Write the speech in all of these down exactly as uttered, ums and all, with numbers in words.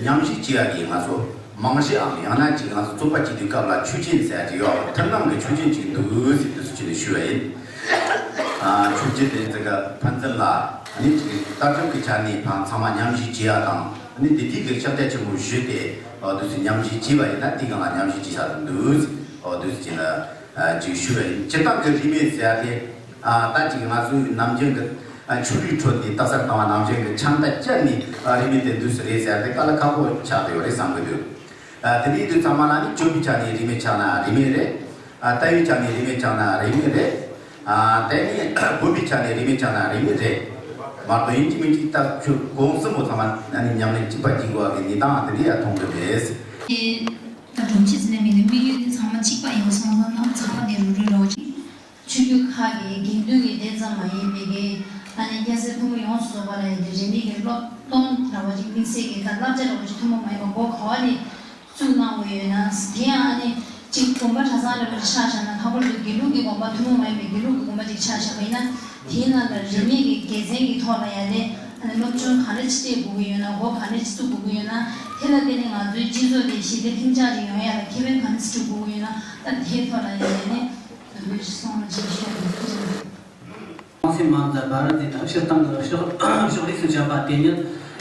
ཉམས་ཞིབ་བྱེད་ཡག་གི་ང་ཚོ་རྨང་གཞིའམ་ཡང་ན་ཅིག་ང་ཚོ་རྩོད་པ་བྱེད་དུས་སྐབས་ལ་ཆོས་ཅན་ཟེར་ཡག་ཅིག་ཡོད། ཐུན་མོང་གི་ཆོས་ཅན་ཅིག་འདུག་ཟེར་དུས་སུ་ཅིག་ནས་ཞུ་བ་ཡིན། ཨ། ཆོས་ཅན་དེ་ཚོ་གི་ཕན་ཚུན་ལ་ཨ་ནི་ཅིག་ལྟ་གྲུབ་ཀྱི་ཆ་ནས་ཕན་ཚང་མ་ཉམས་ཞིབ་བྱེད་ཡག་དང་། ཨ་ནི་དེ་དུས་ཀྱི་ཕྱག་རྒྱ་ཆེན་པོ་ཞུས་ཏེ། ཨོ་དུས་སུ་ཉམས་ཞིབ་བྱས་པ་ཡིན་ན་དེ་གང་ལ་ཉམས་ཞིབ་བྱེད་ས་འདུག། ཨོ་དུས་སུ་ཅིག་ན་ཅིག་ཞུ་བ་ཡིན། སྤྱིར་བཏང་གི་རིས་མེད་ཟེར་ཡག་དེ། ཨ། ད་ཅིག་ང་ཚོའི་ནམ་རྒྱུན་གྱི་ཨ་ཆོས་རིག་ཁྲོད་ནས་རྟགས་གསལ་བཏང་བ་ནམ་རྒྱུན་གྱི་ཆང་རྟ་བཅད་ནས་ཨ་རིས་མེད་དེ་འདུག་སེ་རེད་ཟེར་ཏེ་དཀའ་ལས་ཁག་པོ་ཆགས་བསྡད་ཡོད་རེད་བསམ་གྱི་འདུག། ཨ། དེ་འདྲའི་དུས་ཚང་མ་ལ་ནི་སྤྱོད་པའི་ཆ་ནས་རིས་མེད་ཆགས་ན་རིས་མེད་རེད། ཨ། ལྟ་བའི་ཆ་ནས་རིས་མེད་ཆགས་ན་རིས་མེད་རེད། ཨ། དེ་ནས་བཀོད་པའི་ཆ་ནས་རིས་མེད་ཆགས་ན་རིས་མེད་རེད། མ་གཏོགས་ཡིན་གཅིག་མིན་གཅིག་ལྟ་ཆོས་གོང་གསུམ་པོ་ཚང་མ་ཨ་ནི་ཉམས་ལེན་གཅིག་པ་གཅིག་པ་གི་གནས་སྟངས་དེ་འདྲ་ཡང་མཐོང་གི་མེད། ད་སྒྲུབ་བྱེད་ཟེར་ནས་མི་ནི་དམིགས་ཡུལ་དེ་ཚང་མ་གཅིག་པ་ཡིན་སོང་ཙང་ན་ཚང་མ་དེ་རུ་རུ་རོ། ཆོས་བརྒྱུད་ཁག་གི་དགེ་འདུན་གྱི་སྡེ་ཙམ་མ་ཡིན་པའི་གི་ཨ་ནི་སྐྱ་སེར་ཕོ་མོ་ཡོངས་སུ་རྫོགས་པ་ལ་ཡང་དེ་རིས་མེད་ཀྱི་སློབ་སྟོན་འདྲ་བ་ཅིག་དམིགས་བསལ་གྱི་ད་བསླབ་བྱ་འདྲ་བ་ཅིག་ཐུན་མོང་མ་ཡིན་པ་སྒོ་ག་བ་ནས་བཙུགས་གནང་དགོས་ཡོད་ན། དེ་ཡང་ཨ་ནི་ཅིག་དགོན་པ་གྲྭ་ཚང་འདྲ་བ་ཅིག་ཆ་བཞག་ན། ཁ་པར་དུ་དགེ་ལུགས་ཀྱི་དགོན་པ་ཐུན་མོང་མ་ཡིན་པའི་དགེ་ལུགས་ཀྱི་དགོན་པ་ཅིག་ཆ་བཞག་པ་ཡིན་ན། དེའི་ནང་ལ་རིས་མེད་ཀྱི་དགེ་མཚན་གྱི་ཐོག་ལ་ཡང་ནི་ཨ་ནི་སློབ་སྦྱོང་ག་འདྲ་ཅིག་སྤྲད་དགོས་ཀྱི་ཡོད་ན། སྒོ་ག་འདྲ་ཅིག་བཙུགས་དགོས་ཀྱི་ཡོད་ན། དེ་ལ་བརྟེན་ནས་ང་ཚོའི་སྤྱི་ཚོགས་དེ་ཞི་བདེ་ལྷིང་འཇགས་ཅིག་ཡོང་ཡ་ལ་ཁེ་ཕན་ག་འདྲ་ཅིག་སྒྲུབ་དགོས་ཀྱི་ཡོད་ན། ད་དེའི་ཐོག་ལ་ཡང་ནི་ལུས་སོང་ལ་ཅིག་ཤོད་དགོས་ཀྱི་རེད། ཀུན་གསལ་མ་འཛད་པར་དེ་དག་སྤྱིར་བཏང་གི་ཕྱོགས་ཕྱོགས་རིས་སུ་བྱ་བ་དེ་ཉིད།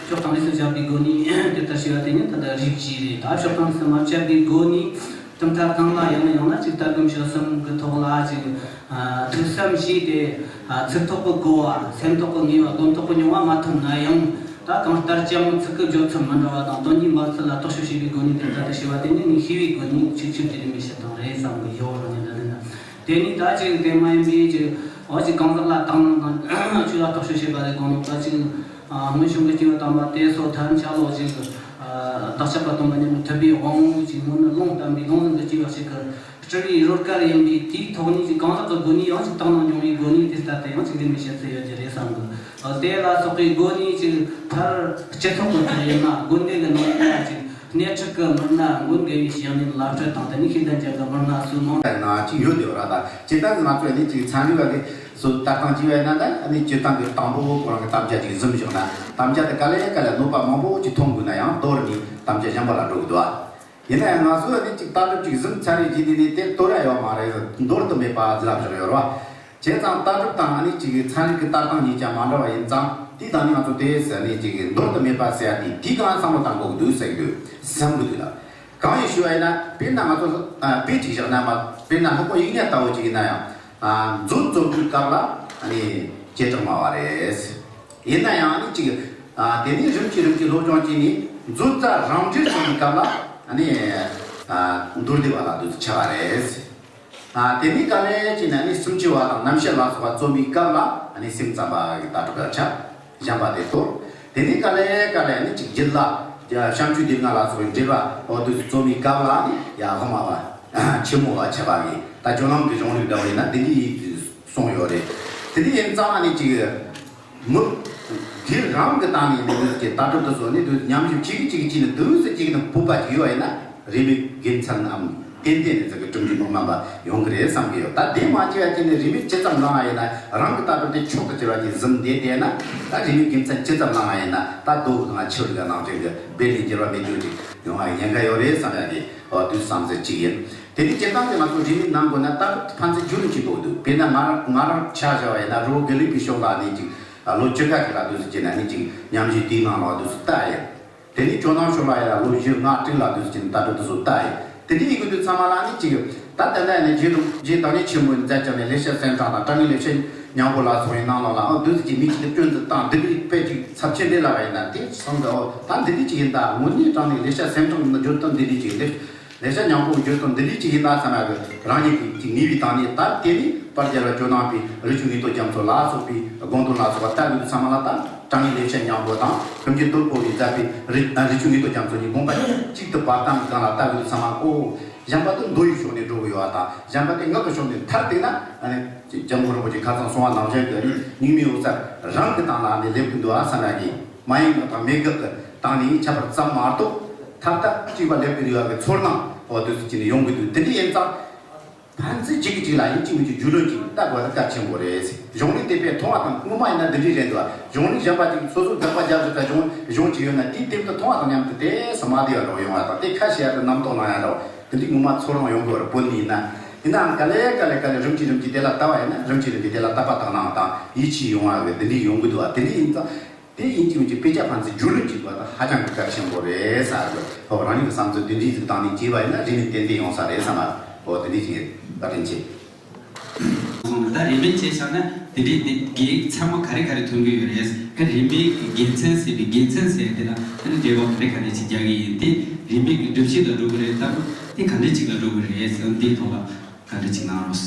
ཕྱོགས་དང་རིས་སུ་བྱ་བའི་སྒོ་ནས་དེ་ལྟར་བྱས་པ་དེ་ཉིད་ད་ལྟ་རིགས་བཞི་རེད། ད་ཕྱོགས་དང་རིས་སུ་མ་བྱ་བའི་སྒོ་ནས་གྲུབ་མཐའ་གང་ལ་ཡང་ན་ཡང་ན་ཅིག་ལྟ་སྒོམ་སྤྱོད་གསུམ་གྱི་ཐོག་ལ་ཅིག་ཨ་ཐུགས་བསམ་བཞེས་ཏེ། ཨ་ཚིག་ཐོག་གི་གོ་བ། སེམས་ཐོག་གི་ངེས་པ། སྒོམ་ཐོག་གི་མྱོང་བ་མ་ཐོན་ན་ཡང་། ད་གང་ལྟར་ཀྱང་ཚིག་གི་བརྗོད་ཚུལ་མི་འདྲ་བ་དང་དོན་གྱི་འབབ་ཚུལ་ལ་རྟོག་དཔྱོད་བྱེད་པའི་སྒོ་ནས་དེ་ལྟར་དུ་བྱས་པ་དེ་ནི་ངས་ཤེས་པའི་སྒོ་ནས་ཆིག་ཆིག་དེ་རིང་མི་བཤད་སྟངས་རེད་བསམ་གི་ཡོད་རེད། ཉིན་འདི་ནི། དེ་ནི་ད་ཅིག་དེ་མ་ཡིན་པའི་ཅིག་འོ་ཅིག་གང་ཟག་ལ་དག་སྣང་དང་ཆོས་ལ་རྟོག་དཔྱོད་བྱེད་པ་རེད་དགོངས་ནོ། ད་ཅིག་ཨ་སྔོན་བྱུང་གི་སྐྱེ་བོ་དམ་པ་དེ་ཚོ་ཐམས་ཅད་ལོ་ཅིག་ཨ་བདག་ཅག་པ་སྟོན་པ་མཉམ་དུ་ཐུབ་པའི་དབང་པོ་ཅིག་སྔོན་ནས་ལུང་བསྟན་པའི་ལུང་ཟིན་གྱི་སྐྱེ་བ་ཞིག་གི་སྤྲུལ་པའི་རོལ་གར་ཡིན་པས། དེའི་ཐོག་ནས་ཅིག་གང་ཟག་གི་སྒོ་ནས་ཡང་ཅིག་དག་སྣང་མྱོང་བའི་སྒོ་ནས་དེ་ལྟར་དུ་ཡང་ཅིག་འདི་མི་བཤད་ཚུལ་ཡོད་ཀྱི་རེད་བསམ་གི། དེ་ལ་སོགས་པའི་སྒོ་ནས་ཅིག་མཐར་སྤྱི་ཚོགས་ཀྱི་ཁྲོད་ཡིན་ན། དགོན་སྡེ་གི་ནང་ཡིན་ན། ཅིག་སྣེ་ཁྲིད་ཀྱི་མི་སྣ། མགོན་དགེ་བའི་བཤེས་གཉེན་བླ་སྤྲུལ་དང་། དེ་ནས་ཤེས་ལྡན་ཅན་གྱི་མི་སྣ་སུ་མང་ད་ཡིན་ན་ཅིག་ཡོད་དེ་བ་ར། ད་སྤྱིར་བཏང་གི་ང་ཚོ་ནི་ཅིག་ཚན་རིག་པ་གི་སུ་ལྟ་སྟངས་ཅིག་ཡོད་ན། ད་ནི་སྤྱིར་བཏང་གི་དང་པོ་ཁོ་རང་གི་དམ་བཅའ་ཅིག་ཟིན་བཞག་ན། དམ་བཅའ་དེ་ག་ལེ་ག་ལེ་གནོད་པ་མང་པོ་ཅིག་ཐོན་དགོས་ན་ཡང་མདོར་ནི་དམ་བཅའ་གཞན་པ་ལ་འགྲོ་གི་འདུག་ཨ། ཡིན་ན་ཡང་ང་ཚོས་ནི་ཅིག་ལྟ་གྲུབ་ཅིག་ཟིན་ཚར་བའི་རྗེས་དེ་ནི་དེ་དོར་ཡ་ཡོད་མ་རེད། འདོར་དུ་མེད་པ་ཟེར་ལབ་བཞག་ཡོད་རེད་བ། བྱས་ཙང་ལྟ་གྲུབ་དང་ནི་ཅིག་ཚན་རིག་གི་ལྟ་སྟངས་གཉིས་ཀྱང་མ་འདྲ་བ་ཡིན་ཙང་། དེ་དང་ནི་ང་ཚོ་དེ་ཟེར་ནས་ཅིག་འདོར་དུ་མེད་པ་ཟེར་ཡ་དེ་དེ་གང་བསམ་བློ་བཏང་དགོས་ཀྱི་འདུག་ཟེར་གྱི་འདུག་བསམ་གྱི་འདུག་ལ། གང་ཡིན་ཞུ་བ་ཡིན་ན། དཔེར་ན་ང་ཚོ་ཨ་དཔེ་ཅིག་བཞག་ན་མ། དཔེར་ན་ལྷག་པར་ཡིག་རྙིང་ལྟ་བུ་ཅིག་ཡིན་ན་ཡང་། ཨ་མཛོད་བཙུགས་པའི་སྐབས་ལ་ཨ་ནི་བྱེ་བྲག་སྨྲ་བ་རེད། ཡིན་ན་ཡང་ནི་ཅིག་ཨ་དེ་ནས་རིམ་གྱིས་རིམ་གྱིས་སློབ་སྦྱོང་བྱས་ནས་མཛོད་རྩ་རང་འགྲེལ་སོང་བའི་སྐབས་ལ་ཨ་ནི་ཨ་མདོ་སྡེ་པ་ལ་འདུ་ཆེ་བ་རེད། ཨ་དེ་ནས་ག་ལེ་བྱས་ནས་ནི་སུམ་ཅུ་པ་དང་རྣམ་བཤད་ལ་སོགས་པ་རྩོམ་པའི་སྐབས་ལ་ཨ་ནི་སེམས་ཙམ་པ་གི་ལྟ་གྲུབ་ལ་ཆ། གཞན་པ་དེ་དོར། དེ་ནས་ག་ལེ་ག་ལེ་ནི་ཅིག་རྒྱུད་ལ་བྱམས་ཆོས་སྡེ་ལྔ་ལ་སོགས་པའི་འགྲེལ་པ་འོ་དུ་རྩོམ་པའི་སྐབས་ལ་ནི་ཡ་དབུ་མ་པ་ཆེན་མོ་བ་ཆེ་བ་གི་ད་ཇོ་ནང་གི་གཞུང་ལུགས་འདྲ་བོ་ཡིན་ན་དེ་འདྲའི་ཡིག་གསུངས་ཡོད་རེད། དེ་འདྲ་ཡིན་ཙང་ནི་ཅིག་མི་སྒེར་རང་གི་སྟེང་ནས་ནི་འདུག་ཅེས་ལྟ་གྲུབ་དུ་བཟོ་ནས་འདུག་ཉམས་ཞིབ་བྱེད་ཀྱི་བྱེད་ཀྱི་བྱས་ནས་འདུག་ཟེར་གྱི་ནི་སྤོབས་པ་ཅིག་ཡོད་ཡིན་ན། རིས་མེད་དགེ་མཚན་ནམ་ཏན་ཏན་ནི་ཚིག་གི་གྲུབ་འབྲས་མི་དམན་པ་ཡོང་གི་རེད་བསམ་གྱི་ཡོད། ད་དེ་མ་བྱས་པ་ཅིག་ནི་རིས་མེད་ཇི་ཙམ་བླངས་པ་ཡིན་ན་རང་གི་ལྟ་གྲུབ་དེ་མཆོག་ཏུ་གྱུར་པ་ཅིག་ཟིན་བསྡད་བསྡད་ན། ད་རིས་མེད་དགེ་མཚན་ཇི་ཙམ་བླངས་པ་ཡིན་ན་ད་རྡོ་གི་ནང་ཆུ་རེ་ག་ནང་བཞིན་གྱི་སྦས་ནས་འགྱུར་བ་མེད་རྒྱུ་ཅིག་ཡོང་བ་ཉེན་ཁ་ཡོད་རེད་བསམ་ཡ་གི་འོ་དུས་བསམ་ཚུལ་ཅིག་ཡིན། དེ་ནི་སྤྱིར་བཏང་གི་ང་ཚོ་རིས་མེད་ནང་དགོས་ན་ལྟ་གྲུབ་ཕན་ཚུན་བརྒྱུད་རིམ་ཅིག་འདུག་འདུག་དཔེར་ན་ང་རང་ང་རང་ཆ་བཞག་པ་ཡིན་ན་རི་བོ་དགེ་ལུགས་པའི་ཕྱོགས་ལ་ནི་ཅིག་ལོ་བཅུ་ཁ་ཅིག་ལ་དུས་སུ་བྱས་ན་ནི་ཅིག་ཉམས་ཞིབ་དེའི་ནང་ལ་དུས་སུ་ལྟ་ཡིན། དེ་ནས་ཇོ་ནང་ཕྱོགས་ལ་ཡང་ལོ་བཞི་ལྔ་དྲུག་ལ་དུས་སུ་ཅིག་ལྟ་གྲུབ་དུས་སུ་ལྟ་ཡིན། དེ་འདྲའི་ཡི་གུ་དུས་ཚང་མ་ལ་ནི་ཅིག་ད་ལྟ་ནས་ནི་རྗེ་རུ་རྗེ་བདག་ཉིད་ཆེན་པོའི་མཛད་ཀྱང་ནི་ལེགས་བཤད་གསེར་ཕྲེང་དང་བཀྲ་ཤིས་ལེགས་བཤད་སྙིང་པོ་ལ་སོགས་པའི་ནང་ལོགས་ལ་ཨང་དུས་སུ་ཅིག་མི་ཅིག་ཏུ་སྐྱོན་འཛུགས་དང་འདི་འདྲའི་དཔེ་ཅིག་ཚབས་ཆེན་འདི་ལ་བ་ཡིན་ན་དེ་སོང་གི་འོ་ད་འདི་འདྲའི་ཅིག་ཡིན་ད། དངོས་གནས་དྲང་ནས་ལེགས་བཤད་གསེར་ཕྲེང་ནི་བརྗོད་དོན་འདི་འདྲའི་ཅིག་ལེགས་ལེགས་བཤད་སྙིང་པོ་བརྗོད་དོན་འདི་འདྲའི་ཅིག་ཡིན་ད་བསམ་ཡ་གི་རང་ཉིད་ཀྱི་ཅིག་ངེས་པའི་སྟེང་ནས། ད་དེ་ནི་དཔལ་རྒྱལ་བ་ཇོ་ནང་པའི་རི་ཆུ་ངེས་དོན་རྒྱ་མཚོ་ལ་སོགས་པའི་དགོངས་དོན་ལ་སོགས་པ་ལྟ་བུ་དུས་ཚང་མ་ལ་ད། བཀྲ་ཤིས་ལེགས་བཤད་སྙིང་པོ་དང་ཀུན་མཁྱེན་རྡོར་པོ་གིས་མཛད་པའི་རི་རི་ཆུ་ངེས་དོན་རྒྱ་མཚོ་གཉིས་དགོངས་པ་གཅིག་ཏུ་བར་སྟོང་གི་སྒང་ལ་ལྟ་བུ་དུས་ཚང་མ་ཨོ། གཞན་པ་དེ་མདོ་ཡི་ཕྱོགས་ནས་འགྲོ་གི་ཡོད་པ་དང་། གཞན་པ་དེ་སྔགས་ཀྱི་ཕྱོགས་ནས་མཐར་གཏུགས་ན་ཨ་ནི་སྐྱབས་མགོན་རིན་པོ་ཆེ་ཁ་སང་གསུངས་པ་ནང་བཞིན་གྱི་ཨ་ནི་སྙིགས་མའི་འོད་གསལ་རང་གི་སྟེང་ལ་ཨ་ནི་སླེབས་ཀྱི་འདུག་ཨ་བསམ་ཡ་གི། མ་ཡེངས་པ་དང་མེད་དགག་གི་སྟེང་ནས་ཁྱད་པར་ཙམ་མ་གཏོགས་མཐར་ཐུག་གཅིག་པ་སླེབས་ཀྱི་རེད་པ་གི་ཚོར་སྣང་འོ་དུས་སུ་ཅིག་ནས་ཡོང་གི་འདུག་དེ་འདྲ་ཡིན་ཙང་། ཕན་ཚུན་གཅིག་གིས་གཅིག་ལ་ཡིན་གཅིག་མིན་གཅིག་རྒྱུས་ལོན་གཅིག་ལྟ་དགོས་ན་གལ་ཆེན་པོ་རེད། གཞུང་ལུགས་དེ་དཔེ་མཐོང་བ་དང་སྔོན་མ་ཡིན་ན་འདི་འདྲས་རེད་འདུག་གཞུང་ལུགས་གཞན་པ་ཅིག་སོ་སོ་དགག་པ་རྒྱབ་བཞག་པ་གཞུང་གཞུང་ཅིག་ཡོད་ན་དེའི་དེབ་དེ་མཐོང་བ་དང་མཉམ་དུ་དེ་སུ་མ་བདེ་བ་འདྲ་བོ་ཡོང་བ་དང་དེ་ཁ་བཤད་དུ་རྣམ་རྟོག་ལངས་ཡ་འདྲ་བོ་དེ་འདྲས་ངོ་མ་ཚོར་སྣང་ཡོང་དགོས་རེད། བོད་ནས་ཡིན་ན། ཡིན་ནའང་ག་ལེ་ག་ལེ་ག་ལེ་རིམ་གྱིས་རིམ་གྱིས་དེ་ལ་ལྟ་བ་ཡིན་ན་རིམ་གྱིས་རིམ་གྱིས་དེ་ལ་དད་པ་དག་སྣང་དང་ཡིད་ཆེས་ཡོང་བ་གི་དེ་འདྲས་ཡོང་གི་འདུག་བ། དེ་འདྲས་ཡིན་ཙང་། དེ་ཡིན་གཅིག་མིན་གཅིག་དཔེ་ཆ་ཕན་ཚུན་རྒྱུས་ལོན་བྱེད་དགོས་ད་ཧ་ཅང་གི་གལ་ཆེན་པོ་རེད་ཟེར་གི། ཨོ་རང་ཉིད་ཀྱི་བསམ་ཚུལ་དེ་འདྲའི་ཟིག་བཏང་ནས་བྱས་པ་ཡིན་ན་རིག་གནས་ཏན་ཏན་ཡོང་ས་རེད་བསམ་པ། ཨོ་དེ་འདྲའི་ཅིག་བཀའ་དྲིན་ཆེ། ད་རིན་མེད་བྱས་བཞག་ན་དེ་འདྲའི་དེ་དགེ་ཚང་མ་ག་རེ་ག་རེ་ཐོན་གི་ཡོད་རེད། ད་རིན་མེད་ཀྱི་དགེ་མཚན་ཟེར་བའི་དགེ་མཚན་ཟེར་དེ་ལ་ད་ནི་འགྲེལ་བ་ག་རེ་ག་རེ་ཅིག་རྒྱག་གི་ཡིན། དེ་རིན་མེད་ཀྱི་སྒྲུབ་བྱེད་ལ་འགྲོ་གི་རེད། ད་དེ་ག་འདྲ་ཅིག་ལ་འགྲོ་གི་རེད་ཟེར་ན་དེའི་ཐོག་ལ་ག་འདྲ་ཅིག་གནང་རོགས།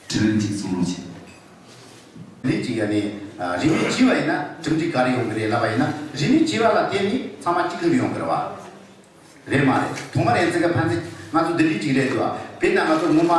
དྲི་བ་ཅིག་གསུང་རོགས་བྱེད། དེ་གཅིག་ཡ་ནི། རིན་མེད་བྱས་པ་ཡིན་ན་གྲུབ་འབྲས་ག་རེ་ཡོང་གི་རེད་ལབ་པ་ཡིན་ན་རིན་མེད་བྱས་པ་ལ་བརྟེན་ནས་ཚང་མ་གཅིག་གྱུར་ཡོང་གི་རེད་བ། རེད་མ་རེད། ཐོག་མར་ཡིན་ཙི་ག་ཕན་ཚུན་ང་ཚོ་འདི་འདྲའི་གཅིག་རེད་འདུག་བ། དཔེར་ན་ང་ཚོ་ངོ་མ།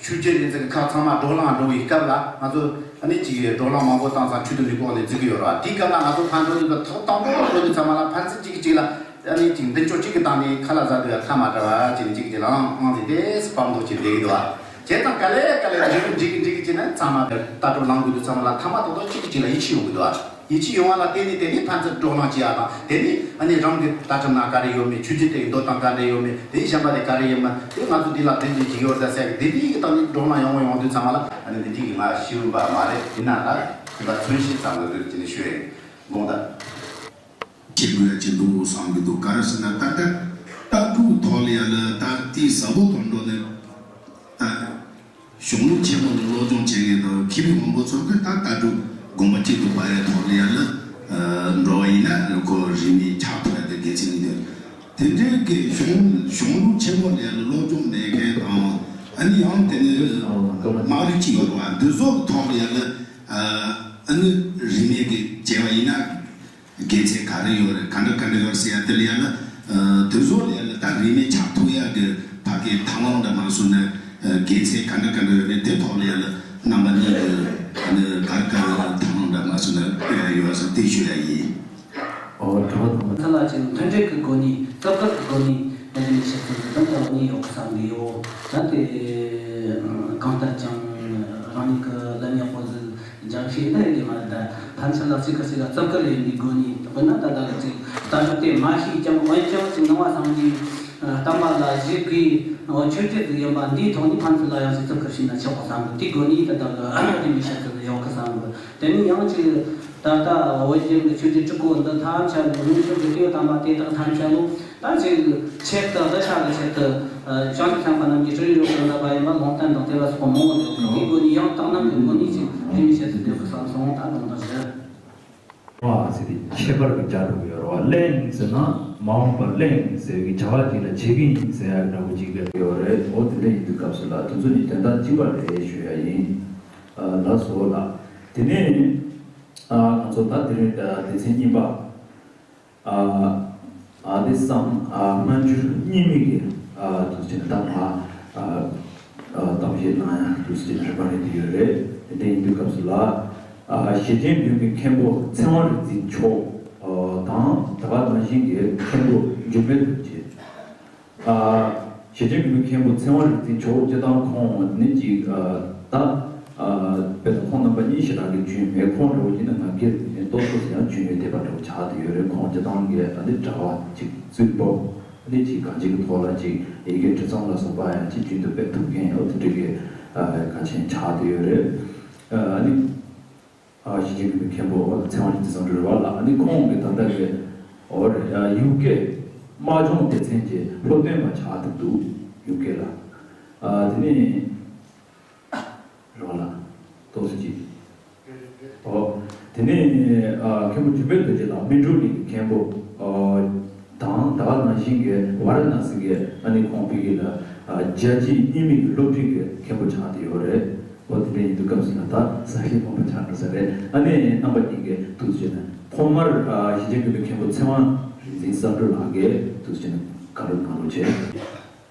ཆོས་བརྒྱུད་ཡིན་ཙི་ག་ཁག་ཚང་མ་བགྲོ་གླེང་འགྲོ་བའི་སྐབས་ལ་ང་ཚོ་ཨ་ནི་གཅིག་བགྲོ་གླེང་མང་པོ་བཏང་ཙང་ཆོས་དང་ལུས་པོ་ནས་འཛུལ་གི་ཡོད་རེད་བ། དེའི་སྐབས་ལ་ང་ཚོ་ཕན་འགྲོ་དུས་ད་ཐོག་དང་པོ་འགྲོ་དུས་ཚང་མ་ལ་ཕན་ཚུན་གཅིག་གིས་གཅིག་ལ་ཨ་ནི་གཅིག་མདུན་ཅོག་གཅིག་གི་སྟེང་ནས་ཁ་ལག་ཟ་དུས་ཡ་ཐ་མ་འདྲ་བ་གཅིག་ནས་གཅིག་གིས་ལངས་ཨང་ཟེར་ཏེ་སྤམ་མདོག་ཅིག་བསྡད་ཀྱི་འདུག་བ། བྱས་ཙང་ག་ལེ་ག་ལེ་འགྲིག་གི་འགྲིག་གི་འགྲིག་གི་བྱས་ན་ཚང་མ་ལྟ་གྲུབ་ལངས་དགོས་དུས་ཚང་མ་ལ་ཐ་མ་ཏོག་ཏོག་གཅིག་གིས་གཅིག་ལ་ཡིད་ཆེས་ཡོང་གི་འདུག་ཨ། ཡིད་ཆེས་ཡོང་བ་ལ་བརྟེན་ནས་དེ་ནས་ཕན་ཚུན་བགྲོ་གླེང་བྱེད་ཡ་དང་དེ་ནས་ཨ་ནི་རང་གི་ལྟ་གྲུབ་ནང་ག་རེ་ཡོད་མེད་ཆོས་བརྒྱུད་དེ་གི་འདོད་སྟངས་ག་འདྲ་ཡོད་མེད་དེ་གཞན་པ་དེ་ག་རེ་ཡོད་མེད་དེ་ང་ཚོ་འདི་ལ་དེ་འདྲ་ཅིག་ཡོད་ད་ཟེར་གི་དེ་འདྲའི་གི་སྟེང་ནས་བགྲོ་གླེང་ཡོང་བ་ཡོང་དུས་ཚང་མ་ལ་ཨ་ནི་འདི་འདྲའི་གི་ང་ཤེས་ཡོན་པ་མ་རེད། ཡིན་ན་ད་དེ་ལ་མཚོན་བྱེད་ཙམ་གི་རེད་ཅེས་ནས་ཞུ་ཡ་ཡིན། དགོངས་དག་བྱེད་དགོས་ཡ་ཅིག་འདུག་བསམ་གི་འདུག་ག་རེ་ཟེར་ན་ད་ལྟ་ལྟ་གྲུབ་ཐོག་ལ་ཡ་ལ་ད་དེའི་ཟབ་པོ་དང་འགྲོ་ནས་ད་གཞུང་ལུགས་ཆེན་མོ་ལ་སློབ་སྦྱོང་བྱེད་མཁན་དང་མཁས་པའི་དབང་པོ་ཚོ་གིས་ད་ལྟ་གྲུབ་དགོངས་པ་གཅིག་ཏུ་བབས་ཡ་ཐོག་ལ་ཡ་ལ་འགྲོ་བ་ཡིན་ན་ཁོ་རིས་མེད་ཆགས་ཐུབ་ཡ་དེ་གལ་ཆེན་ཡིན། དེ་འདྲའི་གི་གཞུང་གཞུང་ལུགས་ཆེན་མོ་ལ་ཡ་ལ་སློབ་སྦྱོང་གནང་མཁན་དང་ཨ་ནི་ཡང་དེ་ནས་དམངས་རིགས་ཅིག་ཡོད་པ་འདི་ཚོ་ཐོག་ལ་ཡ་ལ་ཨ་ནི་རིས་མེད་གི་བྱས་པ་ཡིན་ན། དགེ་མཚན་ག་རེ་ཡོད་རེད། ག་འདྲ་ག་འདྲ་ཡོད་ཟེར་ཡ་དེ་ལ་ཡ་ལ་དེ་ཚོ་ལ་ཡ་ལ་ད་རིས་མེད་ཆགས་ཐུབ་ཡ་གི་ཕ་གི་ཐབས་ལམ་འདྲ་མ་སོང་ན་དགེ་མཚན་ག་འདྲ་ག་འདྲ་ཡོད་རེད། དེ་ཐོག་ལ་ཡ་ལ་རྣམ་པ་གཉིས་ཀྱི་ག་རེ་ག་རེ་ཐབས་ལམ་འདྲ་མ་སོང་ན་ཡོད་ཟེར་དེ་ཞུ་ཡ་ཡིན། ཨོ་གྲོགས་དང་། ཚ་ལ་ཅིག་མཐུན་སྒྲིལ་གྱི་སྒོ་ནས་སྐབས་འགར་གྱི་སྒོ་ནས་ཨ་ནི་ཞིག་ཏུ་འདི་དང་གཉིས་ཡོད་བསམ་གི་ཡོད། ད་དེ་གང་ལྟར་ཀྱང་རང་ཉིད་ཀྱི་ལམ་ཡག་པོ་ཟིག་སྦྱང་ཤེས་ན་ཡོད་མ་རེད། ད་ཕན་ཚུན་ལ་གཅིག་གིས་གཅིག་ལ་བརྩི་བཀུར་ཡིན་པའི་སྒོ་ནས་དཔེར་ན་ད་ལྟ་ལ་ཅིག་ལྟ་གྲུབ་དེ་མ་ཤེས་ཀྱང་འོན་ཀྱང་ཅིག་ནང་པ་སངས་རྒྱས་བསྟན་པ་ལ་གཞིགས་པའི་ཆོས་བརྒྱུད་ཟིག་ཡིན་པ་འདིའི་ཐོག་ནས་ཕན་ཚུན་ལ་ཡང་ཅིག་བརྩི་བཀུར་བྱས་ན་ཆོག་གི་བསམ་གི། དེའི་སྒོ་ནས་ད་ལྟ་ལ་རིས་མེད་བཤད་ཚུལ་ཡོད་གི་བསམ་གི། དེ་ནས་ཡང་ཅིག་ད་ལྟ་བོད་བརྒྱུད་ཀྱི་ཆོས་བརྒྱུད་དྲུག་པོ་འདི་ཐམས་ཅད་ཀྱི་སྔོན་བྱོན་གྱི་སྐྱེས་བུ་དམ་པ་དེ་དག་ཐམས་ཅད་ལོ་ད་ཅིག་ཆེད་དུ་གདུལ་བྱ་གི་ཆེད་དུ་བྱང་ཆུབ་སེམས་དཔའ་རྣམས་ཀྱིས་སྤྲུལ་རེ་རོལ་དུ་མཛད་པ་ཡིན་པ་ལུང་བསྟན་དང་བཅས་པ་སོགས་མང་བོ་ཡོད་གི། དེའི་སྒོ་ནས་ཡང་དག་སྣང་གི་སྒོ་ནས་ཅིག་རིས་མེད་བཤད་ཚུལ་ཡོད་གི་བསམ་སོང་། ད་དགོངས་དག་ཞུ། བ་ཟེར་ཏེ་ཁྱད་པར་གྱི་སྦྱར་འགྲོ་གི་ཡོད་རེད་བ། གླེང་ཟེར་ན་མ་འོངས་པར་གླེང་ཟེར་གྱི་བྱ་བ་ཅིག་ལ་བྱེད་ཀྱི་ཡིན་ཟེར་ཡ་འདྲ་པོ་ཅིག་ཡོད་རེད། འོ་དེ་འདྲ་ཡིན་དུས་སྐབས་སུ་ལ་དེ་ཚོ་ནི་དོན་དག་གཅིག་པ་རེད་ཞུ་ཡ་ཡིན། ལགས་སོ་ལགས། དེ་ནས་ང་ཚོ་ད་དེ་རིང་སྡེ་ཚན་གཉིས་པ། ཨ་ཨ་དེ་སང་ཨ་སྔ་འགྱུར་རྙིང་མའི་གི་ཨ་དུས་ཆེན་དང་ཨ་ཨ་གཏམ་བཤད་གནང་ཡ་དུས་ཆེན་རིམ་པ་རེད་དེ་ཡོད་རེད། དེ་འདྲ་ཡིན་དུས་སྐབས་སུ་ལ་ཨ་ཞེ་ཆེན་བདུན་གྱི་མཁན་པོ་ཚེ་དབང་རིག་འཛིན་མཆོག་ཨ་དང་ད་ག་ནང་བཞིན་གྱི་མཁན་པོ་འཇུ་མེད་རྡོ་རྗེ། ཨ་ཞེ་ཆེན་བདུན་གྱི་མཁན་པོ་ཚེ་དབང་རིག་འཛིན་མཆོག་སྤྱིར་བཏང་ཁོང་ནི་ཅིག་ཨ་ད་ཨ་དཔེར་ན་ཁོང་རྣམ་པ་གཉིས་ཞེ་དྲག་གི་རྒྱུས་མེད། ཁོང་འདྲ་བོ་ཡིན་ན་ང་སྒེར་ནས་ཏོག་ཙམ་ཡང་རྒྱུས་ཡོད་བསྡད་པ་འདྲ་བོ་ཆགས་བསྡད་ཡོད་རེད། ཁོང་སྤྱིར་བཏང་གི་ཨ་ནི་དྲ་བ་ཅིག་རྩུབ་པོ་ཨ་ནི་ཅིག་གང་ཅིག་གི་ཐོག་ལ་ཅིག་ཡི་གེ་འབྲི་མཚམས་ལ་སོགས་པ་ཡང་ཅིག་རྒྱུན་དུ་སྤེལ་ཐུབ་མཁན་ཡང་དེ་འདྲ་གི་ཨ་གལ་ཆེན་ཆགས་བསྡད་ཡོད་རེད། ཨ་ནི། ཨ་ཞེ་ཆེན་བདུན་གྱི་མཁན་པོ་ཚེ་དབང་རིག་འཛིན་བསམ་གྲུབ་རེད་བ་ལགས། ཨ་ནི་ཁོང་གིས་ད་ལྟ་གི་འོ་རེད་ཡུ་ཀེ་དམག་སྦྱོང་སྡེ་ཚན་གྱི་སློབ་སྟོན་པ་ཆགས་ཐུབ་འདུག་ཡུ་ཀེ་ལ། ཨ་དེ་ནས་རེད་བ་ལགས། ཏོག་ཙམ་ཅིག་ཨོ། དེ་ནས་ཨ་མཁན་པོ་འཇུ་མེད་རྡོ་རྗེ་ལགས་སྨིན་གྲོལ་གླིང་གི་མཁན་པོ་ཨ་དང་ད་ག་ནང་བཞིན་གྱི་ཝཱ་ར་ཎ་སི་གི་ཨ་ནི་ཁོང་ཕ་གི་ལ་ཨ་རྒྱལ་སྤྱིའི་རྙིང་མའི་སློབ་ཁྲིད་ཀྱི་མཁན་པོ་ཆགས་བསྡད་ཡོད་རེད། འོ་དེ་འདྲ་ཡིན་དུས་སྐབས་སུ་ན་ད་ས་ཞིང་ངོ་མ་ཆགས་འགྲོ་ས་རེད། ཨ་ནི་རྣམ་པ་གཉིས་ཀས་ཐུགས་རྗེ་ཆེ་ན་ཐོག་མར་ཨ་ཞེ་ཆེན་བདུན་གྱི་མཁན་པོ་ཚེ་དབང་རིག་འཛིན་བསམ་གྲུབ་ལགས་ཀྱིས་ཐུགས་རྗེ་ཆེ་ན་བཀའ་སློབ་གནང་རོགས་བྱེད།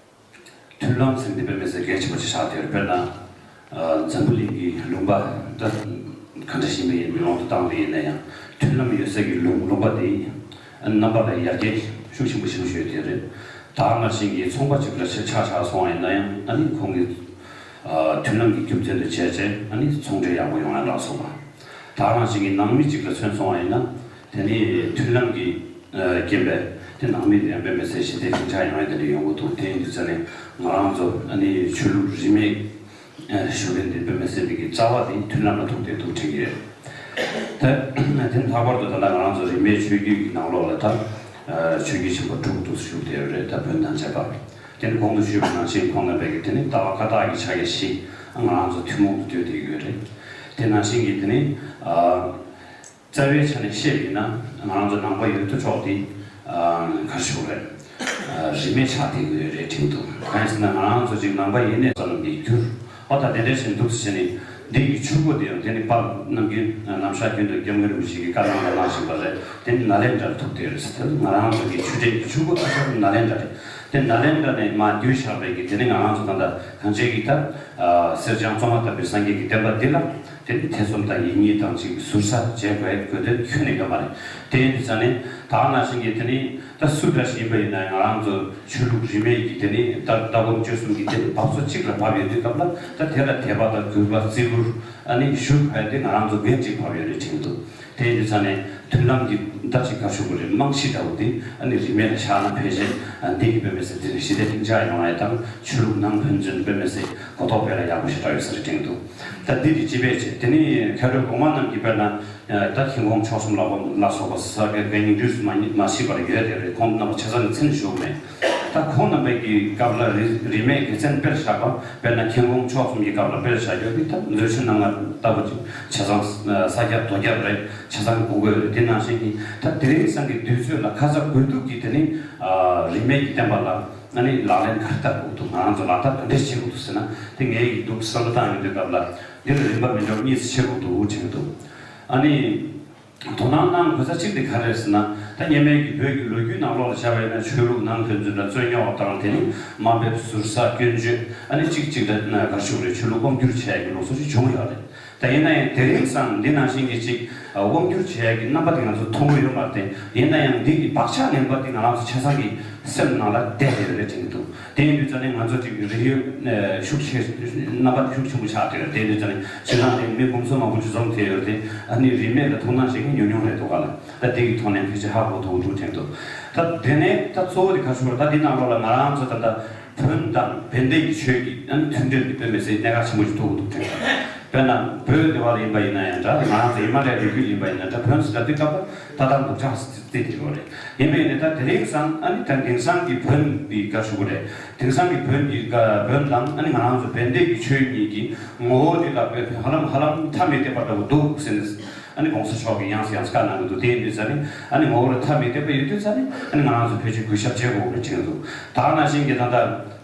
མཐུན་ལམ་ཟེར་འདི་དཔེ་མི་སྲིད་གལ་ཆེན་པོ་ཅིག་ཆགས་བསྡད་ཡོད་རེད། དཔེར་ན་ཨ་འཛམ་བུ་གླིང་གི་ལུང་པ་ད་ག་འདྲ་ཞིག་མིན་མེ་ལོང་དུ་བཏང་བ་ཡིན་ན་ཡང་མཐུན་ལམ་ཡོད་སའི་གི་ལུང་ལུང་པ་དེ་ཨ་རྣམ་པ་ལ་ཡར་རྒྱས་ཤུགས་ཆེན་པོ་ཞིག་བྱུང་ཡོད་དེ་རེད། ད་ག་ནང་བཞིན་གྱི་ཚོང་པ་ཅིག་ལ་ཆ་ཆགས་སོང་བ་ཡིན་ན་ཡང་ཨ་ནི་ཁོང་གི་ མཐུན་ལམ་གྱི་རྒྱུ་མཚན་དུ་བྱས་བྱས་ཨ་ནི་ཚོང་འབྲེལ་ཡག་པོ་ཡོང་ཡ་ལ་སོགས་པ། ད་ག་ནང་བཞིན་གྱི་ནང་མི་གཅིག་ལ་མཚོན་སོང་བ་ཡིན་ན། དེ་ནི་མཐུན་ལམ་གྱི་རྐྱེན་པས་དེ་ནང་མི་དེ་ཡང་དཔེ་མི་སྲིད་ཞི་བདེ་ལྷིང་འཇགས་ཡོང་ཡ་དེ་འདྲ་ཡོང་གི་འདུག་དེ་ཡིན་དུས་ཙ་ནས་ང་རང་ཚོ་ཨ་ནི་ཆོས་ལུགས་རིས་མེད་ཞུ་མཁན་དེ་དཔེ་མི་སྲིད་པའི་གི་རྩ་བ་དེ་མཐུན་ལམ་ལ་ཐུག་བསྡད་འདུག་དྲན་གྱི་ཡོད། ད་དེ་ལྷག་པར་དུ་ད་ལྟ་ང་རང་ཚོ་རིས་མེད་ཆོས་བརྒྱུད་ཀྱི་ནང་ལོགས་ལ་ད་ཆོས་བརྒྱུད་ཆེན་པོ་དྲུག་ཏུ་བཞུགས་བསྡད་ཡོད་རེད། ད་བོན་དང་བཅས་པ། དེ་ནི་གོང་དུ་ཞུས་པ་ནང་བཞིན་ཁོང་རྣམ་པས་ཀྱི་དེ་ནི་ལྟ་བ་བཀའ་རྟགས་ཀྱི་ཕྱག་རྒྱ་བཞི་ང་རང་ཚོ་ཐུན་མོང་དུ་བསྟོད་བསྡད་ཡོད་རེད། དེ་ནང་བཞིན་གྱི་དེ་ནི་རྩ་བའི་ཆ་ནས་བཤད་པ་ཡིན་ན་ང་རང་ཚོ་ནང་པ་ཡོད་དོ་ཅོག་དེ་ག་རེ་ཞུ་དགོས་རེད། རིས་མེད་ཆགས་བསྡད་ཡོད་རེད་དྲན་འདུག་གང་ཡིན་ཟེར་ན་ང་རང་ཚོ་ཅིག་ནང་པ་ཡིན་ནས་བསམ་གྱི་འགྱུར། ཨོ་ད་དེ་འདྲ་བཞིན་འདུག་ཟེར་ནས་འདི་གི་ཆུ་བོ་དེ་ཡང་དེ་ནི་དཔལ་ནམ་རྒྱུན་ནམ་ཞག་རྒྱུན་དུ་སྐྱབས་མགོན་རིན་པོ་ཆེ་གི་བཀའ་གདམས་ལ་གནང་བཞིན་པ་རེད། དེ་ནི་ནཱ་ལེནྡྲར་ཐུག་བསྡད་ཡོད་རེད་ཟེར། དེ་ང་རང་ཚོ་གི་ཆུ་ཕྲན་གྱི་ཆུ་བོ་ད་ཆ་ནཱ་ལེནྡྲ་རེད། དེ་ནཱ་ལེནྡྲ་ནས་མར་བརྒྱུད་བཞག་པའི་གི་དེ་ནི་ང་རང་ཚོ་ད་ལྟ་གང་ཅིའི་གི་ད་གསེར་སྦྱངས་བཙོ་མ་ལྟ་བུའི་སངས་རྒྱས་ཀྱི་བསྟན་པ་འདི་ལ་དེ་ནི་ཐེ་ཚོམ་དང་ཡིད་གཉིས་དང་ཅིག་ཟུར་ཟ་བྱེད་དགོས་དགོས་དོན་ཁྱོན་ནས་ཡོད་མ་རེད། དེ་ཡིན་དུས་ཙ་ནས་ད་ག་ནང་བཞིན་གྱི་དེ་ནི། ད་སུ་འདྲ་ཞིག་ཡིན་པ་ཡིན་ན་ཡང་ང་རང་ཚོ་ཆོས་ལུགས་རིས་མེད་ཀྱི་དེ་ནི་ད་ལྟ་སྒོམ་སྤྱོད་གསུམ་གྱི་དེ་ནི་བབས་ཚོ་གཅིག་ལ་བབས་ཡོད་དུས་སྐབས་ལ་ད་དེ་ལ་དད་པ་དང་གུས་པ་བརྩི་བཀུར་ཨ་ནི་ཞུ་ཕོད་དེ་ང་རང་ཚོ་འགན་གཅིག་བབས་ཡོད་རེད་དྲན་འདུག་དེ་ཡིན་དུས་ཙ་ནས་མཐུན་ལམ་གྱི་ད་ཅིག་ག་ཞུ་དགོས་རེད། རྨང་གཞི་འདྲ་བོ་དེ་ཨ་ནི་རིས་མེད་ལ་བཞག་ན་ཕལ་ཆེར་འདི་གི་དཔེ་མི་སྲིད་དེ་ནི་ཞི་བདེ་ལྷིང་འཇགས་ཡོང་ཡ་དང་ཆོས་ལུགས་ནང་ཕན་ཚུན་དཔེ་མི་སྲིད་གོ་རྟོགས་སྤེལ་ལ་ཡག་པོ་ཞེ་དྲག་ཡོད་ས་རེད་དྲན་འདུག་ད་འདི་དེ་སྤྱི་པའི་ཆེད་དེ་ནི་མཁས་གྲུབ་གོང་མ་རྣམས་ཀྱིས་དཔེར་ན། ད་མཁྱེན་ཀོང་མཆོག་གསུམ་ལ་ལ་སོགས་པ་ས་དགེ་རྒན་ཉིང་འདུས་སུ་མ་མ་ཤེས་པར་ཡོད་དེ་རེད། ཁོང་རྣམ་པ་ཆ་ཚང་གི་མཚན་ཞུ་གི་མེད། ད་ཁོང་རྣམ་པའི་གི་སྐབས་ལ་རིས་རིས་མེད་དགེ་མཚན་དཔེར་བཞག་པ་དཔེར་ན་མཁྱེན་ཀོང་མཆོག་གསུམ་གྱི་སྐབས་ལ་དཔེར་བཞག་ཡོད་པའི་ད་མཛོད་ཆེན་རྣམ་ལྔ་ལྟ་བུ་ཅིག་ཆ་ཚང་ས་སྐྱ་རྡོ་རྒྱབ་རེད། ཆ་ཚང་གི་གོ་དགོས་རེད། དེ་ནང་བཞིན་གྱི་ད་དེ་རིང་སང་གི་དུས་ཚོད་ལ་ཁ་ཚ་དགོས་གཏུགས་ཀྱི་དེ་ནི་རིས་མེད་ཀྱི་བསྟན་པ་ལ་ཨ་ནི་ལག་ལེན་ག་རེ་བསྟར་དགོས་འདུག་ང་རང་ཚོ་ལག་བསྟར་ག་འདྲས་བྱེད་དགོས་འདུག་ཟེར་ན་དེ་ངའི་ཡིག་འདུག་བསམ་བློ་བཏང་ཡོང་དུས་སྐབས་ལ། འདི་ལ་རིམ་པ་མི་འདྲ་བ་གཉིས་སུ་ཕྱེ་དགོས་འདུག་དྲན་གྱི་འདུག་ཨ་ནི། དོ་སྣང་གནང་དགོས་ས་གཅིག་དེ་ག་རེ་རེད་ཟེར་ན། ད་སྔོན་མའི་གི་བོད་ཀྱི་ལོ་རྒྱུས་ནང་ལོགས་ལ་བྱ་བ་ཡིན་ན་ཆོས་ལུགས་ནང་ཕན་ཚུན་ལ་རྩོད་རྙོག་དང་དེ་ནི་དམའ་འབེབས་ཟུར་ཟ་སྐྱོན་བརྗོད་ཨ་ནི་གཅིག་གཅིག་ལ་ག་རེ་ཞུ་དགོས་རེད། ཆོས་ལུགས་དབང་བསྒྱུར་བྱས་ཀྱི་ལུགས་སྲོལ་ཞིག་བྱུང་ཡོད་རེད། ད་ཡིན་ན་ཡང་དེ་རིང་སང་འདི་ནང་བཞིན་གྱི་གཅིག་དབང་བསྒྱུར་བྱས་ཀྱི་རྣམ་པ་དེ་ང་ཚོ་མཐོང་གི་ཡོད་མ་རེད། ཡིན་ན་ཡང་འདི་གི་བག་ཆགས་ངན་པ་དེ་ང་རང་ཚོ་ཆ་ཚང་གི་སེམས་ནང་ལ་བསྡད་བསྡད་ཡོད་རེད་དྲན་གྱི་འདུག་དེ་ཡིན་དུས་ཙ་ནས་ང་ཚོ་ཅིག་རིགས་ཡོད་ཤུགས་ཆེ་རྣམ་པ་ཤུགས་ཆེན་པོ་ཆགས་བསྡད་ཡོད་རེད། དེ་ཡིན་དུས་ཙ་ནས་སྤྱིར་བཏང་དེ་མི་འབུམ་ཚོ་མང་པོ་ཅིག་འཛོམས་བསྡད་ཡོད་རེད། དེ་ཨ་ནི་རིས་མེད་ལ་ཐུགས་སྣང་བྱེད་མཁན་ཉུང་ཉུང་རེད་འདུག་ག་ལ། ད་དེ་གི་ཐོག་ནས་ཕལ་ཆེར་ཧ་གོ་ཐུབ་འདུག་དྲན་འདུག་ད་དེ་ནས་ད་གཙོ་བོ་དེ་ག་རེ་ཞུ་དགོས་རེད། ད་འདི་ནང་ལོགས་ལ་ང་རང་ཚོ་ད་ལྟ་བོན་དང་བན་དེ་གི་ཆོས་ཀྱི་ཨ་ནི་མཐུན་འབྲེལ་དེ་དཔེ་མི་སྲིད་གནད་འགག་ཆེན་པོ་ཞིག་ཐུག་འདུག་དྲན་འདུག་དཔེར་ན་བོད་སྡེ་བ་ལ་ཡིན་པ་ཡིན་ན་ཡང་འདྲ། ང་རང་ཚོ་ཧི་མ་ལ་ཡའི་རི་རྒྱུད་ལ་ཡིན་པ་ཡིན་ན་འདྲ། བོན་ཟེར་དུས་སྐབས་ལ་ད་ལྟ་འདུག་ཅག་རྩི་དེ་ཡོད་རེད། ཡིན་པ་ཡིན་ནའི་ད་དེ་རིང་སང་ཨ་ནི་ད་དེང་སང་གི་བོན་འདི་ག་རེ་ཞུ་དགོས་རེད། དེང་སང་གི་བོན་གྱི་བོན་དང་ཨ་ནི་ང་རང་ཚོ་བན་དེ་གི་ཆོས་གཉིས་ཀྱི་ངོ་བོ་འདི་ལ་དཔེ་ཧ་ལམ་ཧ་ལམ་ཐ་མི་དད་པ་འདྲ་བོ་འདུག་ཟེར་ནས་ཨ་ནི་གོང་ས་མཆོག་གིས་ཡང་སེ་ཡང་སེ་བཀའ་གནང་གི་འདུག་དེ་ཡིན་དུས་ཙ་ནི་ཨ་ནི་ངོ་བོ་ལ་ཐ་མི་དད་པ་ཡོད་དུས་ཙ་ནི་ཨ་ནི་ང་རང་ཚོ་ཕལ་ཆེར་གུས་ཞབས་བྱེད་དགོས་རེད་དྲན་གྱི་འདུག་ད་ག་ནང་བཞིན་གྱི་ད་ལྟ་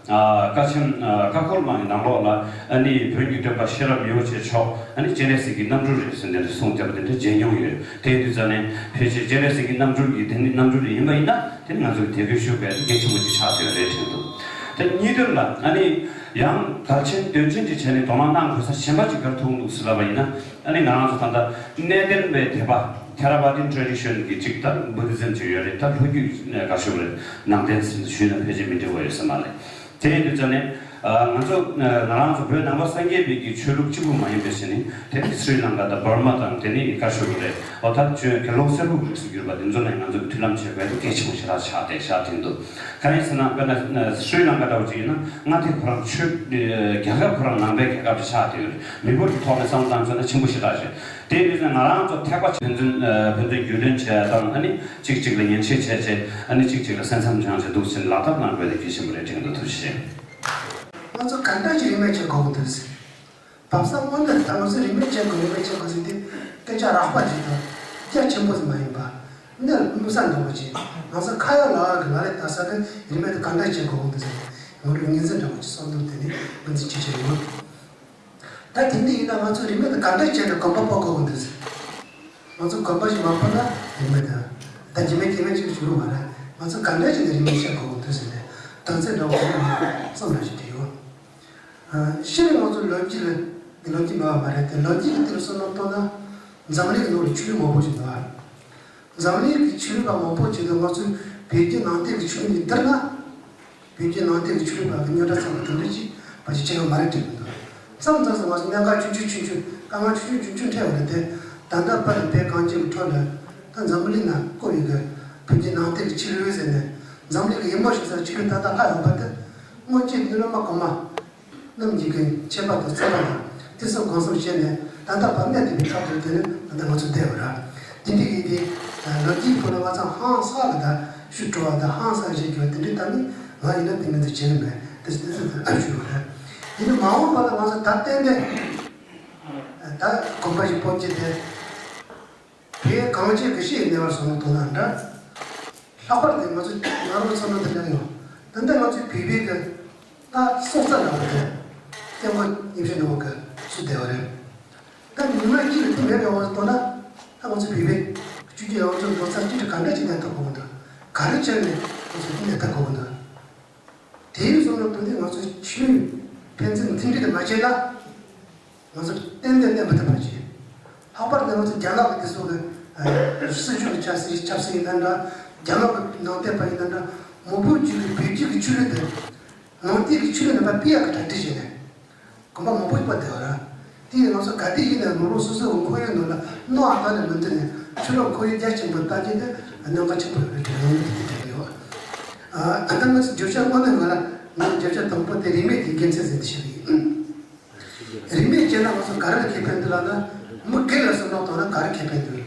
བཀའ་ཆེམས་ཀ་ཁོལ་མ་གི་ནང་ལོགས་ལ་ཨ་ནི་བོན་གྱི་སྟོན་པ་ཤེས་རབ་མི་བོ་ཆེ་མཆོག་ཨ་ནི་སྤྱན་རས་གཟིགས་ཀྱི་རྣམ་སྤྲུལ་རེད་ཟེར་འདི་འདྲ་གསུངས་བསྡད་པ་དེ་འདྲ་མཇལ་མྱོང་ཡོད། དེ་ཡིན་དུས་ཙ་ནི་ཕལ་ཆེར་སྤྱན་རས་གཟིགས་ཀྱི་རྣམ་སྤྲུལ་གྱི་དེ་ནི་རྣམ་སྤྲུལ་ཡིན་པ་ཡིན་ན་དེ་ནི་ང་ཚོ་གི་དད་གུས་ཞུ་དགོས་ཡ་དེ་གལ་ཆེན་པོ་ཅིག་ཆགས་བསྡད་ཡོད་རེད་དྲན་འདུག་ད་གཉིས་དོན་ལ་ཨ་ནི་ཡང་གལ་ཆེན་དོན་ཆེན་ཅིག་བྱས་ནས་དོ་སྣང་གནང་དགོས་ས་གཞན་པ་ཅིག་ག་རེ་ཐུག་འདུག་ཟེར་ལབ་པ་ཡིན་ན། ཨ་ནི་ང་རང་ཚོ་ད་ལྟ་གནས་བརྟན་པའི་དད་པ་Theravada tradition གི་གཅིག་ད་Buddhism གཅིག་ཡོད་རེད། ད་ལྷོ་རྒྱུད་ནས་ག་ཞུ་རེད། ནང་བསྟན་ཟེར་ནས་ཞུས་ན་ཕལ་ཆེར་མི་འགྲིག་པ་ཡོད་ས་མ་རེད། དེ་ཡིན་དུས་ཙ་ནས་ང་ཚོ་ང་རང་ཚོ་བོད་ནང་པ་སངས་རྒྱས་པའི་གི་ཆོས་ལུགས་གཅིག་པུ་མ་ཡིན་པའི་ཕྱིར་ནི་དེ་ནི་སྲི་ལང་ཀ་དང་འབར་མ་དང་དེ་ནི་ག་ཞུ་རེད། འོ་ད་ཆོས་དགེ་སློང་སེར་པོ་གི་རིགས་སུ་གྱུར་པ་དེ་ཚོ་ནས་ང་ཚོ་གི་མཐུན་ལམ་བྱེད་དགོས་དེ་གལ་ཆེན་པོ་ཞེ་དྲག་ཆགས་བསྡད་ཤག་དྲན་འདུག་གང་ཡིན་ཟེར་ན་དཔེར་ན་སྲི་ལང་ཀ་འདྲ་བོ་ཅིག་ཡིན་ན་མངའ་སྡེ་ཁོ་རང་ཆོས་རྒྱལ་ཁབ་ཁོ་རང་ནང་པའི་རྒྱལ་ཁབ་ཅིག་ཆགས་བསྡད་ཡོད་རེད། མི་འབོར་གྱི་ཐོག་ནས་བསམ་བློ་བཏང་ཚར་ན་ཆེན་པོ་ཞེ་དྲག་རེད། དེ་ཡིན་དུས་ང་རང་ཚོ་ཐེག་པ་ཆེ་ཕན་ཚུན་ཕན་ཚུན་རྒྱུས་ལོན་བྱས་དང་ཨ་ནི་གཅིག་གཅིག་ལ་ཡིད་ཆེས་བྱས་བྱས་ཨ་ནི་གཅིག་གཅིག་ལ་སེམས་འཚམས་སྦྱངས་བྱས་འདུག་ཟེར་ལག་བསྟར་གནང་དགོས་དེ་གལ་ཆེན་པོ་རེད་དྲན་གྱི་འདུག་ཐུགས་རྗེ་ཆེ། ང་ཚོ་ག་འདྲ་ཞིག་རིས་མེད་བྱེད་དགོས་ཀྱི་འདུག་ཟེར། བབ་ས་དངོས་གནས་ད་ང་ཚོ་རིས་མེད་བྱེད་དགོས་རིས་མེད་བྱེད་དགོས་ཟེར་དེ་སྐད་ཆ་རགས་པ་ཅིག་དང་རྒྱ་ཆེན་པོ་ཟིག་མ་ཡིན་པ། གནས་ལ་སྨིན་ས་འདྲ་བོ་ཅིག་ང་ཚོ་ཁ་ཡག་ལག་ཡག་གི་ལག་ལེན་བསྟར་ས་དེ་རིས་མེད་དེ་ག་འདྲ་བྱེད་དགོས་ཀྱི་འདུག་ཟེར་ནས་ང་ཚོ་ངོས་འཛིན་འདྲ་བོ་ཅིག་བསམ་བློ་དེ་ནས་ངོས་འཛིན་བྱེད་ཀྱི་ཡོད། ད་དེ་འདྲ་ཡིན་ན་ང་ཚོ་རིས་མེད་དེ་ག་འདྲ་བྱས་ནས་གོམ་པ་སྤོ་དགོས་ཀྱི་འདུག་ཟེར། ང་ཚོ་གོམ་པ་ཞིག་མ་སྤོ་ན་རིས་མེད་དེ་ད་རྗེས་མའི་སྐྱེ་དམན་ཅིག་བྱུང་བ་རེད། ང་ཚོ་ག་འདྲ་བྱས་ནས་རིས་མེད་བྱེད་དགོས་ཀྱི་འདུག་ཟེར་ནས་དོན་ཚན་འདྲ་བོ་དེ་ནས་བསམ་བློ་ཞིག་དྲན་ཡོང་། ཨ། སྤྱིར་ང་ཚོ་ལོ་རྒྱུས་ལ་ལོ་རྒྱུས་མེད་པ་མ་རེད་དེ། ལོ་རྒྱུས་ཀྱི་སྟེང་བསམ་བློ་གཏོང་ན་འཛམ་གླིང་གི་ནང་ལ་ཆོས་ལུགས་མང་པོ་ཞིག་འདུག་ཨ། འཛམ་གླིང་གི་ཆོས་ལུགས་པ་མང་པོ་ཞིག་ལ་ང་ཚོས་བོད་བརྒྱུད་ནང་བསྟན་གྱི་ཆོས་ལུགས་ཀྱི་བསྡུར་ན། བོད་བརྒྱུད་ནང་བསྟན་གྱི་ཆོས་ལུགས་པ་གི་རྙོག་དྲ་ཚང་མ་དེ་འདྲ་ཅིག་ཕལ་ཆེར་ཆགས་ཡོད་མ་རེད་དྲན་གྱི་འདུག་མཚམས་མཚམས་སུ་ང་ཚོ་གནད་འགག་ཆུང་ཆུང་ཆུང་ཆུང་དཀའ་ངལ་ཆུང་ཆུང་ཆུང་ཆུང་འཕྲད་པ་རེད་དེ། ད་ལྟ་བར་དུ་བོད་གངས་ཅན་གྱི་ཁྲོད་ལ་ད་འཛམ་བུ་གླིང་ན་བཀོད་ཡོད་གི་བོད་ཀྱི་ནང་བསྟན་གྱི་ཆོས་ལུགས་ཟེར་ནས་འཛམ་གླིང་གི་ཡུལ་མི་ཞིག་ས་ཆོས་ལུགས་ད་ལྟ་ལྷག་ཡོད་པ་དེ་སྔོན་ཆད་ནི་སློབ་མ་གོང་མ་རྣམས་ཀྱི་གི་མཁྱེན་པ་དང་བརྩེ་བ་དང་བརྩི་སེམས་སྒོམ་གསུམ་བྱས་ནས་ད་ལྟ་བར་གནས་བསྡད་པའི་ཐབས་དེ་དེ་ནི་ད་ལྟ་ང་ཚོ་བསྡད་ཡོད་ར། དེ་འདྲ་ཡིན་དེ་ལོ་རྒྱུས་ཐོག་ལ་ང་ཚོ་ཧང་སང་ལ་ད་ཤུགས་སྤྲོ་བ་དང་ཧང་སང་བྱེད་དགོས་དེ་འདྲའི་ད་ནི་ང་ཡིན་ན་དེ་ངས་འདི་བྱེད་གི་མེད་དེ་དེ་ཚོ་ཨ་ཞུ་ར། དེ་ནི་མ་འོངས་པ་ལ་ང་ཚོ་ད་གཏན་ནས་ད་དགོན་པ་ཞིག་སྤོ་རྒྱུ་དེ། བོད་གངས་ཅན་གྱི་ཤེས་ཡོན་བསྟན་པར་སོང་ན་དོ་སྣང་འདྲ། ལྷག་པར་དུ་ང་ཚོ་ང་རང་ཚོ་ནང་དུ་སླེབས་ཡོང་། ད་ལྟ་ང་ཚོའི་བོད་པའི་གི་ད་སྲོག་རྩ་ནང་བ་དེ་སྐྱབས་མགོན་རིན་པོ་ཆེ་ནང་བ་གི་སུ་བསྡད་པ་རེད། ད་ཉི་མ་གཅིག་ལ་དེ་མེད་པའི་འོག་ཏུ་ལྟོས་ན་ད་ང་ཚོ་བོད་པའི་ཆོས་བརྒྱུད་ཡོངས་རྫོགས་རྡོག་རྩ་གཅིག་ཏུ་ག་འདྲ་ཅིག་གནས་ཐུབ་དགོས་ཀྱི་འདུག་ག་རེ་བྱས་ནས་ང་ཚོ་དེ་གནས་ཐུབ་དགོས་ཀྱི་འདུག་དེའི་བཟོ་འདྲ་དོན་དེ་ང་ཚོས་ཆོས་ཕན་ཚུན་མཐུན་སྒྲིལ་དུ་མ་བྱས་ན། ང་ཚོ་ཏན་ཏན་གནས་མི་ཐུབ་པ་ཞིག་ལྷག་པར་དུ་ང་ཚོ་རྒྱ་ནག་གི་དེ་ཚོ་གི་སྲིད་བྱུས་ཀྱི་ཆབ་སྲིད་ཆབ་སྲིད་ཡིན་ན་འདྲ། རྒྱ་ནག་གི་ནང་བསྟན་པ་ཡིན་ན་འདྲ། མང་པོ་ཅིག་གིས་བོད་བརྒྱུད་ཀྱི་ཆོས་ལུགས་དེ་ནང་བསྟན་གྱི་ཆོས་ལུགས་རྣམ་པ་སྤེལ་ཡག་གི་གྲ་སྒྲིག་བྱས་ནས་དགོན་པ་མང་པོ་ཞིག་སྤོ་བསྡད་པ་རེད། དེ་ཡིས་ང་ཚོ་ག་དུས་ཡིན་ནའང་ནོར་ལུག་སོ་སོའི་ཁོར་ཡུག་ནང་ལ་རྣོ་བ་གཏན་ནས་མི་འདུག་ནས་ཕྱི་ལོགས་ཁོར་ཡུག་རྒྱ་ཆེན་པོ་བལྟ་རྒྱུ་དེ་གནད་འགག་ཆེན་པོ་ཡོད་པའི་དྲན་ཡོད་དེ་དྲན་ཡོད། ཨ་ད་ང་ཚོ་བརྗོད་བྱ་དངོས་གནས་ང་ལ་ང་བརྗོད་བྱ་དང་པོ་དེ་རིས་མེད་ཀྱི་དགེ་མཚན་ཟེར་ནས་བཤད་ཀྱི་ཡིན། རིས་མེད་ཅེ་ན་ང་ཚོ་ག་རེ་ལ་ཁེ་ཕན་འདུག་ལབ་ན། མི་སྒེར་ལ་བསམ་བློ་བཏང་ན་ག་རེ་ཁེ་ཕན་འདུག་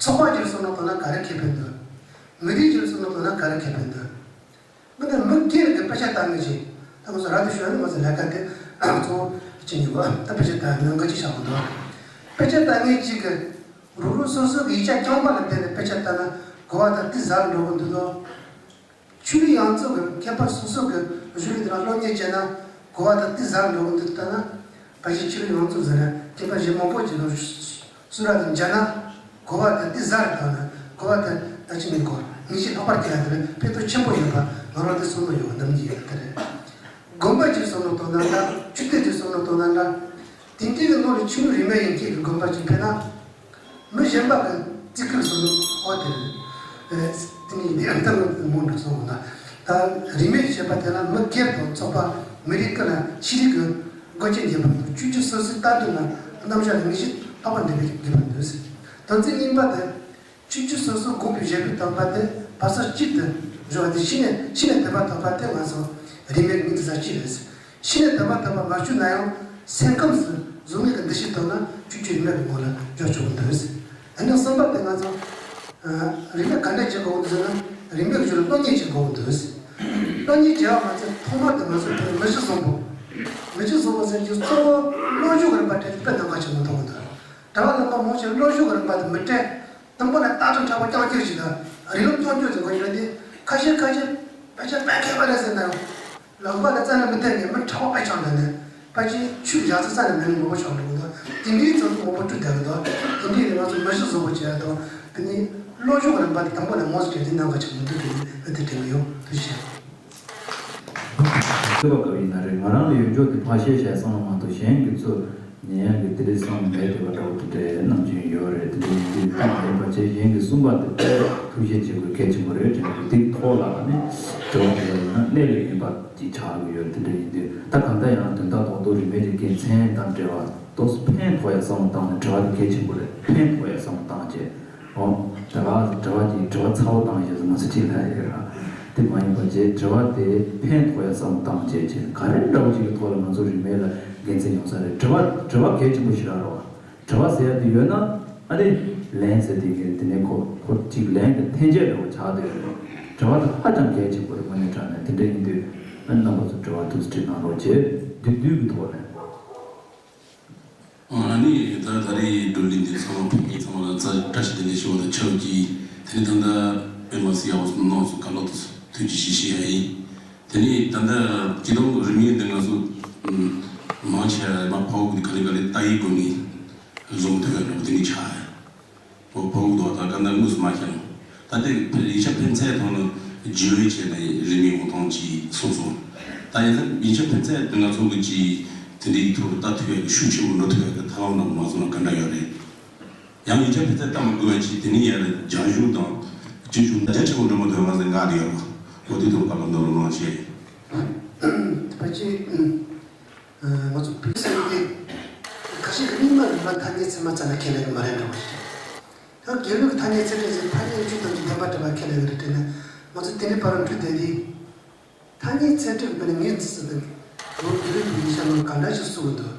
ཚོགས་པ་གཅིག་ལ་བསམ་བློ་བཏང་ན་ག་རེ་ཁེ་ཕན་འདུག་མི་རིགས་གཅིག་ལ་བསམ་བློ་བཏང་ན་ག་རེ་ཁེ་ཕན་འདུག་མི་དེ་མི་སྒེར་གྱི་དཔེ་ཆ་ལྟ་མཁན་ཅིག་ད་ང་ཚོ་ར་དུ་ཞོན་ནས་ང་ཚོ་ལས་ཀ་དེ་གཙོ་བོ་ཅི་ཡིན་པ་ད་དཔེ་ཆ་ལྟ་ནང་ག་ཅི་བྱ་དགོས་འདུག་དཔེ་ཆ་ལྟ་མཁན་ཅིག་གིས་རུ་རུ་སོ་སོ་གི་ཡིག་ཆ་རྐྱང་པ་ལ་བརྟེན་ནས་དཔེ་ཆ་ལྟ་ན་གོ་བ་དང་ཏི་ཟབ་འགྲོ་གི་འདུག་དོ། ཆོས་ལུགས་ཡོངས་རྫོགས་ཀྱི་མཁས་པ་སོ་སོ་གི་གཞུང་ལུགས་དེ་ལ་སློབ་གཉེར་བྱས་ན་གོ་བ་དང་ཏི་ཟབ་འགྲོ་གི་འདུག་ལྟ་ན། ཕལ་ཆེར་ཆོས་ལུགས་ཡོངས་རྫོགས་ཟེར་ན་མཁས་པ་གཞན་མང་པོ་ཅིག་གི་སུ་ར་དང་མཇལ་ན་གོ་བ་དང་ཏི་ཟབ་རེ་བཏང་ན་གོ་བ་དང་ད་ཅི་མིན་གོ་ངེས་ཤེས་ལྷག་པར་སྐྱེ་ཡ་དེ་ལ་ཕན་ཐོགས་ཆེན་པོ་ཡོད་པ་ང་རང་དེ་བསམ་བློ་ཡོད་པ་ནམ་ཡིན་ཡོད་དེ་རེད། དགོན་པ་ཅིག་བསམ་བློ་བཏང་ན་འདྲ། ཆོས་དད་ཅིག་བསམ་བློ་བཏང་ན་འདྲ། དེ་འདྲའི་གི་ནང་ལ་ཆོས་ལུགས་རིས་མེད་ཡིན་མཁན་གྱི་དགོན་པ་ཅིག་ཕེབས་ན། མི་གཞན་པ་གི་བརྩི་བཀུར་སོགས་ནི་ཨོ་དེ་རེད། དེ་ནི་འདི་ཨ་མཐའ་མོ་མོ་འགྲོ་སོང་ན། ད་རིས་མེད་ཞེས་པ་དེ་ལ་མི་སྒེར་དང་ཚོགས་པ་མི་རིགས་ཀྱི་ལ་ཤེས་རིག་གི་སྒོ་ཆེན་རྒྱས་པ་དང་ཆོས་བརྒྱུད་སོ་སོའི་ལྟ་གྲུབ་ལ་རྣམ་གཞག་ལ་ངེས་ཤེས་ལྷག་པར་འདུས་པའི་དགོས་པ་འདོད་ཟེར། དོན་ཚན་གཉིས་པ་དེ། ཆོས་བརྒྱུད་སོ་སོའི་དགོངས་པའི་བཞེད་དགོངས་དམ་པ་དེ་བར་ས་གཅིག་ཏུ་བཞག་སྟེ་ཕྱི་ནས་ཕྱི་ནས་དད་པ་དམ་པ་དེ་ང་ཚོ་རིས་མེད་ངེས་འཛིན་ས་གཅིག་རེད། ཕྱི་ནས་དད་པ་དམ་པ་མ་བྱུང་ན་ཡང་སེམས་ཁམས་སུ་གཟུགས་མེད་ཀྱི་འདུ་ཤེས་བཏང་ན་ཆོས་བརྒྱུད་རིས་མེད་ཀྱི་ངོ་ལ་འཇོག་ཆོག་གི་འདུག་ཨ་ནི་གསུམ་པ་དེ་ང་ཚོ་རིས་མེད་ག་འདྲ་བྱེད་དགོས་འདུག་ཟེར་ན་རིས་མེད་ཀྱི་ཆོས་ལ་སློབ་གཉེར་བྱེད་དགོས་འདུག་སློབ་གཉེར་བྱེད་པ་མ་ཚད་ཐོག་མར་དེ་ང་ཚོ་བོད་མི་གཞི་བཟང་པོ། མི་གཞི་བཟང་པོ་ཟེར་རྒྱུ་གཙོ་བོ་བློ་སྦྱོང་གི་རིམ་པ་དེ་དཔེ་གནད་འགག་ཆེན་པོ་མཐོང་གི་འདུག་གྲྭ་པ་རྣམ་པ་མང་ཆེ་བ་བློ་སྦྱོང་གི་རིམ་པ་དེ་མི་སྤྲད། དང་པོ་ནས་རྟགས་ཁྲ་མཁྲེགས་པོ་རྐྱང་ཁྱེར་ཞིག་དང་རིགས་ལམ་རྐྱང་ཁྱེར་ཞིག་དགོས་ཡོད་དེ། ཁ་ཤས་ཁ་ཤས་དཔེ་ཆ་དཔེ་མཁས་པ་རེད་ཟེར་ན་ཡང་ལག་པ་ལ་རྩ་ནས་མི་བསྟན་ནས་མི་ཁྲ་བ་དཔེ་ཆ་འདོན་ནས་ཕལ་ཆེར་ཆོས་བཞག་ཚུལ་རྩ་ནས་མེད་ནས་མང་པོ་ཆགས་འགྲོ་གི་འདུག་དེ་འདྲའི་ཚོགས་འདུ་མང་པོ་བསྐྲུན་བསྡད་ཀྱི་འདུག་དེ་འདྲའི་ནས་ང་ཚོ་མི་གཞི་བཟང་པོ་བྱེད་ཡ་དང་དེ་ནས་བློ་སྦྱོང་གི་རིམ་པ་དེ་དང་པོ་ནས་མང་ཙམ་སྤྲད་དེ་གནད་འགག་ཆེན་པོ་འདུག་དེ་ནས་ཨ་དེ་དྲན་གྱི་ཡོད། ཐུགས་རྗེ་ཆེ། ཐུབ་པ་དཀའ་བ་ཡིན་ན་རེད། ང་རང་ལ་ཡོད་ཆོག་དེ་ཕར་བཤད་བཤད་སོང་བ་མ་གཏོགས་གཞན་གྱི་ཚོ་ཉན་ཡག་གི་དེ་འདྲའི་བསམ་མེད་དེ་བ་འདྲ་བོ་དེ་འདྲའི་ནམ་རྒྱུན་ཡོད་རེད། དེ་འདྲའི་ཡིན་དུས་ཐུགས་མ་ཡིན་པ་བྱས་གཞན་གྱི་གསུངས་པ་དེ་ཐུགས་བཞེས་བྱེད་དགོས་གལ་ཆེན་པོ་རེད་དྲན་གྱི་འདུག་ཐོག་ལ་ནི་དྲི་བ་དེ་ལ་ཡིན་ན་གནད་ལ་ཡིན་པ་ཅིག་ཆགས་ཀྱི་ཡོད་རེད། དེ་འདྲ་ཡིན་དུས་ད་གང་ལྟར་ཡང་དོན་དག་རྡོག་རྡོག་རིས་མེད་ཀྱི་དགེ་མཚན་དང་འབྲེལ་བ་ཏོག་ཙམ་ཕན་ཐོགས་ཡག་བསམ་བློ་བཏང་ནས་དྲི་བ་དེ་གལ་ཆེན་པོ་རེད། ཕན་ཐོགས་ཡག་བསམ་བློ་བཏང་བྱས། ཨོ། དེ་ག་དྲི་བ་གྱིས་དྲི་བ་ཚ་བོ་བཏང་ཡོད་ཟེར་མ་ཟེར་ཅིག་ལ་ཡོད་ར། དེ་མ་ཡིན་པ་བྱས་དྲི་བ་དེ་ཕན་ཐོགས་ཡ་བསམ་བཏང་བྱས་བྱས་ག་རེ་འདྲ་བོ་ཅིག་གི་ཐོག་ལ་ང་ཚོ་རིས་མེད་ལ་དགེ་མཚན་ཡོང་ས་རེད། དྲི་བ་དྲི་བ་གལ་ཆེན་པོ་ཞིག་རག་རོགས། དྲི་བ་ཟེར་ཡ་དེ་ཡོད་ན་ཨ་ནི་ལན་ཟེར་དེ་གི་དེ་ནས་ཁོ་ཁོ་ཅིག་ལན་དེ་འཐེན་འབྱེད་འདྲ་བོ་ཆགས་བསྡད་ཡོད་རེད། དྲི་བ་དེ་ཧ་ཅང་གལ་ཆེན་པོ་རེད། དངོས་གནས་དྲང་གནས་དེ་འདྲ་ཡིན་དུས་ཨ་ནི་རྣམ་པ་ཚོ་དྲི་བ་ཐུགས་སུ་དྲི་གནང་རོགས་བྱས་བསྡུས་བསྡུས་ཀྱི་ཐོག་ནས། ཨ་ནི་ད་ད་རེས་བགྲོ་གླེང་འདི་ཚང་མ་ཕ་གི་ཚང་མ་ལ་ཚ་བཀྲ་ཤིས་བདེ་ལེགས་ཞུ་བ་དང་ཆབས་ཅིག་དེ་ནས་ད་ལྟ་པད་མ་སི་ཡ་བ་སོང་ནང་སོང་ག་ལོ་ཐུགས་རྗེ་ཆེ་ཞུ་ཡ་ཡིན། དེ་ནས་ད་ལྟ་སྤྱི་བཏང་རིམ་ཡིག་འདི་ང་ཚོ་མང་ཆེ་བ་མ་ཕ་བོ་གི་ག་ལེ་ག་ལེ་ལྟ་ཡི་དགོས་ངེས་བཟུང་ཐུབ་ཡ་འགྲོ་དེ་ནས་ཆགས་ཡ། ཨོ་བོད་ལུགས་དང་ད་ག་ནང་དངོས་སུ་མ་ཤར། ད་ལྟའི་ཡིག་ཆ་ཕན་ཚུན་ཐོག་ནས་བརྗེ་བའི་ཆེད་ནས་རིན་མེད་འོང་ཐང་ཅིག་གསུངས་སོང་། ད་ཡིན་ན་ཡིག་ཆ་ཕན་ཚུན་ང་ཚོ་གི་ཅིག་དེ་འདྲའི་ཐོག་ལ་ལྟ་ཐུབ་ཡག་གི་ཤུགས་ཆེན་པོ་འགྲོ་ཐུབ་ཡག་གི་ཐབས་ལམ་རྣམས་མ་བཟུང་ན་ག་འདྲ་ཡོད་རེད། ཡང་ཡིག་ཆ་ཕན་ཚུན་ལྟ་མི་དགོས་པ་ཅིག་དེ་ནས་ཡར་རྒྱང་ཤུགས་དང་སྤྱི་ཤུགས་རྒྱ་ཆེན་པོ་འགྲོ་མི་ཐུབ་པ་ཟེར་འགག་བསྡད་ཡོད་པ། འོ་དེ་ཐོག་བཀའ་སློབ་གནང་རོགས་གནང་ཞེས། ཕལ་ཆེར། ང་ཚོ་བོད་ཟེར་བ་དེ་ཁ་ཤས་ཀྱིས་རྙིང་མ་ལུགས་ལ་ཐ་སྙད་ཚད་མ་རྩ་ནས་ཁས་ལེན་གྱི་མ་རེད་འདྲ་བ་ཞིག་རེད། ད་རྒྱལ་བོའི་ཐ་སྙད་ཚད་འབྲས་ཟེར་ཐ་སྙད་བཅུ་ཐམ་གྱི་བདེན་པ་གྲུབ་པ་ཁས་ལེན་གྱི་རེད་དྲན་ན། ང་ཚོ་དེ་ནས་བར་འགྲོ་བསྡད་དེ། ཐ་སྙད་ཚད་འབྲས་དཔེར་ན་ངོས་འཛིན་ཟེར་དུས། ལོ་རྒྱུས་ལུགས་ཀྱི་ཡིག་ཆ་ནང་ག་འདྲ་ཞིག་གསུངས་ཀྱི་འདུག་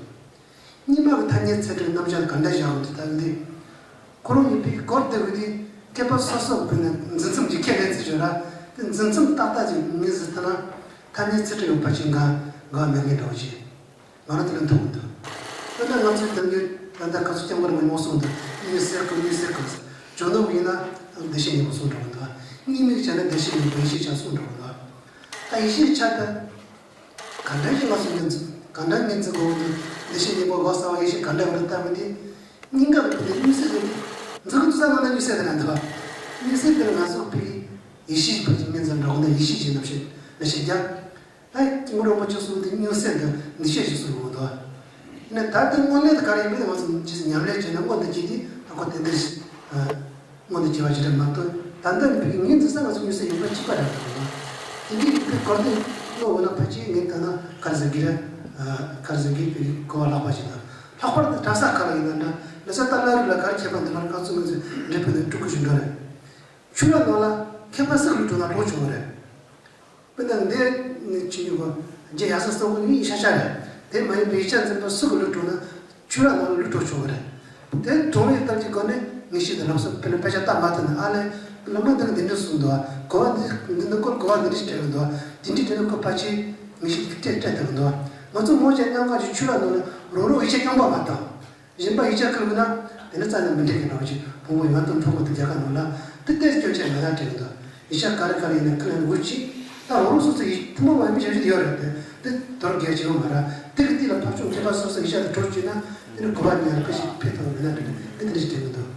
རྙིང་མ་གི་ཐ་སྙད་ཚད་འབྲས་རྣམ་གཞག་ག་འདྲ་བཞག་ཡོད་འདུག་ད་འདི། ཁོ་རང་གཉིས་པོའི་སྐོར་དེ་བས་དེ་མཁས་པ་སོ་སོ་བས་ན་འཛིན་མཚམས་ཀྱི་ཁས་ལེན་ཚུལ་བརྗོད་ར། དེ་འཛིན་མཚམས་ཏག་ཏག་ཅིག་ངོས་འཛིན་ཐུབ་ན། ཐ་སྙད་ཚད་འབྲས་ཡོད་པ་ཅིག་འགའ་འགའ་མེད་མཁན་འདྲ་བོ་ཅིག་ང་རང་དེ་ལ་མཐོང་གི་འདུག་དཔེར་ན་ང་ཚོའི་དེང་དུས་ད་ལྟ་ཁ་སོ་སྐྱབས་མགོན་རིན་པོ་ཆེས་གསུངས་འདུག་སྙན་གསེར་ཁུ། སྙན་གསེར་ཁུ་ཟེར། ཇོ་ནང་ཡིན་ན་བདེ་གཤེགས་སྙིང་པོ་གསུངས་འགྲོ་གི་འདུག་སྙན་མིག་བྱས་ན་བདེ་གཤེགས་སྙིང་པོ་ཡེ་ཤེས་ཆ་གསུངས་འགྲོ་གི་འདུག་ད་ཡེ་ཤེས་ཆ་ད། ག་འདྲ་ཞིག་ང་ཚོ་ངོས་འཛིན། ག་འདྲ་ངོས་འཛིན་དགོས་ཀྱི་འདུག་བདེ་གཤེགས་སྙིང་པོ་ལོ་ཙཱ་བ་ཡེ་ཤེས་ག་འདྲ་ཡོད་རེད་ལྟ་བུ་འདི། སྙིང་ག་གི་ཕུ་ནས་སྙན་གསེར་རེད། འཛིན་གྱི་འདུག་ས་ང་ལ་སྙན་གསེར་དེ་རང་འདུག་སྙན་གསེར་དེར་ང་ཚོ་ཕུ་གི་ཡེ་ཤེས་ཕུ་གི་ངོས་འཛིན་འགྲོ་གི་འདུག་ཡེ་ཤེས་ཀྱི་རྣམ་ཤེས་ལ་ཤེས་རྒྱ། ད་སྐྱབས་མགོན་རིན་པོ་ཆེས་གསུངས་དེ་སྙན་གསེར་འདི་འདི་ཤེས་ཤིག་གསུངས་འདུག་ཡིན་ན་ད་ལྟ་དངོས་གནས་དེ་ག་རེ་ཡིན་པ་དེ་ང་ཚོ་ཇི་སྲིད་ཉམས་ལེན་བྱས་ན་མངོན་དུ་གྱིས་དེ་ཨ་ཁོ་དེ་འདྲ་ཞིག་སྔོན་དུ་བྱས་པ་ཞིག་རེད་མ་གཏོགས། ད་ལྟ་ནི་བོད་ཀྱི་ངོས་འཛིན་ས་ང་ཚོ་མྱུར་ཚད་ཡོད་པ་གཅིག་པ་རེད་འདུག་དེ་འདྲའི་རིག་པའི་གོ་བདེ་བློ་འོ་ན་ཕལ་ཆེར་ངས་ལྟ་ན་ག་རེ་ཟེར་གི་རེད། ག་རེ་ཟེར་གི་བོད་ཀྱི་གོ་བ་ལྷག་པ་ཞིག་དང་། ལྷག་པར་དུ་གྲྭ་ས་ཁག་ལ་ཡིན་ན་འདྲ། ལ་ས་ཏཱ་ལ་རི་ལ་ག་རེ་ཁྱད་པར་འདུག་ལ་ཁ་ཚུགས་ང་ཚོས་འབྲས་བུ་ནས་སྤྲུལ་སྐུ་ཞིག་འགྲོ་རེད། ཆོས་ར་ནང་ལ་མཁས་པ་སུ་གི་ལུས་འགྲོ་ན་གྲོགས་བྱུང་བ་རེད། དཔེར་ན་འདི་ནི་ཆི་ཉུ་གོ་རྗེ་ཡ་ས་སོགས་ཀྱི་ཤ་ཤ་རེད། དེ་མ་ཡིན་པའི་ཡིག་ཆ་འཛིན་པ་སུ་གི་ལུས་གྲོགས་ན་ཆོས་ར་ནང་ལ་ལུས་གྲོགས་ཆོག་གི་རེད། དེ་གྲོང་བའི་ལྟར་གྱི་སྒོ་ནས་ངེས་ཤེས་དང་ལམ་སྲོལ་དཔེར་ན་དཔེ་ཆ་ལྟ་མ་ཐུབ་ན་ཨ་ལས་བླ་མ་འདི་གི་འདི་འདྲ་གསུངས་འདུག་ཨ། གོ་བ་འདི་འདི་འདི་སྐོར་གོ་བ་འདི་འདྲ་ཞིག་སྤྲད་གི་འདུག་ཨ། འདི་འདྲ་སྤྲད་ན་ཁོ་ཕལ་ཆེར་ངེས་ཤེས་སྤྲད་སྤྲད་ཐུབ་གི་འདུག་ཨ། ང་ཚོ་མོ་ཆ་མཉམ་གང་ཞིག་ཆོས་ར་ནང་ལ་རོགས་རོགས་ཡིག་ཆ་རྐྱང་པ་མ་བཏང་། གཞན་པ་ཡིག་ཆ་ཁུར་བ་ན་དེ་ནི་རྩ་ནས་མི་འགྲིག་གི་འདྲ་བ་ཅིག་ཕུང་པོ་ཡོན་ཏན་མཐོ་པོ་དེ་རྒྱལ་ཁབ་ནང་ལ་དེ་ལྟས་སྐྱོན་ཆེ་ལ་ཡང་དྲན་གི་འདུག་ཡིག་ཆ་ག་རེ་ག་རེ་ཡིན་ན་ཁུར་ལེན་དགོས་ཅིག་ད་འོ་རོགས་སོ་སོ་ཡིག་ཐུན་མོང་མ་ཡིན་པའི་ཞབས་ཞུ་དེ་ཡོད་རེད་དེ། དེ་དོར་རྒྱག་ཅིག་ཡོད་མ་ར། དེ་གི་དེ་ལ་ཕར་ཕྱོགས་མཁས་པ་སོ་སོ་ཡིག་ཆ་དེ་གྲོགས་བྱས་ན་དེ་ནི་གོ་བ་ཉར་ཕེ་ཞིག་ཕེ་ཐོག་མི་ན་དེ་དེ་དེ་འདྲ་ཞིག་དྲན་གི་འདུག་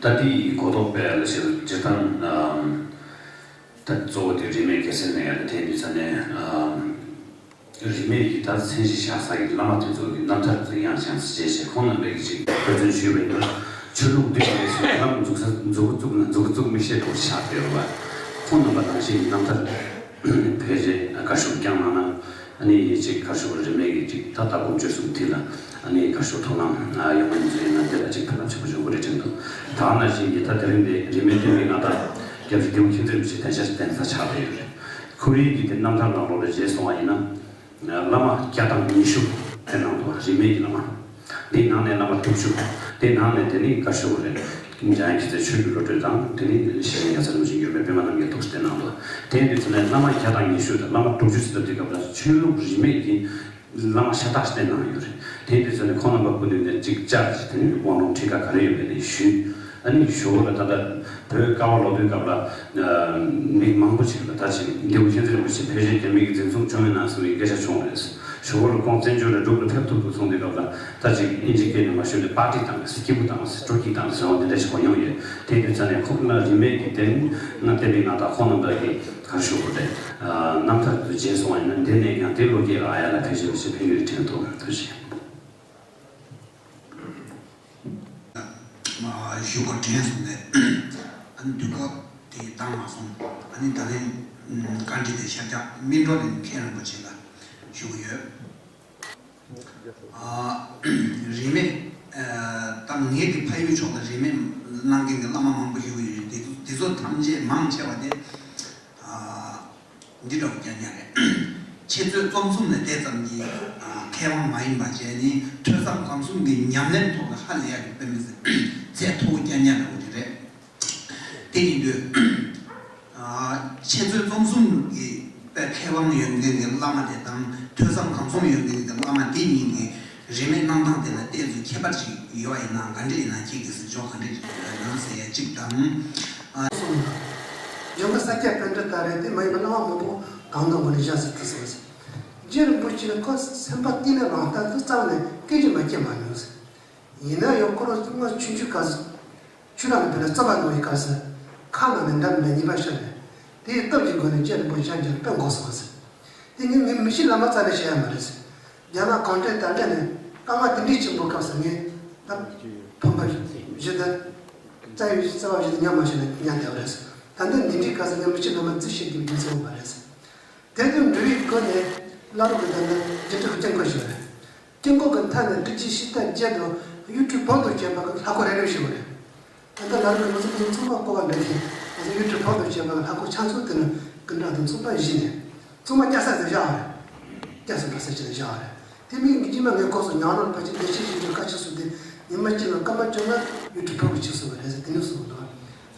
ད་དེའི་གོ་རྟོགས་སྤེལ་ལ་ཞེས་སྤྱིར་བཏང་ད་གཙོ་བོ་དེ་རིས་མེད་སྐྱེད་ཚལ་ནས་ཡང་དེ་དུས་ཚ་ནས། རིས་མེད་ཀྱི་ད་མཚན་གཞི་བཞག་ས་ཀྱི་བླ་མ་དེ་ཚོ་གི་རྣམ་ཐར་དེ་ཡང་བྱང་སེ་རྗེས་བྱས་ཁོང་རྣམ་པས་ཀྱི་ཅིག་དཔེ་མཚོན་ཞུས་པ་ཡིན་ན་ཆོས་ལུགས་འདི་ཡི་སུ་ལམ་འཛུགས་ས་འཛུགས་བཙུགས་ན་འཛུགས་བཙུགས་མི་ཤེས་པ་ཆགས་བསྡད་ཡོད་པ། ཁོང་རྣམ་པ་ནང་བཞིན་གྱི་རྣམ་ཐར་ཕལ་ཆེར་བཀའ་ཤོག་བསྐྱངས་གནང་ན་ཨ་ནི་ཡིན་ཅིག་བཀའ་ཤོག་རིས་མེད་ཀྱི་ཅིག་ད་ལྟ་དགུ་བཅུ་གསུམ་ཐིག་ལ་ཨ་ནི་བཀའ་ཤོག་ཐུགས་ལམ་ཡོང་བ་ཡིན་ཚུལ་ཡིན་ན་དེ་ལ་ཅིག་ཕན་ཐོགས་ཆེན་པོ་འབྱུང་གི་རེད་དྲན་འདུག་ད་ནང་བཞིན་གྱི་ད་དེ་རིང་འདི་རིས་མེད་བསྟན་པའི་མངའ་བདག་སྐྱབས་རྗེ་ཏེ་ཧུ་མཁྱེན་བརྩེ་རིན་པོ་ཆེ་གདན་ས་གདན་ས་ཆགས་བསྡད་ཡོད་རེད། ཁོ་རའི་གི་དེ་རྣམ་ཐར་ནང་ལོགས་ལ་རྗེས་སོང་བ་ཡིན་ན། བླ་མ་བརྒྱ་དང་ཉི་ཤུ་བསྟེན་གནང་འདུག་རིས་མེད་ཀྱི་བླ་མ། དེའི་ནང་ནས་བླ་མ་དྲུག་ཅུ། དེའི་ནང་ནས་དེ་ནི་བཀའ་ཤོག་རེད། འཇམ་དབྱངས་མཁྱེན་བརྩེ་ཆོས་ཀྱི་བློ་གྲོས་དང་དེ་ནི་ཞེ་ཆེན་རྒྱལ་ཚབ་རིན་པོ་ཆེ་མགོན་པོའི་པད་མ་རྣམ་རྒྱལ་ཐུགས་སུ་བསྟེན་གནང་འདུག་དེ་དུས་ཚོད་ནས་བླ་མ་བརྒྱ་དང་ཉི་ཤུ་དང་བླ་མ་དྲུག་ཅུ་ཟེར་སྟབས་དེ་སྐབས་ལ་ཆོས་ལུགས་རིས་མེད་ཀྱི་བླ་མ་ཤ་སྟག་བསྟེན་གནང་ཡོད་རེད། དེ་དུས་ཚོད་ནས་ཁོང་རྣམ་པ་ཀུན་ནས་ནས་གཅིག་བཅར་ཅིག་དེ་ནི་དབང་ལུང་ཁྲིད་ཀ་ག་རེ་ཡོད་པའི་ནས་ཞུས། ཨ་ནི་ཞོ་བོ་ལ་ད་ལྟ་བོད་ཀ་བ་ལོག་དུས་སྐབས་ལ་མི་མང་པོ་ཞིག་ལ་ད་ཅིག་ཏེ་ཧུ་མཁྱེན་བརྩེ་རིན་པོ་ཆེ་ཕལ་ཆེར་རྒྱ་མི་གི་འཛིན་བཟུང་བྱུང་ཡོད་ན་གསུངས་པའི་སྐད་ཆ་བྱུང་རེད། ཞོ་བོ་ལ་ཁོང་བཙན་བྱོལ་ལ་འབྲུག་ལ་ཕེབས་ཐུབ་ཐུབ་སོང་དུས་སྐབས་ལ་ད་ཅིག་ཨིན་ཇི་སྐད་ནས་མ་ཞུས་ཏེ་པར་ཊི་བཏང་ཟེར་སྐྱིད་པོ་བཏང་ཟེར་སྤྲོ་སྐྱིད་བཏང་ཟེར་འོ་དེ་འདྲ་ཞིག་གོ་མྱོང་ཡོད། དེ་དུས་ཚ་ནས་ཁོང་ལ་རིས་མེད་ཀྱི་དེ་ང་བསྟན་པའི་མངའ་བདག་ཁོང་རྣམ་པ་གི་གར་ཞུ་དགོས་རེད། རྣམ་ཐར་དུ་རྗེས་སོང་བ་ཡིན་ན་འདི་ནས་ཀྱང་དེ་བློ་སྐྱེད་ཨ་ཡ་ལ་ཕལ་ཆེར་ཕལ་ཆེར་ཕན་གྱི་རེད་དྲན་ཐུབ་ཐུགས་རྗེ་ཆེ། ཞུ་དགོས་དྲན་སོང་ནས་ཨ་ནི་དུས་སྐབས་དེ་བཏང་མ་སོང་། ཨ་ནི་ད་ལན་བཀའ་འདྲི་དེ་ཤར་རྒྱག་སྨིན་གྲོགས་ལས་མཁན་རིན་པོ་ཆེ་ལ་ཞུ་གི་ཡོད། རིས་མེད་ད་ངས་དེ་ཕ་ཡུལ་ཕྱོགས་ལ་རིས་མེད་གནང་མཁན་གྱི་བླ་མ་མང་པོ་ཞུ་གི་ཡོད། དེ་ཚོ་དེ་ཚོ་ཐམས་ཅད་མང་ཆེ་བ་དེ། འདི་འདྲ་བོ་རྐྱང་རྐྱང་རེད། འཆད་རྩོད་རྩོམ་གསུམ་ལ་དེ་ཙམ་གྱི་མཁས་དབང་མ་ཡིན་པ་བྱས་ནས་ཐོས་བསམ་སྒོམ་གསུམ་གྱི་ཉམས་ལེན་ཐོག་ལ་ཧ་ལས་ཡག་གི་དཔེ་མི་སྲིད་ཚད་མཐོ་བོ་རྐྱང་རྐྱང་འདྲ་བོ་དེ་རེད། དེ་ཡིན་དུས། འཆད་རྩོད་རྩོམ་གསུམ་གྱི་དཔེ་མཁས་དབང་ཡོད་མཁན་གྱི་བླ་མ་དེ་དང་ཐོས་བསམ་སྒོམ་གསུམ་ཡོད་མཁན་གྱི་བླ་མ་དེ་གཉིས་ཀྱི་རིས་མེད་གནང་སྟངས་དེ་ལ་ཏོག་ཙམ་ཁྱད་པར་ཅིག་ཡོད་པ་ཡིན་ན་ག་འདྲ་ཡིན་ན་ཁྱེད་ཀྱིས་ཟེར་ཕྱོགས་ག་འདྲ་ཞིག་ཡོད་ན་ཟེར་ཡ་གཅིག་དང་། ཨ། གསུངས་འདུག་སྦྱོང་བ་ས་སྐྱ་པཎྜི་ཏ་རེད་དེ་མ་ཡིན་པ་བླ་མ་མང་པོ་གང་དང་གང་ནས་བཞག་ཟེར་དུ་གསུངས་ཟེར། རྗེ་རིན་པོ་ཆེ་ལ་ཁོ་སེམས་པ་གཏིང་ནས་རང་ལྟ་དུ་རྩ་བ་ནས་སྐད་ཅིག་མ་སྐྱེས་མ་མྱོང་ཟེར། ཡིན་ན་ཡང་ཁོ་རང་སྔོན་ཆུང་ཆུང་སྐབས་སུ་ཆུ་རགས་ནས་བུད་ལ་རྩོད་པ་གནང་བའི་སྐབས་སུ་ཁ་ནང་ནས་འདབ་མ་གཉིས་པ་ཤར་ནས་དེའི་སྟོབས་ཀྱི་སྒོ་ནས་རྗེ་རིན་པོ་ཆེ་ཞབས་འཇུག་དཔེ་འགོག་སོང་ཟེར། དེ་ངས་ངའི་མི་ཤི་བླ་མ་རྩ་ནས་བཤད་ཡ་མ་རེད་ཟེར། རྒྱ་ནག་གུང་ཁྲན་ཏང་ལྟ་ནས་སྐར་མ་དེ་འདྲའི་ཆེན་པོ་སྐབས་སུ་ངས་ད་ཕམ་པ་བཞི་དང་རྩ་བའི་རྩ་བ་བཞི་དང་ཉམས་མ་ཤེས་ན་ཉམས་བསྡད་པ་རེད་ཟེར། ད་ལྟ་འདི་འདྲའི་སྐབས་སུ་ངས་མི་ཤི་བླ་མ་རྩིས་བཤད་རྒྱུ་རྒྱུ་མཚན་ཡོད་མ་རེད་ཟེར། དེ་དོན་འགྲེལ་བའི་སྒོ་ནས་བླ་རུང་གི་དོན་དུ་རྒྱུ་འབྲས་ཀྱི་དཀྱིལ་འཁོར་ཞིག་རེད། དཀྱིལ་འཁོར་གྱི་མཐའ་ནས་སྤྲུལ་སྐུའི་ཤུལ་ལྟ་བརྒྱད་དུ་གཡུ་ཁྲི་ཕུར་དུ་བརྒྱན་པ་གི་ལྷ་སྐོར་རེ་རེ་ཞིག་རེད། ད་ལྟ་ལ་རུང་གི་ང་ཚོ་ཚང་མ་སྐོར་བ་འགྲོ་མཁན་ང་ཚོ་གཡུ་ཁྲི་ཕུར་དུ་བརྒྱན་པ་གི་ལྷ་སྐོར་ཆ་ཚང་དེ་ནི་སྐུ་འདྲ་དང་མཚུངས་པ་བཞི་ནས་ཚང་མ་སྐྱ་ས་དེ་བཞག་རེད། སྐྱ་སེར་འདྲ་ས་ཅི་དེ་བཞག་རེད། དེ་མིན་གྱི་རྗེས་མ་ངས་སྐོར་སོང་ཉག་རོང་ཕལ་ཆེར་ལས་བྱེད་ཞིག་གི་བཀའ་ཆོས་སུ་དེ་ཉི་མ་གཅིག་ལ་སྐར་མ་བཅོ་ལྔ་གཡུ་ཁྲི་ཕུར་གྱི་ཆོས་སུ་རེད་ཟེར་དེ་ནས་གསུངས་འདུག་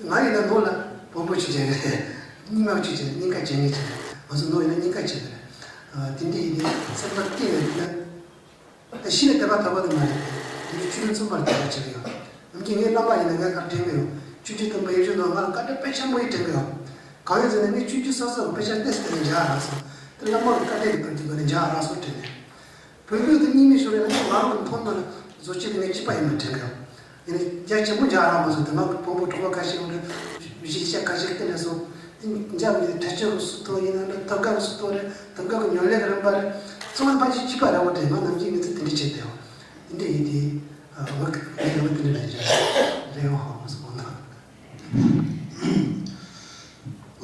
ང་ཡིན་ན་ནོར་ལ་བོན་པོ་ཆོས་བྱེད་ཀྱི་རེད། རྙིང་མ་ཆོས་བྱེད་རྙིང་ཁ་བྱེད་ངེས་ཀྱི་རེད། ང་ཚོ་ནོར་ཡིན་ན་རྙིང་ཁ་བྱེད་ཀྱི་རེད། དེ་འདྲ་ཡིན་དུས་སེམས་པ་གཏིང་ནས་ཡིན་ན། ཤི་ནས་དད་པ་དག་པ་དེ་མ་རེད། དེ་ནི་ཆོས་ལུགས་མཚུངས་པར་དད་པ་བྱེད་ཀྱི་ཡོད། ནམ་རྒྱུན་ངའི་བླ་མ་ཡིན་ན་ངས་ཁར་དྲན་གྱི་ཡོད། ཆོས་བརྒྱུད་དང་པོ་ཡིན་རྒྱུ་ནང་ང་ལ་བཀའ་དྲིན་དཔེ་ཆེན་པོ་ཡིས་དྲན་གྱི་ཡོད། གང་ཡིན་ཟེར་ན་ངས་ཆོས་བརྒྱུད་སོ་སོ་གི་དཔེ་ཆ་ཏོག་ཙམ་དེ་ནས་འཇགས་རག་སོང་། དེ་བླ་མ་གི་བཀའ་དྲིན་གྱི་བར་དུ་དེ་ནས་འཇགས་རག་སོང་དྲན་ནས། བོད་བོད་དུ་རྙིང་མའི་ཞོར་ལ་ཡང་ང་རང་གི་མཐོང་སྣང་ལ་བཟོ་བཅོས་དེ་ངས་གཅིག་པ་ཡིན་པ་དྲན་གྱི་ཡོད། ཡིན་ནའི་རྒྱ་ཆེན་པོ་འཇགས་རག་མ་སོང་། དེ་མ་གི་བོན་པོ་གྲོགས་པོ་ཁ་ཤས་ཡོང་དུས་གཞིས་ཆགས་ཁ་ཤས་སྐད་ལས་སོང་། འཇམ་གྱི་ཐལ་ཆོས་ཀྱི་སུ་ཐོག་ཡིན་ན་འདྲ། ཐབས་མཁས་ཀྱི་སུ་ཐོག་རེད། ཐབས་མཁས་ཀྱི་ཉམས་ལེན་གྱི་རིམ་པ་རེད། ཚང་མ་ཕལ་ཆེར་གཅིག་པ་རེད་བ། དེ་ང་ནམ་རྒྱུན་ངས་ཚེ་དེ་འདྲ་བྱས་བསྡད་ཡོད། དེ་འདྲ་ཡིན་དུས་ང་གི་ངའི་ལམ་དེ་འདྲ་ལ་འཇགས་རེད་བ། ཧོ་མ་སོང་ན།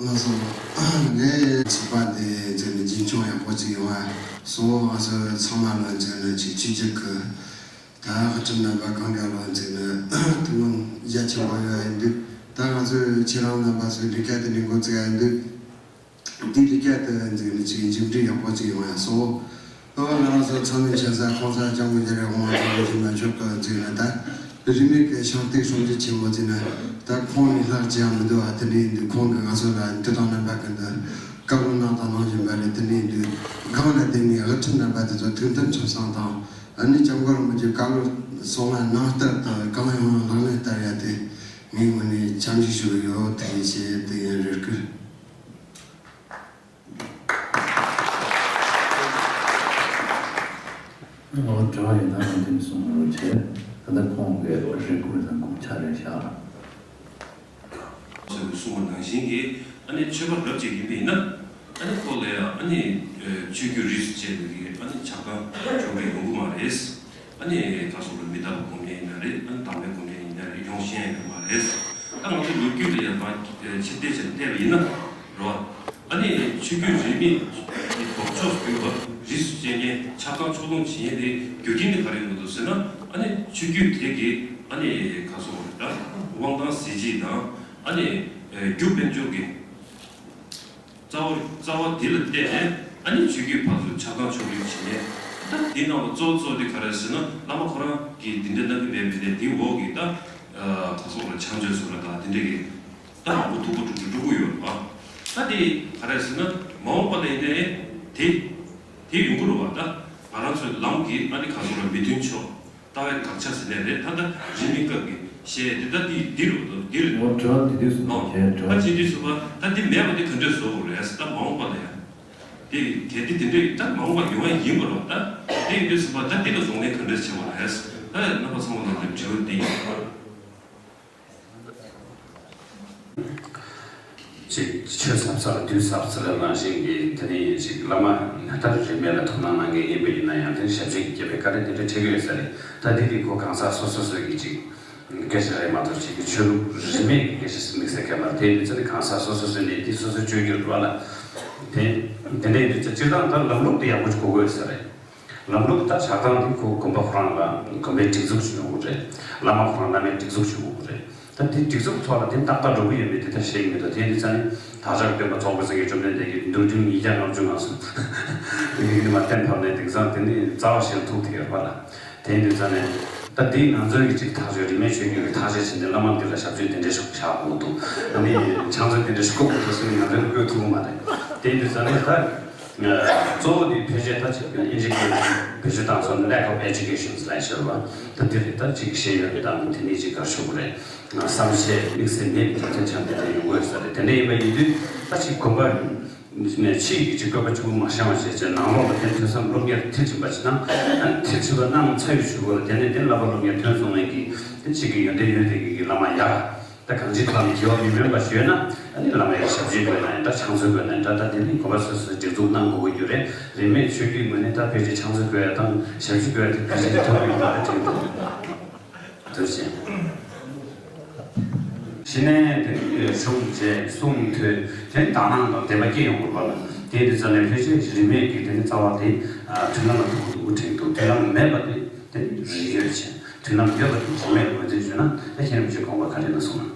ལགས་སོ། ངས་ཚོགས་པ་འདི་མཛད་ནས་རྒྱུན་འཁྱོངས་ཡག་པོ་ཅིག་ཡོང་བ་སོགས་ང་ཚོ་ཚང་མ་ལ་མཛད་ནས་ཅིག་ཆོས་བརྒྱུད་ཀྱི་ད་དབུ་ཁྲིད་རྣམ་པ་གང་ག་ལ་མཛད་ནས་ཐུགས་སྣང་རྒྱ་ཆེན་པོ་ཡོད་ཡིན་དུས། ད་ང་ཚོས་ཁྱེད་རང་རྣམ་པ་ཚོའི་ལས་ཀ་དེ་ནས་འགོ་བཙུགས་ཡ་ཡིན་དུས། འདི་ལས་ཀ་དེ་མཛད་ནས་ཅིག་མཇུག་འབྲས་ཡག་པོ་ཅིག་ཡོང་ཡ་སོགས། ཨོ་ང་རང་ཚོ་ཚང་མས་མཁྱེན་གསལ་ཁོང་ཚ་སྐྱབས་མགོན་རྒྱལ་བའི་དབང་ཕྱུག་གི་མཛད་ན་ད་རིས་མེད་ཀྱི་ཤིང་རྟའི་སྲུང་བརྩི་ཆེན་མོ་བརྩིས་ན། ད་ཁོང་ནས་ལྷག་ཅི་ཡང་མི་འདུག་ཨ། དེ་འདྲ་ཡིན་དུས་ཁོང་གིས་ང་ཚོ་ལ་འདི་དང་རྣམ་པ་ཀུན་ཏུ་བཀའ་སློབ་གནང་དང་གནང་བཞིན་པ་རེད། དེ་འདྲ་ཡིན་དུས་སྒང་ལ་བསྡད་ནས་དབུ་ཁྲིད་རྣམ་པ་དེ་ཚོ་ཐུགས་མཐུན་ཁྲིམས་གཙང་དང་ཨ་ནི་སྐྱབས་མགོན་རིན་པོ་ཆེའི་བཀའ་སློབ་གསུང་བ་ནང་ལྟར་དུ་གང་ཡོང་ལག་ལེན་བསྟར་ཡ་དེ་ངའི་ངོས་ནས་འཚམས་ཞུ་ཞུ་གི་ཡོད། དེ་ཡིན་ཞེས་དེ་ཡིན་རེ་སྐུལ། ཨོ་དྲི་བ་ཡོད་ན་ང་འདི་ནས་གསུང་རོགས་བྱེད། ད་ལྟ་ཁོང་གི་རེ་སྐུལ་དང་དགོངས་འཆར་རེ་བཞག་ཟེར་བའི་གསུང་བ་ནང་བཞིན་གྱི་ཨ་ནི་ཆོས་པ་རབ་ཅིག་ཡིན་པ་ཡིན་ན་ཨ་ནི་ཁོ་ལ་ཡང་ཨ་ནི་ཆོས་བརྒྱུད་རིས་སུ་བཅད་པའི་གི་ཨ་ནི་ཆགས་སྡང་འཇོག་གི་ཡོང་གི་མ་རེད། ཨ་ནི་ཁ་སོགས་ལ་མི་རྟག་པའི་སྒོམ་མཁན་ཡིན་ན་རེད། ཨ་ནི་དམ་པའི་སྒོམ་མཁན་ཡིན་ན་རེད། ཡོང་ཤེས་ཡ་ཡོད་མ་རེད། ད་ང་ཚོ་ལོ་རྒྱུས་ལ་ཡང་མ་ཕྱིར་བལྟས་བྱས་བལྟས་པ་ཡིན་ན་རེད་བ། ཨ་ནི་ཆོས་བརྒྱུད་རིས་མེད་ཀྱི་ལྡོག་ཕྱོགས་བརྒྱུད་པ་རིས་སུ་བཅད་མཁན་ཆགས་སྡང་ཕྱོགས་ལྷུང་བྱེད་མཁན་དེ་རྒྱུ་རྐྱེན་དེ་ག་རེ་ཡོང་གི་འདུག་ཟེར་ན། ཨ་ནི་ཆོས་བརྒྱུད་དེ་གི་ཨ་ནི་ཁ་སོགས་རེད། ད་དབང་ཐང་གཟི་བརྗིད་དང་ཨ་ནི་རྒྱུ་དཔལ་འབྱོར་གྱི་རྩ་བ་རྩ་བ་འདི་ལ་བརྟེན་ནས་ཨ་ནི་ཆོས་བརྒྱུད་ཕར་ཚུར་ཆགས་སྡང་ཕྱོགས་རིས་བྱེད་མཁན། ད་འདི་རྣམས་ལ་གཙོ་བོ་གཙོ་བོ་དེ་ག་རེ་ཟེར་ན། བླ་མ་ཁོ་རང་གིས་འདི་འདྲ་གནང་གི་མེད་པས་ནས་འདིའི་འོག་གི་ད་ཁ་སོགས་ལ་ཕྱག་མཛོད་ཟེར་བ་དང་འདི་འདྲ་གི་ད་རང་མགོ་ཐུག་པོ་དཀྲུག་དཀྲུག་དཀྲུག་གི་ཡོད་རེད་པ། ད་དེ་ག་རེ་ཟེར་ན་མ་འོངས་པ་ལ་ཡིན་ནའི་དེ་དེ་ཡོང་གི་རེད་པ། ད་ང་རང་ཚོའི་ལམ་གྱི་ཨ་ནི་ཁ་སོགས་ལ་མི་མཐུན་ཕྱོགས། ལྟ་བའི་དགག་བྱ་ཟེར་ནས་རེད། ད་ལྟ་རིས་མེད་སྐབས་ཀྱི་བཤད་འདི་ད་འདི་འདི་རུ་འདི་རུ། ཨོ་དྲི་བ་འདི་དུས་སུ་ཨོ་མ་བྱས་དྲི་ད་བ་ཅི་དུས་སུ་བ་ད་འདི་མེད་པ་འདི་ག་འདྲས་བཟོ་དགོས་རེད། ད་མ་འོངས་པ་ལ་ཡང་འདི་གལ་ཏེ་འདི་འདྲས་ད་མ་འོངས་པ་ཡོང་ཡ་ཡིན་པ་རོ། ད་འདི་ཡིན་དུས་སུ་བ་ད་འདི་ལ་གདོང་ལེན་ག་འདྲས་བྱེད་དགོས་རེད། ད་རྣམ་པ་ཚང་མ་ལ་འདི་དྲི་བ་འདི་ཡིན། ཅིག་ཆོས་ཟབ་ས་ལ་དུས་ཟབ་ཟེར་བ་ནང་བཞིན་གྱི་དེ་ནས་ཅིག་བླ་མ་ད་རིས་མེད་ལ་ཐུགས་སྣང་གནང་མཁན་ཡིན་པ་ཡིན་ན་ཡང་དེ་ནི་ཞབས་ཕྱི་རྒྱབ་པའི་བཀའ་དྲིན་དེ་འདྲ་འཕྲད་ཀྱི་ཡོད་ས་རེད། ད་འདི་དེ་ཁོ་གང་ཟག་སོ་སོ་སོ་གི་ཅིག་སྐད་ཆ་རེད་མ་གཏོགས་ཅིག་གི་ཆོས་ལུགས་རིས་མེད་ཀྱི་སྐད་ཆ་ཟེར་དམིགས་བསལ་གལ་མ་རེད། དེ་ཡིན་དུས་ཙང་ནི་གང་ཟག་སོ་སོ་སོ་ནས་དེ་སོ་སོའི་སྤྱོད་རྒྱུ་རེད་བ་ལ། དེ་དེ་འདྲ་ཡིན་དུས་ཙང་སྤྱིར་བཏང་ད་ལམ་ལུགས་དེ་ཡག་པོ་ཅིག་གོ་དགོས་ས་རེད། ལམ་ལུགས་ད་ཆགས་སྟངས་འདི་ཁོ་དགོན་པ་ཁོ་རང་ལ་དགོན་པའི་སྒྲིག་འཛུགས་ཤིག་ཡོང་གི་རེད། བླ་མ་ཁོ་རང་བླ་མའི་སྒྲིག་འཛུགས་ཤིག་ཡོང་གི་རེད། ད་འདི་སྒྲིག་འཛུགས་ཐོག་ལ་དེ་རྟག་པར་འགྲོ་གི་ཡོད་མེད་དེ་ད་ཤེས་ཀྱི་མི་འདུག་དེ་ཡིན་དུས་ཙང་ནི་དྭགས་ལྕགས་དགོན་པ་རྫོགས་པའི་སངས་རྒྱས་བཅོམ་ལྡན་འདས་ཀྱིས་འདུལ་ཁྲིམས་ཉིས་བརྒྱ་ལྔ་བཅུ་ང་གསུམ་ཡིག་ནི་མ་གཏན་ཕབ་ནས་དེང་སང་དེ་ནི་རྩ་བ་ཞིག་ལ་ཐུག་ཐུག་ཡོད་པ་ལ། དེ་ཡིན་དུས་ཙང་ནས་ད་འདི་ང་ཚོའི་གི་ཅིག་ཐག་གཅོད་རིས་མེད་ཆོས་བརྒྱུད་ཀྱི་ཐག་གཅོད་བྱས་ནས་བླ་མ་འདི་ལ་ཞབས་ཕྱི་དེ་འདྲས་ཤོག་བྱ་དགོས་འདུག་ཨ་ནི་ཕྱག་མཛོད་དེ་འདྲས་ཤོག་དགོས་འདུག་ཟེར་ནས་ང་ཚོས་བཀོད་ཐུབ་ཀྱི་མ་རེད། དེ་ཡིན་དུས་ཙང་ནས་ད། གཙོ་བོ་དེ་ཕལ་ཆེར་ད་ཅིག་ཨིན་ཇི་སྐད་བེད་སྤྱོད་བཏང་སོང་ན་lack of education ལབ་ཤེས་པ་ད་དེ་རེད། ད་ཅིག་ཤེས་ཡོན་རེ་དང་དེ་ནས་ཅིག་ག་རེ་ཞུ་དགོས་རེད། བསམ་ཤེས་དམིགས་བསལ་མེད་པའི་རྒྱུ་མཚན་ཆ་དེ་འདྲ་ཡོང་གི་ཡོད་ས་རེད། དེ་འདྲ་ཡིན་པ་ཡིན་དུས་ད་ཅིག་དགོན་པ་ནས་ཕྱིའི་གི་ཅིག་བཀོད་པ་ཕྲུ་གུ་མ་བཤད་པ་བྱས་བྱས་ནང་ལོགས་ལ་དེ་ཐོས་བསམ་སློབ་གཉེར་མཐིལ་ཕྱིན་པ་ཅིག་དང་། མཐིལ་ཕྱིན་པ་གནང་ཚར་བའི་གཞུག་གུ་ལ་དེ་ནས་དེ་བསླབ་པ་སློབ་གཉེར་ཐོན་སོང་བའི་གི་དེ་ཅིག་གི་ཡོན་ཏན་ཡོད་དེ་གི་གི་བླ་མ་ཡག་ད་གང་ཅིའི་ཐོག་ནས་དགེ་བ་མི་དམན་པ་ཞུས་ན་ཨ་ནི་བླ་མའི་ཞབས་ཕྱི་དགོས་ན་ཡང་འདྲ། ཕྱག་མཛོད་དགོས་ན་ཡང་འདྲ། ད་དེ་ནི་དགོན་པ་སོ་སོས་སྒྲིག་འཛུགས་གནང་དགོས་ཀྱི་རེད། རིས་མེད་ཆོས་བརྒྱུད་ངོས་ནས་ད་ཕལ་ཆེར་ཕྱག་མཛོད་དགོས་ཡ་དང་ཞབས་ཕྱི་དགོས་ཡ་དེ་ཕལ་ཆེར་ཐོབ་ཡོད་པ་རེད་དྲན་འདུག་དེར་བཞིན། ཕྱི་ནས་དེ་ནི་གཞུང་བཅས་གསུང་ཐོས་དེ་ནི་དག་སྣང་དང་བདེན་པ་སྐྱེ་ཡོང་དགོས་པ་ལ། དེ་དུས་ཙམ་ནས་ཕལ་ཆེར་རིས་མེད་ཀྱི་དེ་ནི་རྩ་བ་དེ་མཐུན་ལམ་ལ་ཐུག་གི་འདུག་དྲན་འདུག་མཐུན་ལམ་མེད་པ་དེ་དེ་ནི་རིགས་ཡོད་ཅེས། མཐུན་ལམ་ཡོད་པ་དེ་རིས་མེད་ངོས་འཛིན་བྱས་ན་ད་ཁྱེད་རང་ཚོས་དགོངས་པ་ག་རེ་ན་གསུངས་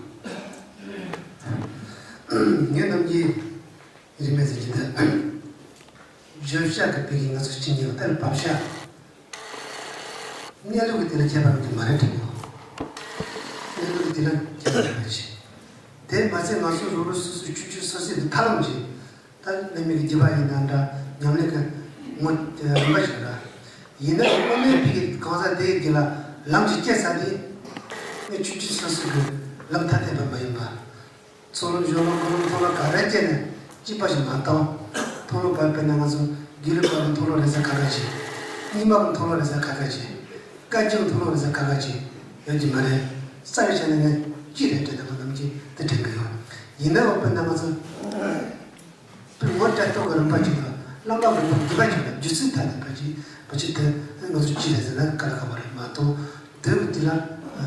ན། ངས་ནམ་རྒྱུན་རིས་མེད་ཟེར་གྱི་འདུག་བརྗོད་བྱ་གི་དཔེ་གི་ང་ཚོ་སྤྱི་ཉིད་ལ་ལྟར་བབ་བྱ། གནས་ལུགས་ཀྱི་དེ་ལ་ཁྱད་པར་འདུག་མ་རེད་དྲན་གྱི། གནས་ལུགས་ཀྱི་དེ་ལ་ཁྱད་པར་མེད་ཅེས། དེ་མ་ཚད་ང་ཚོ་རང་རང་སོ་སོའི་ཆོས་ཆོས་སོ་སོའི་ཐབས་ལམ་གྱིས། ད་གནད་མེད་ཀྱི་རྒྱུད་པ་ཡིན་ན་འདྲ། ཉམས་ལེན་གྱི་ངོ་རིམ་པ་ཞིག་འདྲ། ཡིན་ན་དབུ་མའི་བོད་ཀྱི་གང་ཟག་དེའི་རྒྱུད་ལ་ལམ་གྱི་སྐྱེ་ས་དེ། ངས་ཆོས་ཆོས་སོ་སོ་གི་ལམ་ཐ་དད་པ་མ་ཡིན་པ། ཚོགས་ལམ་གཞུང་ལམ་སྒོམ་ལམ་མཐོང་ལམ་ག་རེ་སྐྱེས་ནས་གཅིག་པ་ཞིག་མ་གཏོགས། མཐོང་ལམ་ག་དཔེར་ན་ང་ཚོ་དགེ་ལུགས་པ་གི་མཐོང་ལམ་རེ་ཟ་ཁ་ཁ་བྱེད། རྙིང་མ་གི་མཐོང་ལམ་རེ་ཟ་ཁ་ཁ་བྱེད། བཀའ་བརྒྱུད་མཐོང་ལམ་རེ་ཟ་ཁ་ཁ་བྱེད་ཡོད་ཀྱི་མ་རེད། རྩ་བའི་ཆ་ནས་ངས་ཅི་རེད་དྲན་ན་ང་ནམ་གྱི་དེ་དྲན་གི་ཡོད། ཡིན་ནའང་དཔེར་ན་ང་ཚོ། དཔེར་ངོ་སྤྲད་ཐོག་གི་རིམ་པ་ཅིག་དང་བླ་མ་རིམ་པ་བརྒྱུད་པ་ཅིག་དང་བརྒྱུད་ཚུལ་ཐ་དད་པ་ཅིག་བ་ཅིག་དེ་ང་ཚོ་ཅི་རེད་ཟེར་ན་དཀའ་ལས་ཁག་པོ་རེད་མ་གཏོགས། དེ་རུ་དེ་ལ་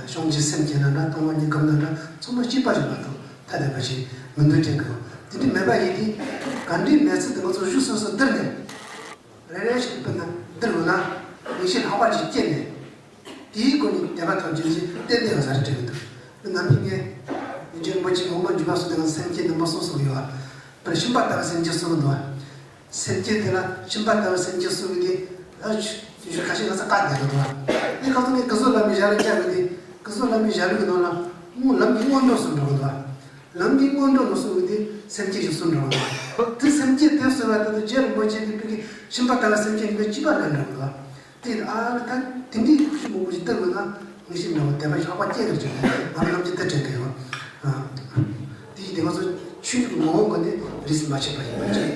ཤོང་རྗེས་སེམས་བསྐྱེད་ན་འདྲ། གཏོང་བ་ཉིད་སྒོམ་ན་འདྲ། ཚང་མ་གཅིག་པ་ཞིག་མ་གཏོགས་ཐ་དད་པ་ཞིག་མི་འདུག་དྲན་གི་ཡོད། དེ་འདྲ་མེད་པ་ཡིན་དུས་ག་འདྲའི་མེད་ཚུལ་དེ་ང་ཚོ་གཞུག་སོ་སོ་བསྡུར་ནས། རེ་རེ་བཞིན་དཔེར་ན་འདིར་འོ་ན་ངེས་ཤེས་ལྷག་པ་ཅིག་སྐྱེས་ནས། དེའི་སྒོ་ནས་དད་པ་དང་རྗེས་འཇུག་ཏན་ཏན་ཡོད་ས་རེད་དྲན་གྱི་འདུག་ནམ་རྒྱུན་ངས་རྗེ་རིན་པོ་ཆེ་འོག་མ་འཇུག་པ་སོགས་དེ་སེམས་བསྐྱེད་རྣམ་པ་གསུམ་གསུངས་ཡོད། དཔེར་ཤུན་པ་ལྟ་བུའི་སེམས་བསྐྱེད་གསུངས་འདུག་སེམས་བསྐྱེད་དེ་ལ་ཤུན་པ་ལྟ་བུའི་སེམས་བསྐྱེད་གསུངས་ཡོད་དེ། ཨ་ཆུ་ཆུ་ཁ་ཤས་ང་ཚོ་བཀག་བསྡད་ཀྱི་འདུག་དེ་ཁ་ཚོ་ངས་སྐུ་གཟུགས་ལམ་མི་བཞག་ལ་བཅར་བས་དེ། སྐུ་གཟུགས་ལམ་མི་བཞག་ལུགས་ཀྱི་ནང་ལ་སྔོན་ལམ་གྱི་སྔོན་འགྲོ་གསུངས་འགྲོ་གི་འདུག་ལམ་གྱི་སྔོན་འགྲོ་ལ་སོགས་པའི་དེ་སེམས་བསྐྱེད་ཀྱི་གསུང་འགྲོ་བ། དེ་སེམས་བསྐྱེད་དེ་གསུང་བ་དེ་དང་རྗེ་རིན་པོ་ཆེ་གི་པི་ཀི་ཤུན་པ་ལྟ་བུའི་སེམས་བསྐྱེད་གཉིས་ཀ་གཅིག་པ་ལས་འགྲོ་བ། དེ་ཨ་ད་དེ་འདྲའི་ཤུགས་མང་པོ་ཞིག་བསྟན་དགོས་ན་ངེས་ཤེས་འདྲ་བོ་དད་པ་ཞག་པ་སྐྱེ་གི་རེད་ཅེས་ང་རང་ཅི་ལྟར་དྲན་གི་ཡོད། དེ་ཡིས་དེ་ང་ཚོ་ཆོས་ཀྱི་ངོ་བོ་ངོ་ནས་རིས་སུ་མ་ཆད་པ་ཡིན་པ་ཅིག་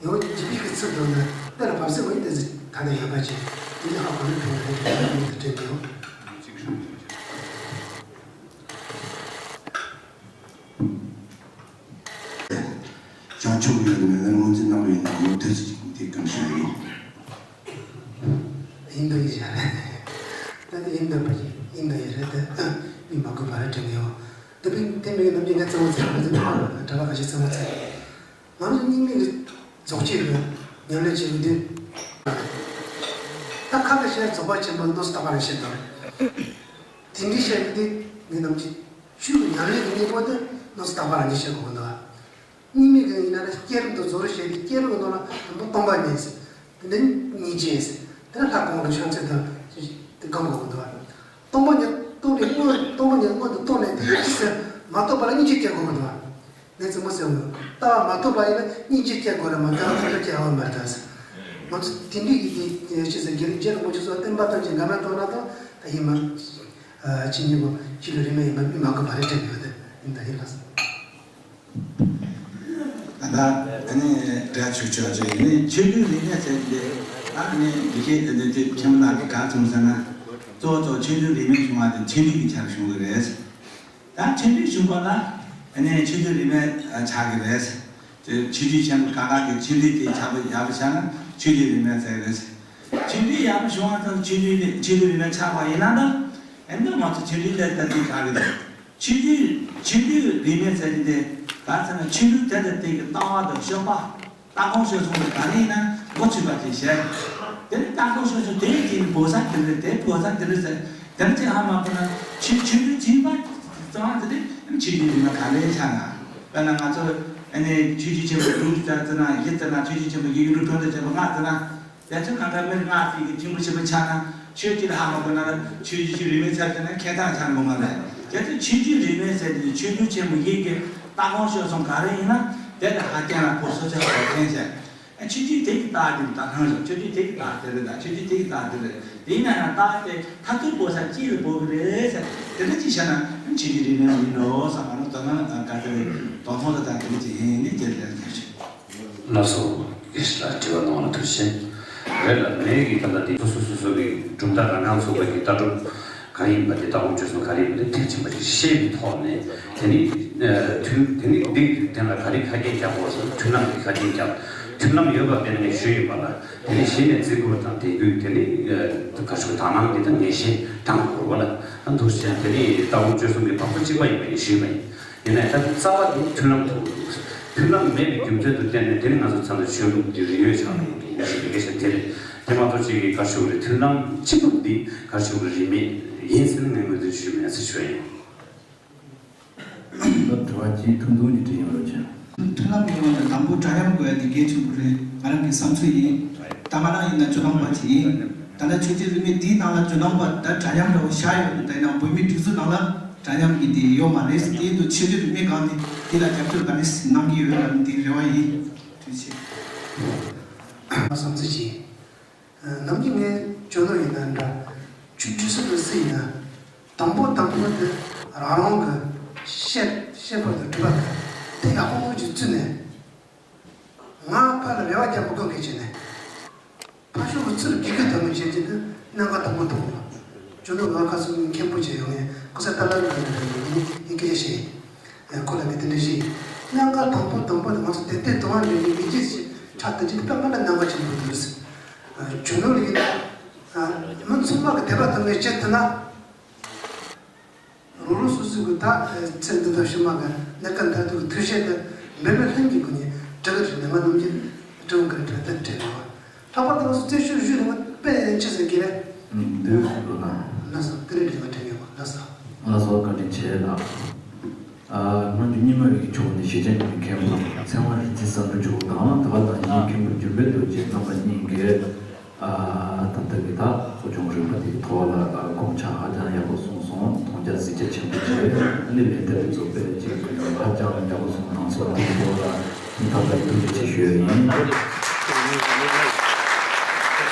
ཡང་འཇིགས་པའི་གི་ཚུལ་དུ་ནི་དེ་ལ་བབས་སེ་ངོས་ནས་ད་ནས་ཡོད་པ་ཅིག་དེ་ནི་ཧ་གོ་ནས་ཕན་པ་རེད་ཅེས་ང་རང་ཅི་ལྟར་དྲན་གི་ཡོད། བྱང་ཆུབ་ཡོད་མེད་ལ་ངོས་འཛིན་གནང་བའི་ནང་ལོ་དུས་ཀྱི་དེ་གང་ཞིག་ཡིན། ཡིན་འདུག་ཡིན་བཞག་རེད། ད་དེ་ཡིན་འདུག་པ་ཡིན་འདུག་ཡིན་རེད་དེ། མི་མ་གོ་བ་རེད་དྲན་གི་ཡོད། དེ་བས་དེ་མིན་ནམ་རྒྱུན་ངས་རྩེད་མོ་རྩེ་ང་ཚོ་གྲྭ་པ་ཁ་ཤས་རྩེད་མོ་རྩེ། ང་ཚོ་རྙིང་མའི་གི་རྫོགས་ཆེན་གི་ཉམས་ལེན་བྱེད་ཀྱི་འདུག་ད་ཁ་ལ་བཤད་རྫོགས་པ་ཆེན་པོ་མནོ་བསམ་རྟོགས་པ་རེ་བཤད་དང་། དེ་འདྲའི་བཤད་ཀྱི་འདུག་ངས་ནམ་རྒྱུན། ཆོས་ཀྱི་ཉམས་ལེན་གྱི་གཉེན་པོ་དེ་མནོ་བསམ་རྟོགས་པ་རང་བཞིན་བཤད་དགོས་ཀྱི་འདུག་རྙིང་མའི་གི་ཡིན་ན་ལ་བསྐྱེད་རིམ་དང་རྫོགས་རིམ་བཤད་དེ་བསྐྱེད་རིམ་གྱི་ནང་ལ་དང་པོ་སྟོང་པ་ཉིད་ཟེར། དེ་ནས་སྙིང་རྗེ་ཟེར། དེ་ནས་ལྷ་གང་གི་ཆོས་ཚུལ་དང་དེ་སྒོམ་དགོས་ཀྱི་འདུག་སྟོང་པ་ཉིད་རྟོགས་ནས་སྔོན་སྟོང་པ་ཉིད་སྔོན་དུ་རྟོགས་ནས་དེ་ཡིད་ཀྱི་ཟེར་མ་རྟོགས་པ་ལ་སྙིང་རྗེ་སྐྱེ་དགོས་ཀྱི་འདུག་ངས་རྩེད་མོ་རྩེ་འོང་། ལྟ་བ་མ་ཐོབ་པ་ཡིན་ན་སྙིང་རྗེ་སྐྱེ་དགོས་རེད་མ་གཏོགས་ཐོབ་པ་སྐྱེ་བ་མ་རེད་ད་ཟེར། ང་ཚོ་དེ་འདྲའི་ཡིད་ཀྱི་ཤེས་ཟེར་དགེ་ལེགས་རྗེ་རིན་པོ་ཆེ་སོགས་བསྟན་པ་ཐམས་ཅད་འགལ་མེད་རྟོགས་ན་ཐོབ་ད་ཡིན་མ། ཨ་ཕྱི་ཉིན་པོ་ཕྱི་ལུས་རིས་མེད་ཡིན་པ་མི་མང་གི་བར་རེ་དྲན་ཡོད་དེ་ཡིན་ད་ཡིན་ལ། ད་ཨ་ནི་སྒྲ་ཆུ་ཆུ་ཆུ་ཡིན་ནི་ཆོས་བརྒྱུད་རིས་མེད་ཟེར་གྱི་ཨ་ནི་འདི་ཤེས་དེ་འདི་དེ་ཁྱིམ་ནང་གི་ག་ཚོམ་ཟེར་ན་གཙོ་བོ་གཙོ་ཆོས་བརྒྱུད་རིས་མེད་བྱུང་བ་དེ་ཆོས་བརྒྱུད་ཀྱི་ཆར་བྱུང་གི་རེད། ད་ཆོས་བརྒྱུད་བྱུང་བ་ལ་ཨ་ནི་ཆོས་བརྒྱུད་རིས་མེད་ཆགས་ཀྱི་རེད། ཆོས་བརྒྱུད་ཆེན་པོ་ཁག་ཁག་གི་ཆོས་བརྒྱུད་དེ་ཆགས་པ་ཡག་པོ་ཆགས་ན་ཆོས་བརྒྱུད་རིས་མེད་ཟེར་གི་རེད། ཆོས་བརྒྱུད་ཡག་པོ་བྱུང་བ་དང་ཆོས་བརྒྱུད་ཆོས་བརྒྱུད་རིས་མེད་ཆགས་པ་ཡིན་ན་ད་ཨེ་འདི་ང་ཚོ་ཆོས་བརྒྱུད་ལས་ད་དེ་ག་གི་རེད། ཆོས་བརྒྱུད་ཆོས་བརྒྱུད་རིས་མེད་ཟེར་གྱི་དེ་ག་ཟེར་ན་ཆོས་བརྒྱུད་དེ་དང་དེ་གི་ལྟ་བ་དང་སྤྱོད་པ་ལྟ་སྒོམ་སྤྱོད་གསུམ་དེ་ག་རེ་ཡིན་ན་མགོ་ཚོས་པ་དེ་བྱས། དེ་ནི་ལྟ་སྒོམ་སྤྱོད་གསུམ་དེ་ཡི་དེ་ནི་བོད་ས་དེ་རེད་དེ་བོད་ས་དེ་རེད་ཟེར་དེ་ནི་ཅི་ཧ་མ་གོ་ན་ཆོས་ཆོས་བརྒྱུད་ཚན་པ་གཙང་བ་དེ་ནི་ཆོས་བརྒྱུད་རིས་མེད་ག་རེ་ཆགས་ན་དཔེར་ན་ང་ཚོ་ཨ་ནི་ཆོས་བརྒྱུད་ཆེན་པོ་དྲུག་ཙམ་ཙམ་ན་བཞི་ཙམ་ན་ཆོས་བརྒྱུད་ཆེན་པོ་ཡི་གེ་དྲུག་ཁྲོད་དུ་བྱས་པ་ལྔ་ཙམ་ན། དེ་ཚོ་གང་ལྟར་མི་ལྔ་ཟེར་གྱི་ཐུན་མོང་ཆེན་པོ་ཆགས་ན་ཆོས་གཅིག་ལ་ཧ་མ་གོ་ན་ལ་ཆོས་བརྒྱུད་ཀྱི་རིས་མེད་ཚར་ཟེར་ན་ཁྱད་ཐག་ཆགས་དགོས་མ་རེད། དེ་ཚོ་ཆོས་བརྒྱུད་རིས་མེད་ཟེར་དུས་ཆོས་བརྒྱུད་ཆེན་པོ་ཡི་གེ་ལྟ་སྒོམ་སྤྱོད་གསུམ་ག་རེ་ཡིན་ན་དེ་ལ་ཧ་ཅང་ལ་གོ་སོ་ཆ་གོ་མཁན་བྱས། ཆོས་བརྒྱུད་དེ་གི་རྟགས་དེ་ད་ནང་བཞིན་ཆོས་བརྒྱུད་དེ་གི་རྟགས་དེ་རེད་ད་ཆོས་བརྒྱུད་དེ་གི་རྟགས་དེ་རེད་དེ་ཡིན་ན་ཡང་རྟགས་དེ་མཐར་ཐུག་བོད་ས་གཅིག་ལ་བབས་ཀྱི་རེད་ཟེར་དེ་འདྲ་ཅིག་བྱས་ན་ཆོས་བརྒྱུད་རིས་མེད་ཡིན་འགྲོ་བསམ་པ་ནི་དོ་སྣང་དང་དགའ་ཚོར་དོ་སྣང་དང་དེ་འདྲ་ཅིག་ཡིན་ནི་དེ་རེད་ཟེར། ལགས་སོ། དགེ་བཤེས་ལགས་དྲི་བ་གནང་བ་ལ་ཐུགས་རྗེ་ཆེ། རེད་ལ་ངས་ཀྱི་ད་ལྟ་འདི་སོ་སོ་སོ་སོ་གི་གྲུབ་མཐའ་རང་རང་ཚུགས་པ་གི་ལྟ་གྲུབ་གང་ཡིན་པ་དེ་ལྟ་སྒོམ་སྤྱོད་གསུམ་ག་རེ་ཡིན་པ་དེ་མཐིལ་ཕྱིན་པ་ཞིག་ཤེས་པའི་ཐོག་ནས་དེ་ནི་མཐུན་དེ་ནི་འདི་དེ་ལ་ག་རེ་ཁ་གྱེན་རྒྱག་དགོས་སོ་མཐུན་ལམ་གྱི་ཁ་གྱེན་རྒྱག་མཐུན་ལམ་ཡོད་པ་དཔེར་ན་ངས་ཞུས་ཡིན་པ་ལ་དེ་ནི་གཞི་ནས་བརྩི་བཀུར་དང་དད་གུས་དེ་ནི་ག་ཤོག་དག་སྣང་འདི་དང་ངེས་ཤེས་དྲང་དགོས་པ་ལ་ཐུགས་རྗེ་ཆེ། དེ་ནི་ལྟ་སྒོམ་སྤྱོད་གསུམ་གྱི་བབ་ས་གཅིག་པ་ཡིན་པ་ཡིན་ཞུས་པ་ཡིན། ཡིན་ནའི་ད་རྩ་བ་དེ་མཐུན་ལམ་ཐུག་འདུག་མཐུན་ལམ་མེད་པའི་རྒྱུ་མཚན་དུ་བརྟེན་ནས་དེ་ནི་ང་ཚོ་ཚང་མ་ཆོས་ལུགས་ཀྱི་རིགས་ཡོད་ཆགས་པ་ཡིན་པའི་ངོས་འཛིན་བྱེད་མཁན་ཞིག་དེ་རེད། དེ་མ་གཏོགས་ཅིག་གིས་ག་རེ་ཞུ་དགོས་རེད། མཐུན་ལམ་གཅིག་པུ་འདི་ག་རེ་ཞུ་དགོས་རེད། རིས་མེད་ཡིན་ཟེར་ནས་ངས་ངོས་འཛིན་ཞུས་མེད་ཟེར་ཞུ་ཡ་ཡིན། ད་དྲི་བ་གཅིག་ཐུང་ཐུང་ཅིག་དྲིས་ཡོང་རོགས་བྱས། མཐུན་ལམ་ཡོང་བ་ལ་དང་པོ་འདྲ་མཉམ་དགོས་ཡ་དེ་གལ་ཆེན་པོ་རེད། ང་རང་གི་བསམ་ཚུལ་ཡིན། ད་ང་རང་ཡིན་ན་ཇོ་ནང་པ་ཅིག་ཡིན། ད་ལྟ་ཆོས་བརྒྱུད་རིས་མེད་འདིའི་ནང་ལ་ཇོ་ནང་པ་ད་འདྲ་མཉམ་འདྲ་བོ་བཞག་ཡོད་རེད། ད་ཡིན་ནའང་བོད་མིའི་སྒྲིག་འཛུགས་ནང་ལ་འདྲ་མཉམ་གྱི་དེ་ཡོད་མ་རེད། དེ་ཡིན་དུས་ཆོས་བརྒྱུད་རིས་མེད་སྒང་ནས་འདི་ལ་རྒྱབ་སྐྱོར་ག་འདྲ་གནང་གི་ཡོད་ལབ་ནས་འདི་རེ་བ་ཡིན། ཐུགས་རྗེ་ཆེ། བསམ་ཚུལ་ཅིག་ནམ་རྒྱུན་ངས་ཇོ་ནང་ཡིན་ན་འདྲ། ཆོས་ཁྲི་སུ་དང་སུ་ཡིན་ན། དང་པོ་དང་པོ་དེ་རང་རང་གི་ཤེས་ཤེས་པ་དང་གྲུབ་པ་དང་དེ་ཡག་པོ་ཅིག་བཙུན་ནས། ང་ཕར་ལ་རེ་བ་རྒྱག་མི་དགོས་མཁན་བྱས་ནས། ཕར་ཕྱོགས་ཀྱི་ཚུར་དགེ་སྐོས་དང་མི་བྱེད་ཀྱི་འདི་གནད་འགག་དང་པོ་དང་པོ། ཇོ་ནང་ང་ཁ་སང་མཁན་པོ་བྱས་ཡོང་ངས་ཁོ་ས་ཏཱ་ལ་ལ་ལ་ལ་ཡིན་ཡིན་སྐད་ཆ་བཤད་ཡིན། ཁོ་ལ་ངས་དེ་འདྲ་བཤད་ཡིན། གནད་འགག་དང་པོ་དང་པོ་དེ་ང་ཚོ་དེ་ལྟའི་དུང་བ་འདྲ་ཡིན་མི་རྗེས་ཆགས་དེ་ཅི་དཔེ་མ་ལ་གནད་འགག་ཆེན་པོ་འདུག་ཟེར། ཇོ་ནང་ལ་ཡིན་ན། མི་ཚང་མ་གི་དད་པ་དང་ངས་བྱེད་ཐུབ་ན། རུ་རུ་སུ་སུ་གི་ད་ཚེ་འདི་དང་ཕྱི་མ་གི་གནས་སྐབས་མཐར་ཐུག་གི་ཐུགས་བཞེད་དེ་འབད་མེད་ལྷུན་གྱིས་གི་ནས་འབྲི་གི་རེད། ནས་ང་ནམ་རྒྱུན་སྤྲང་གི་རེད་དྲན་དེ་དྲན་ཡོད། ལྷག་པར་དུ་ང་ཚོ་བརྩེ་ཤུགས་ཞུ་རེད། ང་དཔེ་ཡང་ཅི་ཟེར་གི་རེད། འདུག་ལོ་ན། ལགས་སོ། དེ་རེད། དྲན་ང་དྲན་ཡོད། ལགས་སོ། ལགས་སོ། བཀའ་དྲིན་ཆེ་ལགས། ང་ཚོ་རྙིང་མ་རིག་གི་ཕྱོགས་ནས་ཞེ་ཅན་གྱི་མཁན་པོ་ཚེ་དབང་རིག་འཛིན་བསམ་གྲུབ་མཆོག་དང་ད་བར་དང་ཡིན་མཁན་པོ་འགྱུར་མེད་རྡོ་རྗེ་རྣམ་པ་གཉིས་ཀྱིས། ད་ལྟ་གི་ད་གསོ་སྦྱོང་རིམ་པ་དེའི་ཐོག་ལ་དགོངས་འཆར་ཧ་ཅང་ཡག་པོ་གསུངས་སོང་། མཐོང་རྒྱ་གཟིགས་རྒྱ་ཆེན་པོ་བྱས། ཨ་ནི་ལས་དེབ་དེ་ཚོ་དཔེ་ཅིག་ཧ་ཅང་ཡག་པོ་གསུངས་གནང་སོང་། དེའི་ཐོག་ལ་ཐུགས་རྗེ་ཆེ་ཞུ་ཡ་ཡིན། དེ་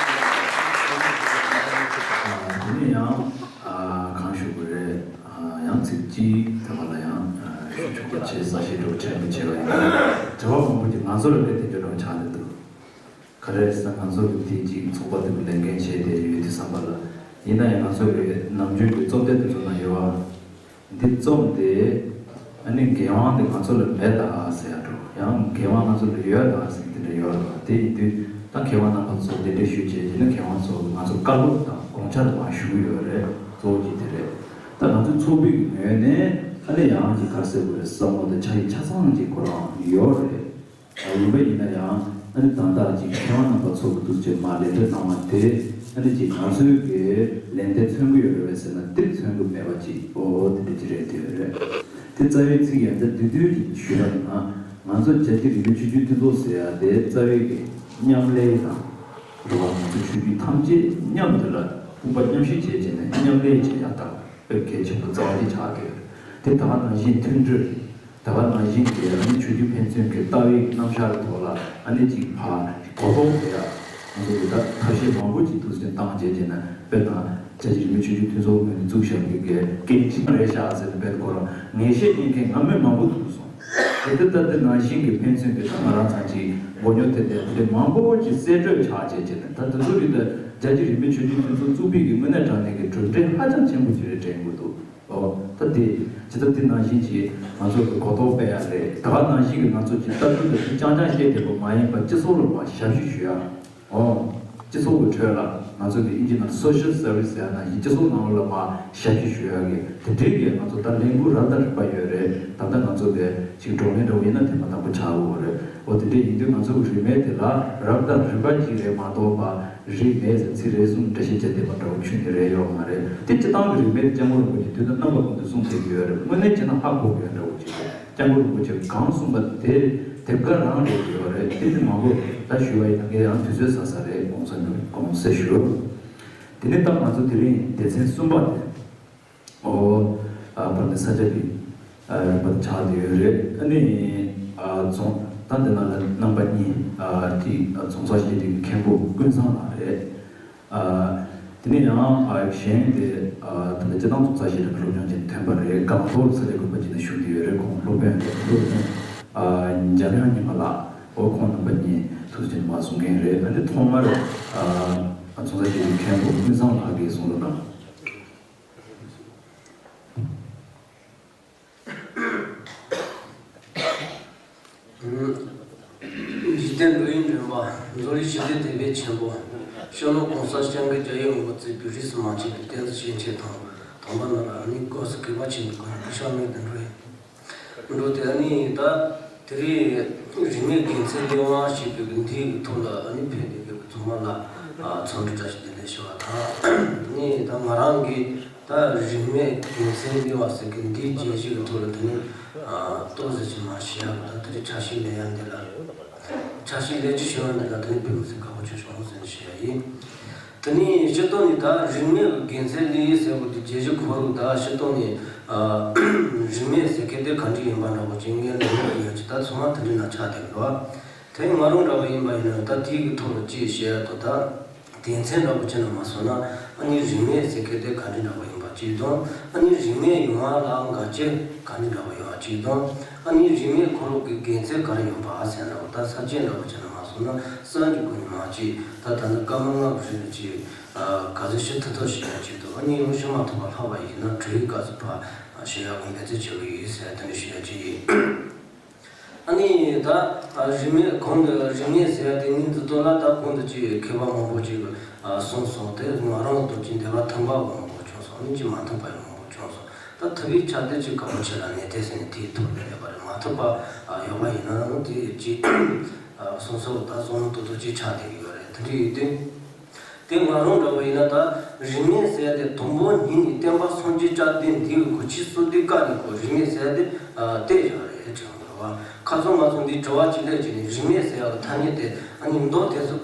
ནས་ཡང་གང་ཞུ་དགོས་རེད། ཡང་ཚིག་གཅིག་དེ་བ་ལ་ཡང་ཞུ་ཆོག་པ་བྱས། གསལ་བཤད་འདྲ་བོ་ཆེན་པོ་བྱས་པ་ཡིན་ན། དྲི་བ་མང་པོ་ཅིག་ང་ཚོ་ལ་དཔེ་དེ་འདྲ་འདྲ་བོ་ཆགས་ནས་འདུག་ག་རེ་ཟེར་ན། ང་ཚོ་གི་དེ་གཅིག་ཚོགས་པ་དེ་གི་ལས་འགན་བྱས་ཏེ་ཡོད་དུས་ཙམ་པ་ལ། ཡིན་ན་ཡང་ང་ཚོ་གི་ནམ་རྒྱུན་གྱི་རྩོམ་དེབ་དེ་ཚོ་ན་ཡོད་པ། འདི་རྩོམ་དེ་ཨ་ནི་འགན་དབང་དེ་ང་ཚོ་ལ་མེད་ད་ཟེར་ཡ་འགྲོ། ཡང་འགན་དབང་ང་ཚོ་ལ་ཡོད་ད་ཟེར་དེ་འདྲ་ཡོད་རེད་པ། དེ་ཡིན་དུས་ད་མཁས་དབང་རྣམ་པ་ཚོ་གདན་འདྲེན་ཞུ་བྱས་རྗེས་ནས་མཁས་དབང་ཚོ་ང་ཚོ་བཀའ་སློབ་དང་དགོངས་འཆར་མར་ཞུ་གི་ཡོད་རེད། གཙོ་བོ་གཅིག་དེ་རེད། ད་ང་ཚོའི་ཚོགས་པའི་ངོས་ནས་ཨ་ནི་ཡང་གཅིག་ག་རེ་ཟེར་དགོས་རེད། བསམ་བློ་དང་ཆ་ཤས་ཆ་ཚང་གཅིག་ཁོ་རང་ཡོད་རེད། ཡིན་པ་ཡིན་ན་ཡང་ཨ་ནི་ད་ལྟ་ཅིག་མཁས་དབང་རྣམ་པ་ཚོ་གི་འདུག་ཅེས་མ་ལན་འདེབས་གནང་བ་དེ་ཨ་ནི་ཅིག་ང་ཚོའི་གི་ལན་དེ་མཚོན་གི་ཡོད་རེད་པས་ཟེར་ན་དེ་མཚོན་གི་མེད་པ་ཅིག་ཨོ་དེ་འདྲ་ཅིག་རེད། དེ་རེད། དེ་རྩ་བའི་ཚིག་ཡང་ད་བསྡུས་བསྡུས་ཅིག་ཞུས་པ་ཡིན་ན། ང་ཚོ་རྒྱལ་སྤྱིའི་རིས་མེད་ཆོས་བརྒྱུད་མཐུན་ཚོགས་ཟེར་ཡ་དེ་རྩ་བའི་གི་མཉམ་ལས་དང་། རེད་པ། ང་ཚོ་ཆོས་བརྒྱུད་ཐམས་ཅད་མཉམ་དུ་ལ་དཔུང་པ་མཉམ་གཤིབ་བྱས་བྱས་ནས་མཉམ་ལས་བྱེད་ཡ་དང་། དཔེ་གལ་ཆེན་པོ་རྩ་བ་དེ་ཆགས་ཀྱི་ཡོད། དེ་ད་ག་ནང་བཞིན་མཐུན་སྒྲིལ། ད་ག་ནང་བཞིན་གྱི་ཨ་ནི་ཆོས་བརྒྱུད་ཕན་ཚུན་གྱི་ལྟ་བའི་རྣམ་གཞག་གི་ཐོག་ལ་ཨ་ནི་ཅིག་ཕར་གོ་རྟོགས་སྤེལ་ཡ། ང་ཚོ་གི་ད་ཐབས་ཤེས་མང་པོ་ཅིག་ཐུགས་སུ་བཏང་བྱས་བྱས་ན། དཔེར་ན་རྒྱལ་སྤྱིའི་རིས་མེད་ཆོས་བརྒྱུད་མཐུན་ཚོགས་ངོས་ནས་བཙུགས་བཞག་པའི་གི་འགན་ཆེན་པོ་རེད་ཤག་ཟེར་ནས་དཔེ་ཁོ་རང་ངེས་ཤེས་རྙེད་མཁན་ང་མི་མང་པོ་ཐུག་སོང་། དེ་ལྟ་སྟེ་ནང་བཞིན་གྱི་ཕན་ཚུན་གྱི་ད་ང་རང་ཚང་གི་མགོ་རྙོག་དེ་དེ་དེ་མང་པོ་ཅིག་གསལ་བཀྲོལ་ཆགས་བྱས་བྱས་ནས། ད་དེ་ཚོ་གི་ད་རྒྱལ་སྤྱིའི་རིས་མེད་ཆོས་བརྒྱུད་མཐུན་ཚོགས་བཙུགས་པའི་གི་དངོས་གནས་དྲང་གནས་ཀྱི་གྲུབ་འབྲས་ཧ་ཅང་ཆེན་པོ་ཅིག་རེད་དྲན་གྱི་འདུག་ཨོ། ད་དེ་ཇི་ལྟར་དེ་ནང་བཞིན་གྱི་ང་ཚོ་གི་གོ་རྟོགས་སྤེལ་ཡ་རེད། ད་ག་ནང་བཞིན་གྱི་ང་ཚོ་གི་ལྟ་ཚུལ་དེ་རྐྱང་རྐྱང་བཤད་བསྡད་པ་མ་ཡིན་པར་སྤྱི་ཚོགས་ལ་མར་ཞབས་ཞུ་ཞུ་ཡ། ཨོ། སྤྱི་ཚོགས་ཀྱི་ཁྲོད་ལ་ང་ཚོ་གི་ཨིན་ཇི་ནང་social service ཟེར་ཡ་ནང་བཞིན་སྤྱི་ཚོགས་ནང་ལོགས་ལ་མར་ཞབས་ཞུ་ཞུ་ཡ་གི་དེ་འདྲའི་གི་ང་ཚོ་ད་ལས་འགུལ་རབ་དང་རིམ་པ་ཡོད་རེད། ད་ལྟ་ང་ཚོ་གི་ཅིག་བགྲོ་གླེང་འདྲ་བོ་ཡིན་ན་ཐེངས་མ་དང་པོ་ཆགས་ཡོད་རེད། འོ་དེ་འདྲ་ཡིན་དུས་ང་ཚོ་གི་རིས་མེད་དེ་ལ་རབ་དང་རིམ་པ་ཅིག་རེད་མ་གཏོགས་པ་རིས་མེད་ཟེར་ཚིག་རེ་ཟུང་འགྲེལ་བཤད་བྱས་བསྡད་པ་འདྲ་བོ་ཁྱོན་ནས་རེད་ཡོད་མ་རེད། དེ་སྤྱིར་བཏང་གི་རིས་མེད་དེ་སྐྱབས་མགོན་རིན་པོ་ཆེ་དུས་དང་རྣམ་པ་ཀུན་ཏུ་གསུངས་བསྡད་ཀྱི་ཡོད་རེད། དངོས་གནས་བྱས་ན་ཧ་གོ་དགོས་འདྲ་བོ་ཅིག་རེད། སྐྱབས་མགོན་རིན་པོ་ཆེས་གང་གསུངས་པ་དེ་དེབ་དཀར་རང་རེད་ཡོད་རེད། དེ་ནི་མང་པོ་ད་ཞུས་པ་ཡིན་ན་ངས་ཡང་དུས་ཚོད་ཟ་ས་རེད། གོང་ས་མྱུར་གོང་གསལ་ཞུ། དེ་ནས་ད་ང་ཚོ་དེ་རིང་སྡེ་ཚན་གསུམ་པ་དེ། ཨོ། ཨ་བར་དུ་ས་ཆ་གི་ཨ་རིམ་པ་ཆགས་བསྡད་ཡོད་རེད། ཨ་ནི་ཨ་རྫོང་ད་འདི་ནང་ལ་རྣམ་པ་གཉིས་ཨ་གཅིག་ཨ་རྫོང་སར་གཞི་བདེ་གི་མཁན་པོ་ཀུན་བཟང་ལགས་རེད། ཨ་དེ་ནས་ཡང་ཨ་གཞན་དེ་ཨ་ད་ལྟ་སྤྱིར་བཏང་ཚོགས་གཙོ་ཞིག་ལ་སློབ་སྦྱོང་བྱས་ནས་ཐོན་པ་རེད། སྒང་ཏོག་ས་ཆ་དགོན་པ་ཅིག་ནས་བཞུགས་བསྡད་ཡོད་རེད། ཁོང་སློབ་དཔོན་རེད། སློབ་དཔོན་ཨ་འཇམ་དབྱངས་ཉི་མ་ལགས། འོ་ཁོང་རྣམ་པ་གཉིས་ཐུགས་རྗེ་ཆེ་མར་གསུང་མཁན་རེད། ཨ་ནི་ཐོག་མར་ཨ་ཚོགས་གཙོ་ཞིག་མཁན་པོ་ཀུན་བཟང་ལགས་ཀྱིས་གསུང་རོགས་གནང་། འཇིག་རྟེན་འགྲོ་བའི་འདྲེན་པ། འཛོལ་བའི་ཞི་བདེ་དེད་དཔོན་ཆེན་པོ། ཤོ་ལོ་ཀ་གོང་ས་སྐྱབས་མགོན་རྒྱལ་བའི་དབང་པོ་རྩེ་བོད་རིས་སུ་མ་ཆད་པའི་བསྟན་འཛིན་ཞིང་ཆེན་དང་དམ་པ་རྣམས་ལ་ཨ་ནི་སྐུ་གཟུགས་གུས་པ་ཆེན་པོས་སྐུ་ཕྱག་སྔོན་དུ་འགྲོ། འགྲོ་དེ་ཨ་ནི་ད་ དེ་རིང་རིས་མེད་དགེ་མཚན་གླེང་བ་ཞེས་པའི་འདིའི་ཐོག་ལ་ཨ་ནི་ཕེབས་ཏེ་ཕེབས་པའི་ཚང་མ་ལ་ཨ་འཚམས་འདྲི་བཀྲ་ཤིས་བདེ་ལེགས་ཞུ་བ་དང་། ཨ་ནི་ད་ང་རང་གིས་ད་རིས་མེད་དགེ་མཚན་གླེང་བ་ཟེར་གི་འདིའི་རྒྱན་གཞི་གི་ཐོག་ལ་དེ་ནི་ཨ་ཏོག་ཙམ་ཅིག་མར་ཞུ་ཡག་གི། ད་དེ་རིང་ཕྱག་ཞུ་ལེན་ཡག་འདི་ལ་ཕྱག་ཞུ་ལེན་རྒྱུ་ཞུ་ཡག་འདི་ལ་དེ་ནི་དཔེ་མི་སྲིད་དགའ་པོ་བྱུང་སོང་ཟེར་ནས་ཞུ་ཡག་ཡིན། དེ་ནས་སྤྱིར་བཏང་ནས་ད་རིས་མེད་དགེ་མཚན་གླེང་ཡིག་ཟེར་བ་དེ་རྒྱན་གཞི་ཁོ་རང་ད་སྤྱིར་བཏང་ནས་ཨ་རིས་མེད་ཟེར་མཁན་དེ་ག་འདྲ་ཡིན་པ་འདྲ་བོ་ཅིག་ངས་ལབ་ཡོད་ཀྱི། ད་ཚང་མ་དེ་འདྲ་ན་ཆགས་བསྡད་འདུག། དེ་ང་རང་འདྲ་བ་ཡིན་པ་ཡིན་ན་ད་དེའི་གི་ཐོག་ལ་ཅིག་བཤད་ཡག་དང་། ད་དོན་ཚན་འདྲ་བོ་ཅིག་ན་མ་སོང་ན་ཨ་ནི་རིས་མེད་ཟེར་མཁན་དེ་ག་འདྲ་འདྲ་བོ་ཡིན་པ་ཅིག་དང་། ཨ་ནི་རིས་མེད་ཡོང་བ་ལ་འགལ་རྐྱེན་ག་འདྲ་འདྲ་བོ་ཡོད་པ་ཅིག་དང་། ཨ་ནི་རིས་མེད་ཁོ་རང་གི་དགེ་མཚན་ག་རེ་ཡོད་པ་ཟེར་འདྲ་བོ། ད་ས་བཅད་འདྲ་བོ་ཅིག་ན་མ་སོང་ན་གསར་འགྱུར་སྒོ་ནས་མ་ཅིག་ད་ད་ནི་སྐར་མ་ལྔ་གི་རིང་ལ་ཅིག་ཨ་ག་ཚོད་ཞུ་ཐུབ་ཐུབ་ཞུ་ཡག་ཅིག་དང་། ཨ་ནི་ཡང་ཞུ་མ་ཐུབ་པ་ལྷག་པ་ཡིན་ན་བྲེལ་ག་ཚོད་ཕར་ཞུ་ཡག་གི་འབད་བརྩོན་བྱེད་ཀྱི་ཡིན་ཟེར་དེ་འདྲ་ཞུ་ཡག་ཅིག་ཡིན། ཨ་ནི་ད་ཨ་རིས་མེད་གོང་དུ་རིས་མེད་ཟེར་ཡག་དེ་ངའི་འདི་ཚོ་ལ་ད་གོང་དུ་ཅིག་མཁས་པ་མང་པོ་ཅིག་ཨ་གསུངས་སོང་། དེ་ང་རང་ཚོ་ཅིག་འདོད་པ་ཐམ་པ་མང་པོ་བྱུང་སོང་། ཨ་ནི་ཅིག་མ་ཐུབ་པ་ཡང་མང་པོ་བྱུང་སོང་། ད་ཐུབ་པའི་ཆ་དེ་ཅིག་དགའ་པོ་བྱེད་ལ་གནས་དེ་ཟེར་ནས་དེའི་ཐོག་ནས་བསྡད་པ་རེད། མ་ཐུབ་པ་ཨ་ཡོད་པ་ཡིན་ན་ཡང་དེ་ཅིག་ཨ་གསུངས་སོང་། ད་བསམ་བློ་ཏོག་ཏོག་ཅིག་ཆགས་བསྡད་ཀྱི་ཡོད་རེད། དེ་འདྲ་ཡིན་དུས། དེ་ང་རང་འདྲ་བོ་ཡིན་ན་ད་རིས་མེད་ཟེར་ཡག་དེ་དང་པོ་ཉིད་ནས་བསྟན་པ་སངས་རྒྱས་བཅོམ་ལྡན་འདས་ཀྱི་གོ་ཆའི་སྲོལ་དེ་བཀག་ནས་ཁོ་རིས་མེད་ཟེར་ཡག་དེ་ཨ་བཏོན་བཞག་རེད་ཅེས་འདྲ་བ། ཁ་ཚང་མ་ཚང་འདི་དྲི་བ་གཅིག་ལས་གཅིག་ནས་རིས་མེད་ཟེར་ཡག་གི་ཐ་སྙད་དེ་ཨ་ནི་མདོ་དེ་ཚོ་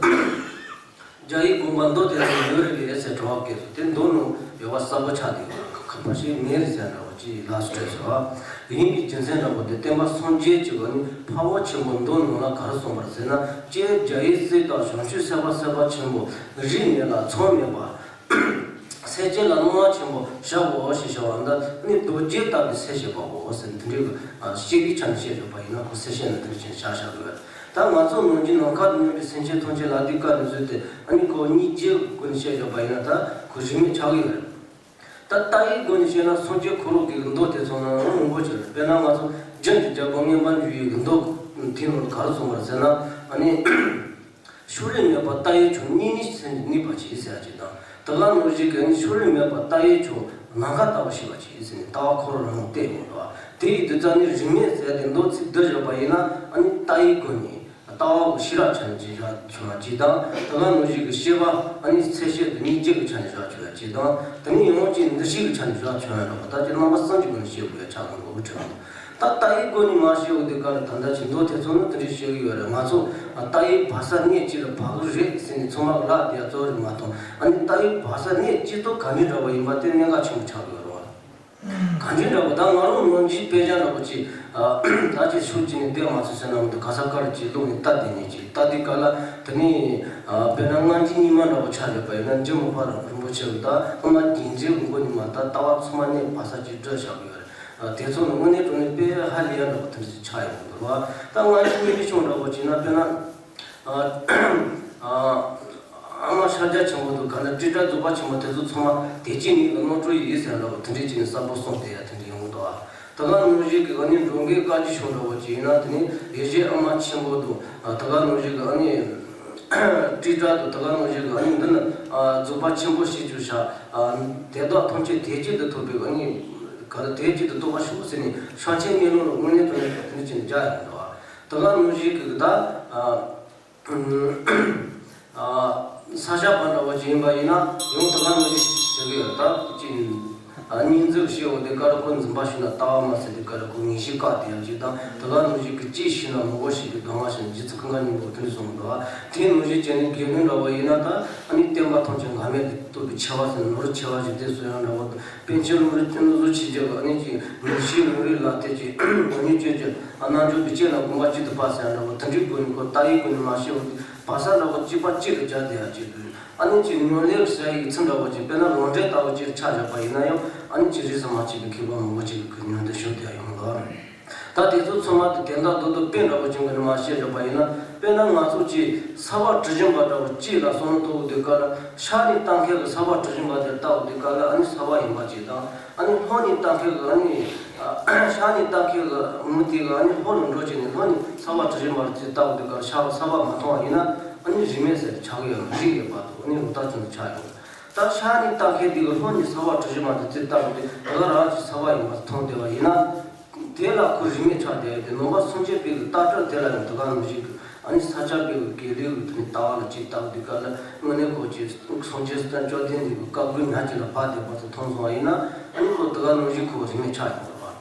རྒྱ་ཡིག་དགོངས་པ་མདོ་དེ་ཚོ་ཡོད་རེད་པས་ཟེར་དྲི་བ་སྐད་ཚོ་དེ་མདོ་ནང་ཡོད་པ་གསལ་པོ་ཆགས་བསྡད་ཡོད་རེད། ཁ་ཁ་པར་ཞིག་མེད་རེད་ཟེར་འདྲ་བོ། ཅེས་ལགས་སོ་སྤྲད་ཟེར་བ། ཡིན་པའི་རྒྱུ་མཚན་འདྲ་པོ་དེ་བསྟན་པ་སངས་རྒྱས་ཀྱི་ཨ་ནི་འཕགས་པ་ཆེན་པོ་མདོ་ནང་ལ་ག་རེ་གསུངས་པ་རེད་ཟེར་ན། ཀྱེ་རྒྱ་ཡི་སྲས་དག་བྱང་ཆུབ་སེམས་དཔའ་སེམས་དཔའ་ཆེན་པོ་རིས་མེད་ལ་མཚམས་མེད་པ། སེམས་ཅན་ལ་སྣང་བ་ཆེན་པོ་བྱའོ་ཞེས་བྱ་བ་འདི་ནི་རྡོ་རྗེ་ལྟ་བུའི་སེམས་བསྐྱེད་པའོ་ཟེར། འདི་འདྲའི་གི་ཨ་བཤད་པའི་ཆ་ནས་བཤད་བཞག་པ་ཡིན་ན་ཁོ་སེམས་བསྐྱེད་ནི་དེ་འདྲ་བྱས་ནས་བཞག་བཞག་གི་ཡོད། ད་ང་ཚོ་ནང་བཞིན་ནམ་མཁའ་དང་མཉམ་པའི་སེམས་ཅན་ཐམས་ཅད་ལ་དེ་བཀའ་ནས་བཟོས་ཏེ་ཨ་ནི་ཁོ་སྙིང་རྗེའི་སྒོ་ནས་བཤད་བཞག་པ་ཡིན་ན་ད་ཁོ་རིས་མེད་ཆགས་ཀྱི་ཡོད་རེད། ད་ལྟ་བའི་སྒོ་ནས་བཤད་ན་སངས་རྒྱས་ཁོ་རང་གི་མདོ་དེ་ཚོ་ནང་མང་པོ་ཅིག་རེད། དཔེར་ན་ང་ཚོ་རྒྱན་གྱི་རྒྱལ་པོ་མངོན་པར་འབྱུང་བའི་མདོ་དེའི་ནང་ག་རེ་གསུངས་པ་རེད་ཟེར་ན། ཨ་ནི་ཕྱོགས་རིས་མེད་པ་ལྟ་བའི་མཆོག་གཉིས་མེད་སེམས་ཀྱིས་གནས་པར་བྱེད་ཟེར་ཡག་ཅིག་དང་། དེ་ག་ནང་བཞིན་གྱི་ཨ་ནི་ཕྱོགས་རིས་མེད་པ་ལྟ་བའི་མཆོག་ནམ་མཁའ་ལྟ་བུར་ཤེས་པར་བྱེད་ཟེར་ནས་ལྟ་བ་ཁོ་རང་རང་བསྟན་ཡོང་འདུག། དེ་ཡི་དུས་ཙམ་ནས་རིས་མེད་ཟེར་ཏེ་མདོ་ཚིག་འདི་བཞག་པ་ཡིན་ན་ཨ་ནི་ལྟ་བའི་སྒོ་ནས། ལྟ་བ་གི་ཤེས་རབ་ཆ་ནས་ཅིག་བཞག་བྱུང་བ་ཅིག་དང་། དེ་ག་ནང་བཞིན་གྱི་ཤེས་པ་ཨ་ནི་ཚད་ཤེས་དང་སྙིང་རྗེ་གི་ཆ་ནས་བཞག་བྱུང་བ་ཅིག་དང་། དེ་ནས་ཡང་ཅིག་འདུ་ཤེས་ཀྱི་ཆ་ནས་བཞག་བྱུང་བ་འདྲ་པོ། ད་ཅིག་རྣམ་པ་གསུམ་གྱི་སྒོ་ནས་བཤད་དགོས་ཡ་ཆགས་ཀྱི་འདུག་དྲན། ད་ལྟ་བའི་སྒོ་ནས་མ་བཤད་འོ་དེ་ག་ལ་ད་ལྟ་ཅིག་མདོ་དེ་ཚོ་ནི་དེ་འདྲས་བཤད་ཀྱི་ཡོད་རེད། ང་ཚོ་ལྟ་བའི་བག་ཚ་གནད་གཅིག་ལ་བག་གི་རེད་ཟེར་ནས་ཚང་མ་ལ་བསླབ་བསྡད་ཡ་གཙོ་བོ་རེད་མ་གཏོགས། ཨ་ནི་ལྟ་བའི་བག་ཚ་གནད་གཅིག་ཏུ་ག་འདྲས་འདྲ་པོ་ཡིན་པ་དེ་གནད་འགག་ཆེན་པོ་ཆགས་ཀྱི་ཡོད་རེད་བ། གང་ཅི་འདྲ་པོ་ད་ང་རང་ནང་བཞིན་དཔེ་ཆ་འདྲ་པོ་ཅིག་ཨ་ད་ཅིག་ཤུགས་ཀྱིས་ནས་བསྡད་མ་ཚུགས་ཟེར་ན་མི་འདུག། ག་ས་ག་རུ་ཅིག་བླུགས་ནས་ལྟ་བསྡད་ནས་ཅིག་ལྟ་དུས་ག་ལ་དེ་ནས་ཨ་དཔེར་ན་སྔ་འགྱུར་རྙིང་མ་འདྲ་པོ་ཆ་བཞག་པ་ཡིན་ན་འཇུ་མི་ཕམ་རིན་པོ་ཆེ་གི་ད་ཨ་མ་རྒྱལ་མཚན་གྱི་མགོ་ནས་མར་ད་ལྟ་བ་ཚང་མ་གནད་བག་ཚ་ཅིག་བསྒྲིལ་བཞག་གི་ཡོད་རེད། ཨ་དེ་ཚོ་ནི་དངོས་གནས་དྲང་གནས་དཔེ་ཧ་ལས་ཡ་འདྲ་པོ་དེ་འདྲ་ཅིག་ཆགས་ཡོང་གི་འདུག་བ། ད་སྔ་འགྱུར་རྙིང་མའི་ཆོས་འདྲ་པོ་བྱས་ན་དཔེར་ན། ཨ་ཨ་ཨ་མ་ཤཱཀྱ་ཆེན་པོ་དང་ག་ན་ཏྲི་ཏྲ་རྫོགས་པ་ཆེན་པོ་དེ་ཚོ་ཚང་མ་བདེ་སྐྱིད་ནི་གི་རྣམ་གྲོལ་ཡིན་ཟེར་འདྲ་པོ་དེ་འདྲས་ཅིག་ནི་གསལ་པོ་གསུངས་བསྡད་ཡ་དེ་འདྲས་ཡོང་གི་འདུག་ཨ། ད་ག་ནང་བཞིན་གི་ཨ་ནི་འགྲོ་མགོན་བཀའ་བརྒྱུད་ཆོས་འདྲ་པོ་ཅིག་ཡིན་ན་དེ་ནི་ཡེ་ཤེས་ཨ་མ་ཆེན་པོ་དང་ཨ་ད་ག་ནང་བཞིན་གི་ཨ་ནི་ཏྲི་ཏྲ་དང་ད་ག་ནང་བཞིན་གི་ཨ་ནི་འདི་ནི་ཨ་རྫོགས་པ་ཆེན་པོ་ཞེས་བརྗོད་བྱ་ཨ་དེ་དག་ཐམས་ཅད་བདེ་སྐྱིད་དུ་ཐོབ་པའི་ཨ་ནི་ག་ལ་བདེ་སྐྱིད་དུ་རྟོགས་པར་ཤོག་ཟེར་ནས་ཕྱག་ཆེན་མེ་ལོང་ལ་དངོས་གནས་དྲང་གནས་དེ་འདྲས་ཅིག་ནི་སྦྱར་ཡོང་གི་འདུག་ཨ། ད་ག་ནང་བཞིན་གི་ད་ཨ་ས་སྐྱ་པ་འདྲ་བ་ཅིག་ཡིན་པ་ཡིན་ན་ཡང་ད་ག་ནང་བཞིན་ཟེར་གི་ཡོད། ད་ཅིག་སྙིང་རྗེ་ཞེས་འོ་དེ་ཀ་ར་ཁོ་འཛིན་པ་ཞུ་ན་ལྟ་བ་མ་ཟེར་དེ་ཀ་ར་ཁོ་ངེས་ཤེས་བཀག་དེ་ཡང་ཅིག་དང་། ད་ག་ནང་བཞིན་གི་ཅིག་ཞུ་ན་མི་གོ་ཞེས་པའི་གདམས་ངག་ཞུ་ན་རྗེ་བཙུན་ཀུན་དགའ་སྙིང་པོ་དེ་འདྲས་གསུངས་འདུག་ཨ། དེ་ནང་བཞིན་བྱས་ནས་དགེ་འདུན་འདྲ་བ་ཡིན་ན་ད་ཨ་ནི་བསྟན་པ་ཐམས་ཅད་འགལ་མེད་དུ་རྟོགས་པའི་ཆེ་བ་ཟེར་ནོར་ཆེ་བ་ཞིག་དེ་གསུང་ཡང་འདྲ་བ་དང་། པཎ་ཆེན་ལུང་རིགས་ཀྱི་བློ་གཟུ་ཆེ་རྒྱ་གི་ཨ་ནི་ཅིག་ངེས་ཤེས་ལུང་རིགས་ལ་དེ་ཅིག་མགོ་ནས་བཅོས་ཀྱི་ཨ་རྣལ་འབྱོར་གྱི་སྤྱན་ལ་དགོངས་པ་གཅིག་ཏུ་འཕགས་ཟེར་ཡང་འདྲ་བ་དེ་འདྲའི་སྒོ་ནས་ཁོ་ལྟ་བའི་སྒོ་ནས་མ་ཤེས་པ་དེ་བག་ཚ་འདྲ་བ་གཅིག་པ་གཅིག་ཏུ་སྦྱར་དེ་ཡང་གཅིག་ཏུ་ཨ་ནི་ཅིག་ཉམས་ལེན་ཟེར་ཡག་ཚིག་འདྲ་བ་ཅིག་དཔེར་ན་ལམ་འབྲས་ལྟ་བུ་ཅིག་ཆ་བཞག་པ་ཡིན་ན་ཡང་ཨ་ནི་ཅིག་རིས་སུ་མ་ཆད་པའི་མཁས་པ་མང་པོ་ཅིག་གི་མྱོང་འདི་ཤོར་དེ་ཡང་ཡོང་ལ། ད་དེ་ཚོ་ཚང་མ་དེ་དོན་དག་རྡོག་རྡོག་དཔེ་འདྲ་བོ་ཅན་གྱི་ནི་མ་བཤད་བཞག་པ་ཡིན་ན། དཔེར་ན་ང་ཚོ་ཅིག་ས་བག་གྲུ་བཞི་པ་འདྲ་བོ་ཅིག་ལ་བསམ་བློ་གཏོང་དུས་སྐབས་ལ་ཕྱག་ནས་བཏབ་མཁན་གྱི་ས་བག་གྲུ་བཞི་པ་དེ་ལྟ་བུ་དུས་སྐབས་ལ་ཨ་ནི་ས་བག་ཡིན་པ་ཅིག་དང་། ཨ་ནི་ལྷོ་ནས་བཏབ་མཁན་གྱི་ཨ་ནི་ཕྱག་ནས་བཏབ་མཁན་གྱི་མི་དེ་གི་ཨ་ནི་ལྷོ་རུ་འགྲོ་བྱས་ནས་ལྷོ་ནས་ས་བག་གྲུ་བཞི་པ་ཅིག་ལྟ་བུ་དུས་སྐབས་ལ་ས་བག་མ་མཐོང་བ་ཡིན་ན་ཨ་ནི་རིས་མེད་ཟེར་ཆགས་ཀྱི་ཡོད་མ་རེད། ཡོད་པ་དང་ཨ་ནི་ལོ་ལྟར་ཚུན་དུ་ཆགས་ཡོད། ད་ཕྱག་ནས་བཏབ་མཁན་དེ་གི་ལྷོ་ནས་ས་བག་གྲུ་བཞི་པ་དེ་ཅིག་ལྟ་བུ་དེ་དེ་ག་རང་ཅིག་ས་བག་ཡིན་པ་མཐོང་བསྡད་པ་ཡིན་ན། དེ་ལ་ཁོ་རིས་མེད་ཆགས་བསྡད་ཡོད་དེ། ནང་པ་སངས་རྒྱས་པའི་གི་ལྟ་གྲུབ་དེ་ལ་ཡང་དེ་ག་ནང་བཞིན་གི། ཨ་ནི་ས་སྐྱ་པའི་གི་དགེ་ལུགས་ཀྱི་དེ་ནི་ལྟ་བ་ལ་ཅིག་ལྟ་བུ་དེ་ག་ལ། དངོས་གནས་ཁོ་ཅིག་སངས་རྒྱས་སུ་དང་བཅོམ་ལྡན་འདས་ཀྱི་བཀའ་དགོས་ཉག་གཅིག་ལ་བབས་བསྡད་པ་དེ་མཐོང་སོང་བ་ཡིན་ན། ཨ་ནི་ཁོ་དེ་ག་ནང་བཞིན་ཁོ་རིས་མེད་ཆགས་ཡོང་བ་རེད་བ།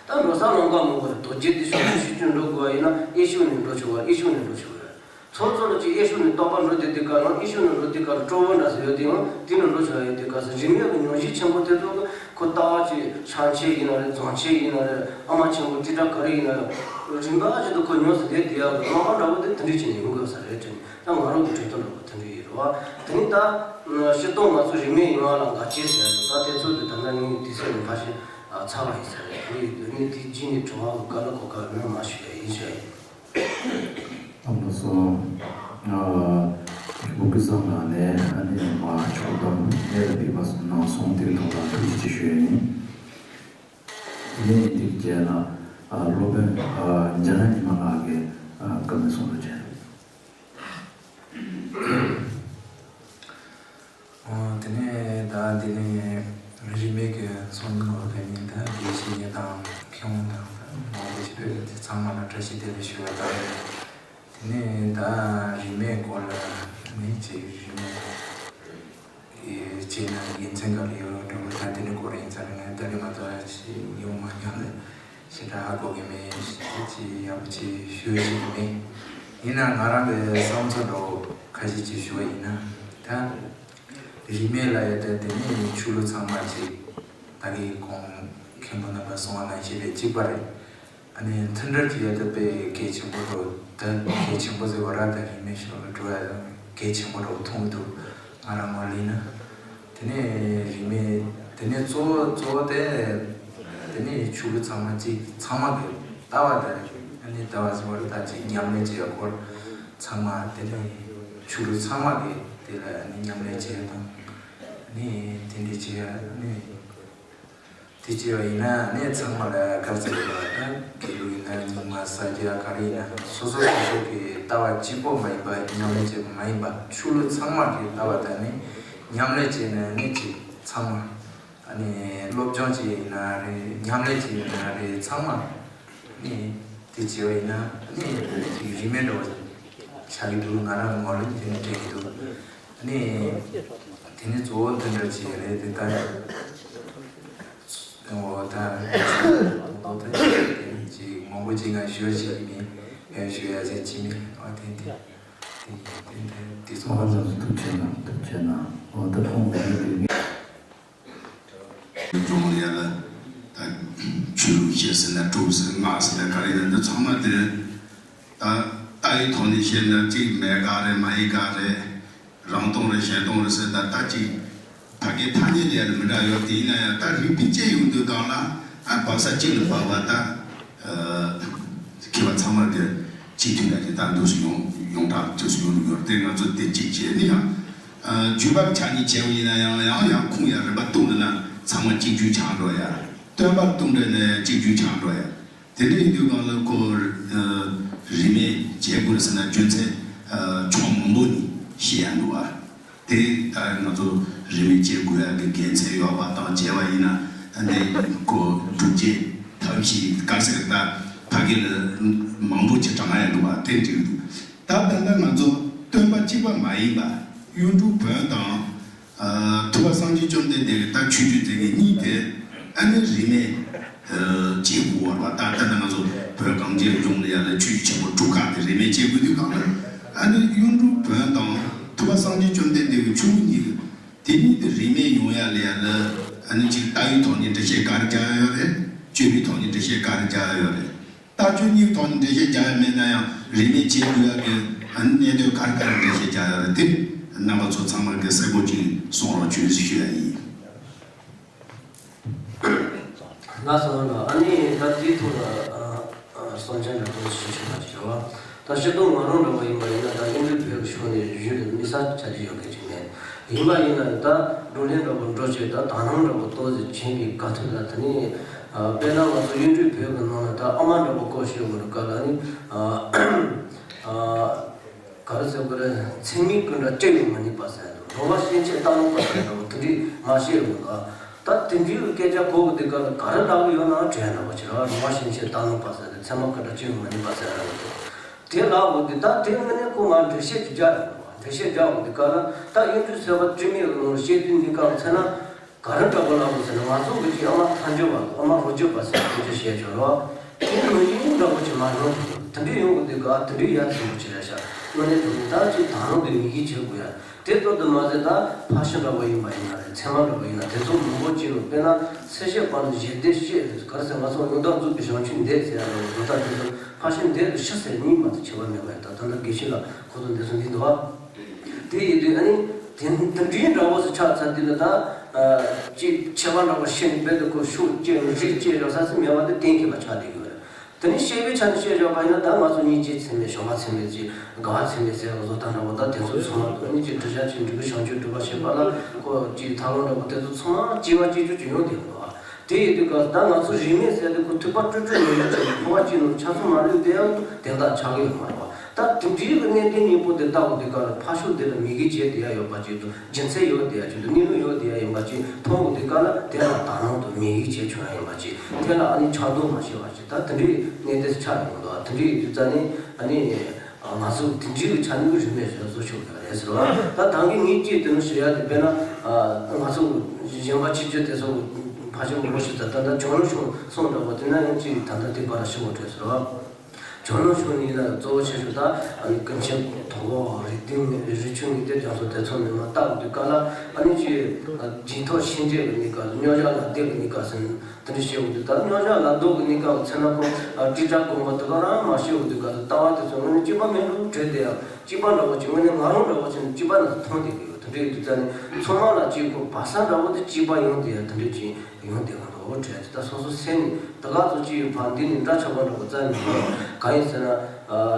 ད་འགྲོ་ས་ལམ་ཁ་མང་པོ་རེད། རྡོ་རྗེ་གདན་ཕྱོགས་བཅུ་ཞེ་བཅུ་འགྲོ་དགོས་པ་ཡིན་ན་དབུས་གཞུང་ནས་འགྲོ་ཆོག་གི་རེད། དབུས་གཞུང་ནས་འགྲོ་ཆོག་གི་རེད། ཚོ་ཚོ་ལ་ཅིག་དབུས་གཞུང་ནས་རྟོགས་པ་འགྲོ་དེ་དེ་ག་ལ། དབུས་གཞུང་ནས་འགྲོ་དེ་ག་ལ་སྤྲོ་བོ་འདྲ་ཟེར་ཡོད་དེ་ཡང་དེ་ནས་འགྲོ་ཆོག་ཡོད་དེ་ག་ཟེར། རིས་མེད་ཀྱི་ཉམས་ཞིབ་ཆེན་པོ་དེ་ཚོ་གི་ཁོ་ལྟ་བ་ཅིག་ཞང་ཆེན་ཡིན་ན་རེད། རྫོང་ཆེན་ཡིན་ན་རེད། ཨ་མ་ཆེན་པོ་ཏི་ཏྲ་ག་རེ་ཡིན་ན་རེད། རིམ་པ་ཅིག་ཏུ་ཁོ་ཉམས་སུ་ལེན་དེ་ཡག་གི། ལོ་མ་འདྲ་བོ་དེ་དེ་འདྲས་བྱས་ནས་ཡོང་དགོས་ས་རེད་དྲན། ད་ང་རང་གི་གྲོས་བསྟུན་འདྲ་བོ་དེ་འདྲས་ཡིན་རེད་བ། དེ་ནི་ད་སྤྱིར་བཏང་ང་ཚོ་རིས་མེད་ཡོང་བ་ལ་འགལ་རྐྱེན་ཟེར་ཡ་དེ། ད་དེ་ཚོ་དེ་ད་ལྟ་ངས་དུས་ཚོད་ནས་ཕར་ཕྱིན་ཚར་བ་ཡིན་ས་རེད། དེ་ནི་དེ་རྗེས་ནས་དྲི་བ་གི་སྐབས་ལ་གོ་སྐབས་ཡོང་མ་ཞུ་ཡ་ཡིན་ཞུ་ཡ་ཡིན། ཨ་ལགས་སོ། ཨ། བུ་ཀུ་སང་ལགས་ནས་ཨ་ནི་མ་ཕྱོགས་བསྡོམས་གནད་ལ་འབེབས་པ་གནང་སོང་། དེའི་ཐོག་ལ་ཐུགས་རྗེ་ཆེ་ཞུ་ཡ་ཡིན། དེ་ནས་དེའི་རྗེས་ལ་ཨ་སློབ་དཔོན་ཨ་འཇམ་དབྱངས་ཉི་མ་ལགས་ཀྱིས་ཨ་བཀའ་མོལ་གསུང་རོགས་བྱས། ཨོ། དེ་ནས་ད་འདི་ནས་རིས་མེད་ཀྱི་ཚོགས་འདུའི་སྐོར་དེ་ནས་ད་དགེ་བཤེས་གཉེན་དང་མཁས་དབང་དང་ད་མང་པོ་ཞིག་ཕེབས། དེ་ཚང་མ་ལ་བཀྲ་ཤིས་བདེ་ལེགས་ཞུ་བ་དང་། དེ་ནས་ད་རིས་མེད་སྐོར་ལ་ནི་ཅིག་རིས་མེད་ཀྱི་ཅིག་ན་དགེ་མཚན་ག་རེ་ཡོད་འགྲོ་བ། ད་དེ་ནས་སྐོར་ཡིན་ཙང་ནས་ད་ནི་མ་ད་ཅིག་ཡོང་མ་མྱོང་ལ། ཞེ་དྲག་ཧ་གོ་གི་མེད། ཞེ་དྲག་ཅིག་ཡག་པོ་ཅིག་ཞུ་ཡ་ཅིག་མེད། ཡིན་ན་ང་རང་གི་བསམ་ཚུལ་འདྲ་བོ་ཁ་ཤས་ཅིག་ཞུ་བ་ཡིན་ན། ད་རིས་མེད་ལ་ཡོད་དེ་དེ་ནི་ཆོས་ལུགས་ཚང་མ་ཅིག་ད་གིན་གོང་མཁན་པོ་རྣམ་པ་གསུང་བ་ནང་བཞིན་རེད། གཅིག་པ་རེད། ཨ་ནི་མཐུན་སྒྲིལ་གྱི་ཡ་ད་དཔེ་གལ་ཆེན་པོ་འདྲ་བོ། ད་གལ་ཆེན་པོ་ཟེར་བ་ར། ད་རིས་མེད་ཕྱོགས་ལ་འགྲོ་ཡ་གལ་ཆེན་པོ་འདྲ་བོ་མཐོང་གི་འདུག་ང་རང་ངོས་ལ་ཡིན་ན། དེ་ནས་རིས་མེད་དེ་ནས་གཙོ་བོ་གཙོ་བོ་དེ་དེ་ནས་ཆོས་ལུགས་ཚང་མ་གཅིག་ཚང་མ་གི་ལྟ་བ་དེ་རེད། ཨ་ནི་ལྟ་བ་ཟེར་བ་རེད། ད་གཅིག་མཉམ་ལས་བྱེད་ཡ་སྐོར་ཚང་མ་དེ་ནས་ཆོས་ལུགས་ཚང་མ་གི་དེ་ལ་ཨ་ནི་མཉམ་ལས་བྱེད་ཡ་དང་། ཨ་ནི་དེ་འདྲ་བྱེད་ཡ་ཨ་ནི། དེ་བྱས་པ་ཡིན་ན་ནི་ཚང་མ་ལ་ག་ཚོད་ཡོད་པ་དང་། དགེ་ལུགས་ཡིན་ན་རྙིང་མ་ས་སྐྱ་ག་རེ་ཡིན་ན་སོ་སོ་སོ་སོ་གི་ལྟ་བ་གཅིག་པོ་མ་ཡིན་པ། མཉམ་ལས་བྱེད་པ་མ་ཡིན་པ། ཆོས་ལུགས་ཚང་མ་གི་ལྟ་བ་དང་ནི་མཉམ་ལས་བྱས་ན་ནི་ཅིག་ཚང་མ། ཨ་ནི་སློབ་སྦྱོང་བྱས་ཡིན་ན་རེད། མཉམ་ལས་བྱས་ཡིན་ན་རེད། ཚང་མ་ནི་དེ་བྱས་པ་ཡིན་ན་ནི་ཅིག་རིས་མེད་འདྲ་བོ་ཆགས་ཀྱི་འདུག་ང་རང་ངོས་ལ་དེ་ནི་དྲན་གྱི་འདུག་ཨ་ནི་དེ་ནི་གཙོ་བོ་འདི་འདྲ་ཅིག་རེད། དེ་ལྟར། ཨོ་ད། ཨོ་ད་ཅིག་མང་པོ་ཅིག་ང་ཞུ་བ་ཞིག་མིན། ཡང་ཞུ་ཡ་ཟེར་གྱི་མིན། ཨོ་དེ་དེ་དེ་དེ་དེ་ཚོ། ཨོ་ལགས་སོ། ཐུགས་རྗེ་གནང་། ཐུགས་རྗེ་གནང་། ཨོ་ད་ཁོང་གི་ཡིན་པའི་མི། སྦྱོང་ཡ་ལ་ད་ཆོས་ལུགས་བཤད་ཟེར་ན་དྲུག་ཟེར་ལྔ་ཟེར་ན་ག་རེ་ཡིན་ན་འདི་ཚང་མ་དེ། ད་ལྟ་བའི་ཐོག་ནས་བཤད་ན་གཅིག་མེད་ག་རེད། མ་ཡིན་ག་རེད། རང་སྟོང་རེད། གཞན་སྟོང་རེད་ཟེར། ད་ལྟ་ཅིག་ཕ་གིའི་ཐ་སྙད་དེ་ཡང་མི་འདྲ་ཡོད། དེ་ཡིན་ན་ཡང་ད་རིག་པའི་དཔྱད་ཡོང་དུས་སྒང་ལ་ཨ་བབས་ས་གཅིག་ལ་བབས་པ། ད་མཁས་པ་ཚང་མ་གི་གཅིག་མཐུན་ལ་དེ་ད་འདུག་སེ་ཡོང་ཡོངས་གྲགས་འདུག་སེ་ཡོང་གི་ཡོད་རེད། དེ་ང་ཚོ་དེ་གཅིག་བྱས་ནས་ཡང་བརྒྱུད་པ་ཆ་གཉིས་བྱས་པ་ཡིན་ན་ཡང་ཡང་ཡང་ཁུངས་ཡང་རིམ་པ་བཏུང་འགྲོ་ན་ཚང་མ་གཅིག་གྱུར་ཆགས་འགྲོ་ཡ། སྟོན་པ་བཏུང་འགྲོ་ན་གཅིག་གྱུར་ཆགས་འགྲོ་ཡ། དེ་འདྲ་ཡིན་དུས་སྒང་ལ་ཁོ་རིས་མེད་བྱེད་དགོས་ཟེར་ན་རྒྱུ་མཚན་ཕྱོགས་མང་པོ་ནས་བཤད་ཡ་འདུག་བ། དེ་ལྟར་ང་ཚོ་རིས་མེད་བྱེད་དགོས་ཡ་གི་དགེ་མཚན་ཡོད་པ་དང་བྱས་པ་ཡིན་ན། ཨ་ནི་ཁོ་སྒྲུབ་བྱེད་ཐབས་ཤེས་ག་ཟེར་ད་ཕ་གི་ལ་མང་པོ་ཅིག་དྲངས་ཡ་འདུག་བ། དེ་འདྲ་འདུག་ད་ད་ལྟ་ང་ཚོ་སྟོན་པ་གཅིག་པ་མ་ཡིན་པ་གཡུང་དྲུང་བོན་དང་། ཨ། ཐུབ་པ་སངས་རྒྱས་བཅོམ་ལྡན་འདས་ཀྱི་ད་ཆོས་བརྒྱུད་དེ་གི་གཉིས་དེ་ཨ་ནི་རིས་མེད་ཨ་བྱེད་དགོས་པ་རེད་བ། ད་ལྟ་ང་ཚོ་བོད་གངས་ཅན་ལྗོངས་ལ་ཡ་ལ་ཆོས་བརྒྱུད་ཆེན་པོ་དྲུག་ཁག་དེ་རིས་མེད་བྱེད་དགོས་དུས་སྒང་ལ། ཨ་ནི་གཡུང་དྲུང་བོན་དང་ཐུབ་པ་སངས་རྒྱས་བཅོམ་ལྡན་འདས་ཀྱི་ཆོས་ལུགས་གཉིས་དེ་གཉིས་དེ་རིས་མེད་ཡོང་ཡ་ལ་ཡ་ལ། ཨ་ནི་ཅིག་ལྟ་བའི་ཐོག་ནས་འགྲེལ་བཤད་ག་རེ་རྒྱག་ཡ་ཡོད་རེད། སྤྱོད་པའི་ཐོག་ནས་འགྲེལ་བཤད་ག་རེ་རྒྱག་ཡ་ཡོད་རེད། ལྟ་སྤྱོད་གཉིས་ཐོག་ནས་འགྲེལ་བཤད་རྒྱག་ཡ་མེད་ན་ཡང་རིས་མེད་བྱེད་དགོས་ཡ་གི་ཨ་ནི་གནད་དོན་ག་རེ་ག་རེ་འགྲེལ་བཤད་རྒྱག་ཡ་རེད། དེ་རྣམ་པ་ཚོ་ཚང་མ་གི་གསལ་པོ་ཅིག་གསུང་རོགས་བྱོས་ཞུ་ཡ་ཡིན། ལགས་སོ། ཨ་ནི་ད་དེའི་ཐོག་ལ་ཨ་ཨ་གསུང་བཤད་འདྲ་པོ་ཞུ་ཆོག་པ་ཞིག་རེད་བ། ད་སྤྱིར་བཏང་ང་རང་འདྲ་པོ་ཡིན་པ་ཡིན་ན་ད་གཡུང་དྲུང་བོན་གྱི་ཕྱོགས་ནས་གཞི་ནས་དམིགས་བསལ་ཆ་རྒྱུས་ཡོད་མཁན་ཅིག་མེད། ཡིན་པ་ཡིན་ན་ད་བགྲོ་གླེང་འདྲ་པོ་འགྲོ་བྱས། ད་དག་སྣང་འདྲ་པོ་ཏོག་ཙམ་བྱས་པའི་དགའ་ཐུབ་ལ། ད་ནི་ཨ་དཔེར་ན་ང་ཚོ་གཡུང་དྲུང་བོན་གྱི་ནང་ལ་ད་ཨ་མ་འདྲ་པོ་སྐོར་ཞུ་དགོས་རེད་ག་ལ་ནི། ཨ་ཨ་ག་རེ་ཟེར་དགོས་རེད། མཚན་མིང་གི་འདྲ་སྤྲད་ཡོང་མ་ནུས་པ་ཟེར་འདུག་རོགས་པ་ཤེས་ཆེད་ལྟ་ལོང་པ་ཟེར་འདུག་དེ་འདྲའི་མ་བཤད་ཡོང་ག་ད་དེ་འདྲའི་སྐད་ཆ་གོ་གི་དེ་ག་ལ་ག་རེ་ལབ་ཡོད་ན་དྲན་ན་བ་ཅི་ར་རུང་བ་ཤིང་ཆེ་ད་ནོ་པ་ཟེར་ཏེ་ཚད་མ་ཁ་གྲགས་ཅི་ཡང་མ་ནི་པ་ཟེར་ར་ལ་དེ་ལབ་འོ་དེ་ད་དེ་ངོས་ནས་ཁོ་ང་འགྲེལ་བཤད་ཅིག་རྒྱག་ཡོད་པ་འགྲེལ་བཤད་རྒྱག་འོ་དེ་ག་ལ་ད་གཡུང་དྲུང་སེ་བ་དྲི་མེད་ཀྱི་ནང་བཤད་དུས་འདི་ག་ལ་ཚེ་ན། ག་རེ་འདྲ་པོ་ལབ་དགོས་ཟེར་ན་ང་ཚོ་གི་ཅིག་ཨ་མ་ཐལ་འགྱུར་བ་ཨ་མ་རོ་འགྱུར་བ་ཟེར་ཁོ་ཚོས་བཤད་ཆོག་རོགས། དེ་མི་ཡིན་འདྲ་པོ་ཅིག་མ་ཡོང་དུས་དེ་འདྲའི་ཡོང་གི་འདུག་ག་དེ་འདྲའི་ཡ་མཚན་པོ་ཅིག་རེད་ཤག་དངོས་གནས་དྲང་གནས་ད་ཅིག་ད་རུང་དེ་མི་གི་བྱེད་དགོས་ཡ། དེ་ལྟར་དུ་མ་ཟད་ད་ཕ་ཤི་འདྲ་པོ་ཡིན་པ་ཡིན་ན་རེད་ཚད་མ་འདྲ་པོ་ཡིན་ན་དེ་ཚོ་མང་པོ་ཅིག་ལ་དཔེར་ན་ཚེ་ཤེས་པ་ནི་ཞེ་འདོད་ཤེས་ག་རེ་ཟེར་ང་ཚོ་ཡོན་བདག་རྫོགས་པའི་བྱང་ཆུབ་འདོད་ཟེར་ཡ་ལ་འདོད་ད་དེ་ཚོ་ཕ་ཤི་འདོད་དུ་ཤི་ཟེར་གཉིས་མ་གཏོགས་ཁྱད་པར་མེད་པ་ཡིན་ད་ད་ལྟ་དགེ་བཤེས་ལ་ཁོ་ཚོ་འདི་ཚོ་འདི་འདུག་ཨ། དེ་ཡིན་དུས་ཨ་ནི་དེ་དེ་འདྲའི་འདྲ་བོ་ཞིག་ཆགས་ཚར་དུས་ལ་ད་ཅིག་ཆེ་བ་འདྲ་བོ་ཤི་ནས་རྦད་དེ་ཁོ་ཤུགས་སྐྱེས་རིགས་སྐྱེས་རོགས་ས་སི་མེད་པ་དེ་གཏན་འཁེལ་བ་ཆགས་བསྡད་ཡོད་རེད། དེ་ནི་ཤེས་པའི་ཆ་ནས་བཤད་བཞག་པ་ཡིན་ན་ད་ང་ཚོ་སྙིང་རྗེ་ཚད་མེད་གཞོམ་པ་ཚད་མེད་ཅིག་དགའ་བ་ཚད་མེད་ཟེར་བ་བཟོ་ལྟ་འདྲ་བོ་ད་དེ་ཚོ་ཚང་མ་ཨ་ནི་ཅིག་འདྲི་བྱ་ཅིག་འབྲས་བུ་བྱང་ཆུབ་སྒྲུབ་པ་ཞེས་པ་ལ་ཁོ་ཅིག་ཐག་ལོ་འདྲ་བོ་དེ་ཚོ་ཚང་མ་སྐྱེ་བ་སྐྱེ་རྒྱུ་ཅིག་ཡོང་བསྡད་ཡོད་རེད་བ། དེ་ཡིན་དུས་སྐབས་ད་ང་ཚོ་རིས་མེད་ཟེར་དེ་ཁོ་ཐུབ་པ་སྤྲོས་སྤྲོས་མེད་མེད་ཅིག་འཁོར་བ་གཅིག་ནང་ཆ་ཚང་མ་ལུས་བསྡད་ཡང་དེ་འདྲ་ཆགས་ཀྱི་ཡོད་མ་རེད་བ། ད་དེ་འདྲའི་གི་གནད་དོན་སྙིང་པོ་དེ་ལྟ་བུ་དེ་ག་ལ་ཕ་ཤུལ་དེ་ལ་མི་གི་བྱེད་བསྡད་ཡ་ཡོད་པ་ཅིག་ཏུ་རྒྱུ་མཚན་ཡོད་བསྡད་ཡ་ཅིག་ཏུ་གནས་ལུགས་ཡོད་བསྡད་ཡ་ཡིན་པ་ཅིག་མཐོང་བ་དེ་ག་ལ་དེ་ལ་དག་སྣང་དུ་མི་གི་བྱེད་བྱུང་ཡ་ཡིན་པ་ཅིག་དེ་ལ་ཨ་ནི་ཆགས་རྡོག་མ་ཤེས་པ་ཅིག་ད་དེ་འདྲའི་གནད་དོན་ཆགས་ཡོང་གི་འདུག་དེ་འདྲའི་ཡོད་དུས་ཙ་ནི་ཨ་ནི་ང་ཚོ་དེ་འདྲའི་གི་ཆ་ནུས་རིས་མེད་བཟོ་ཆོག་གི་རེད་ཟེར་བ་ད་ད་གི་ངས་ཅིག་དེ་ནི་ཞུ་ཡ་དེ་དཔེར་ན་ང་ཚོ་གཞན་པ་ཕྱི་རྒྱལ་དེ་ཚོ་ཕ་ཤུལ་མི་གོ་ཤེས་ད་ད་ད་བྱུང་ན་བྱུང་སོང་འདྲ་བོ་དེ་ན་ཡང་ཅིག་ད་ལྟ་དེ་པར་ཞུ་བ་རེད་ཟེར་བ། བྱང་ནང་ཕྱོགས་ནས་ཡིན་ན་གཙོ་བོ་ཆེ་ཤོས་ད་ཨ་ནི་ཀུན་མཁྱེན་དོལ་པོ་རིགས་ལྡན་རིགས་ཆུང་གི་དེ་རྒྱ་མཚོ་དེ་ཚོ་ནས་མ་བཏགས་འདུག་ག་ལ་ཨ་ནི་ཅི་རྗེས་ཐོབ་ཤེས་འདྲེས་ཀྱི་གནས་སྐབས་སུ་རྙོག་བྱ་ལ་བདེ་གི་གནས་སྐབས་སུ་དེ་འདྲ་བཤད་འོང་དུས་ད་རྙོག་བྱ་ལ་བདོ་གི་གནས་སྐབས་ཚེ་ན་ཁོ་ཀྲི་ཀྲ་དགོངས་པ་དེ་ག་རང་མ་བཤད་འོང་དུས་ག་ལ་ལྟ་བ་དེ་ཚོ་དངོས་གནས་གཅིག་པ་མིན་འགྲོ་བྲལ་དེ་ཡང་གཅིག་པ་འདྲ་བོ་ཅིག་དངོས་གནས་ང་རང་འདྲ་བོ་ཅིག་གཅིག་པ་ནས་མཐོང་བསྡད་ཀྱི་ཡོད། དེ་འདྲ་ཡིན་དུས་ད་ནི་ཚང་མ་ལ་ཅིག་ཁོ་བག་ཆགས་འདྲ་བོ་དེ་གཅིག་པ་ཡོང་དེ་ཡང་དེ་འདྲ་ཅིག་ཡོང་དེ་ག་འདུག་འོ་བྲལ་ཅི་ད་སོ་སོ་སེམས་ནི་ད་ག་ཚོད་ཅི་ཡོད་ཕར་འདི་ནི་འདྲ་ཆགས་པ་འདྲ་པོ་རྩ་ནས་མི་འདུག་གང་ཡིན་ཟེར་ན།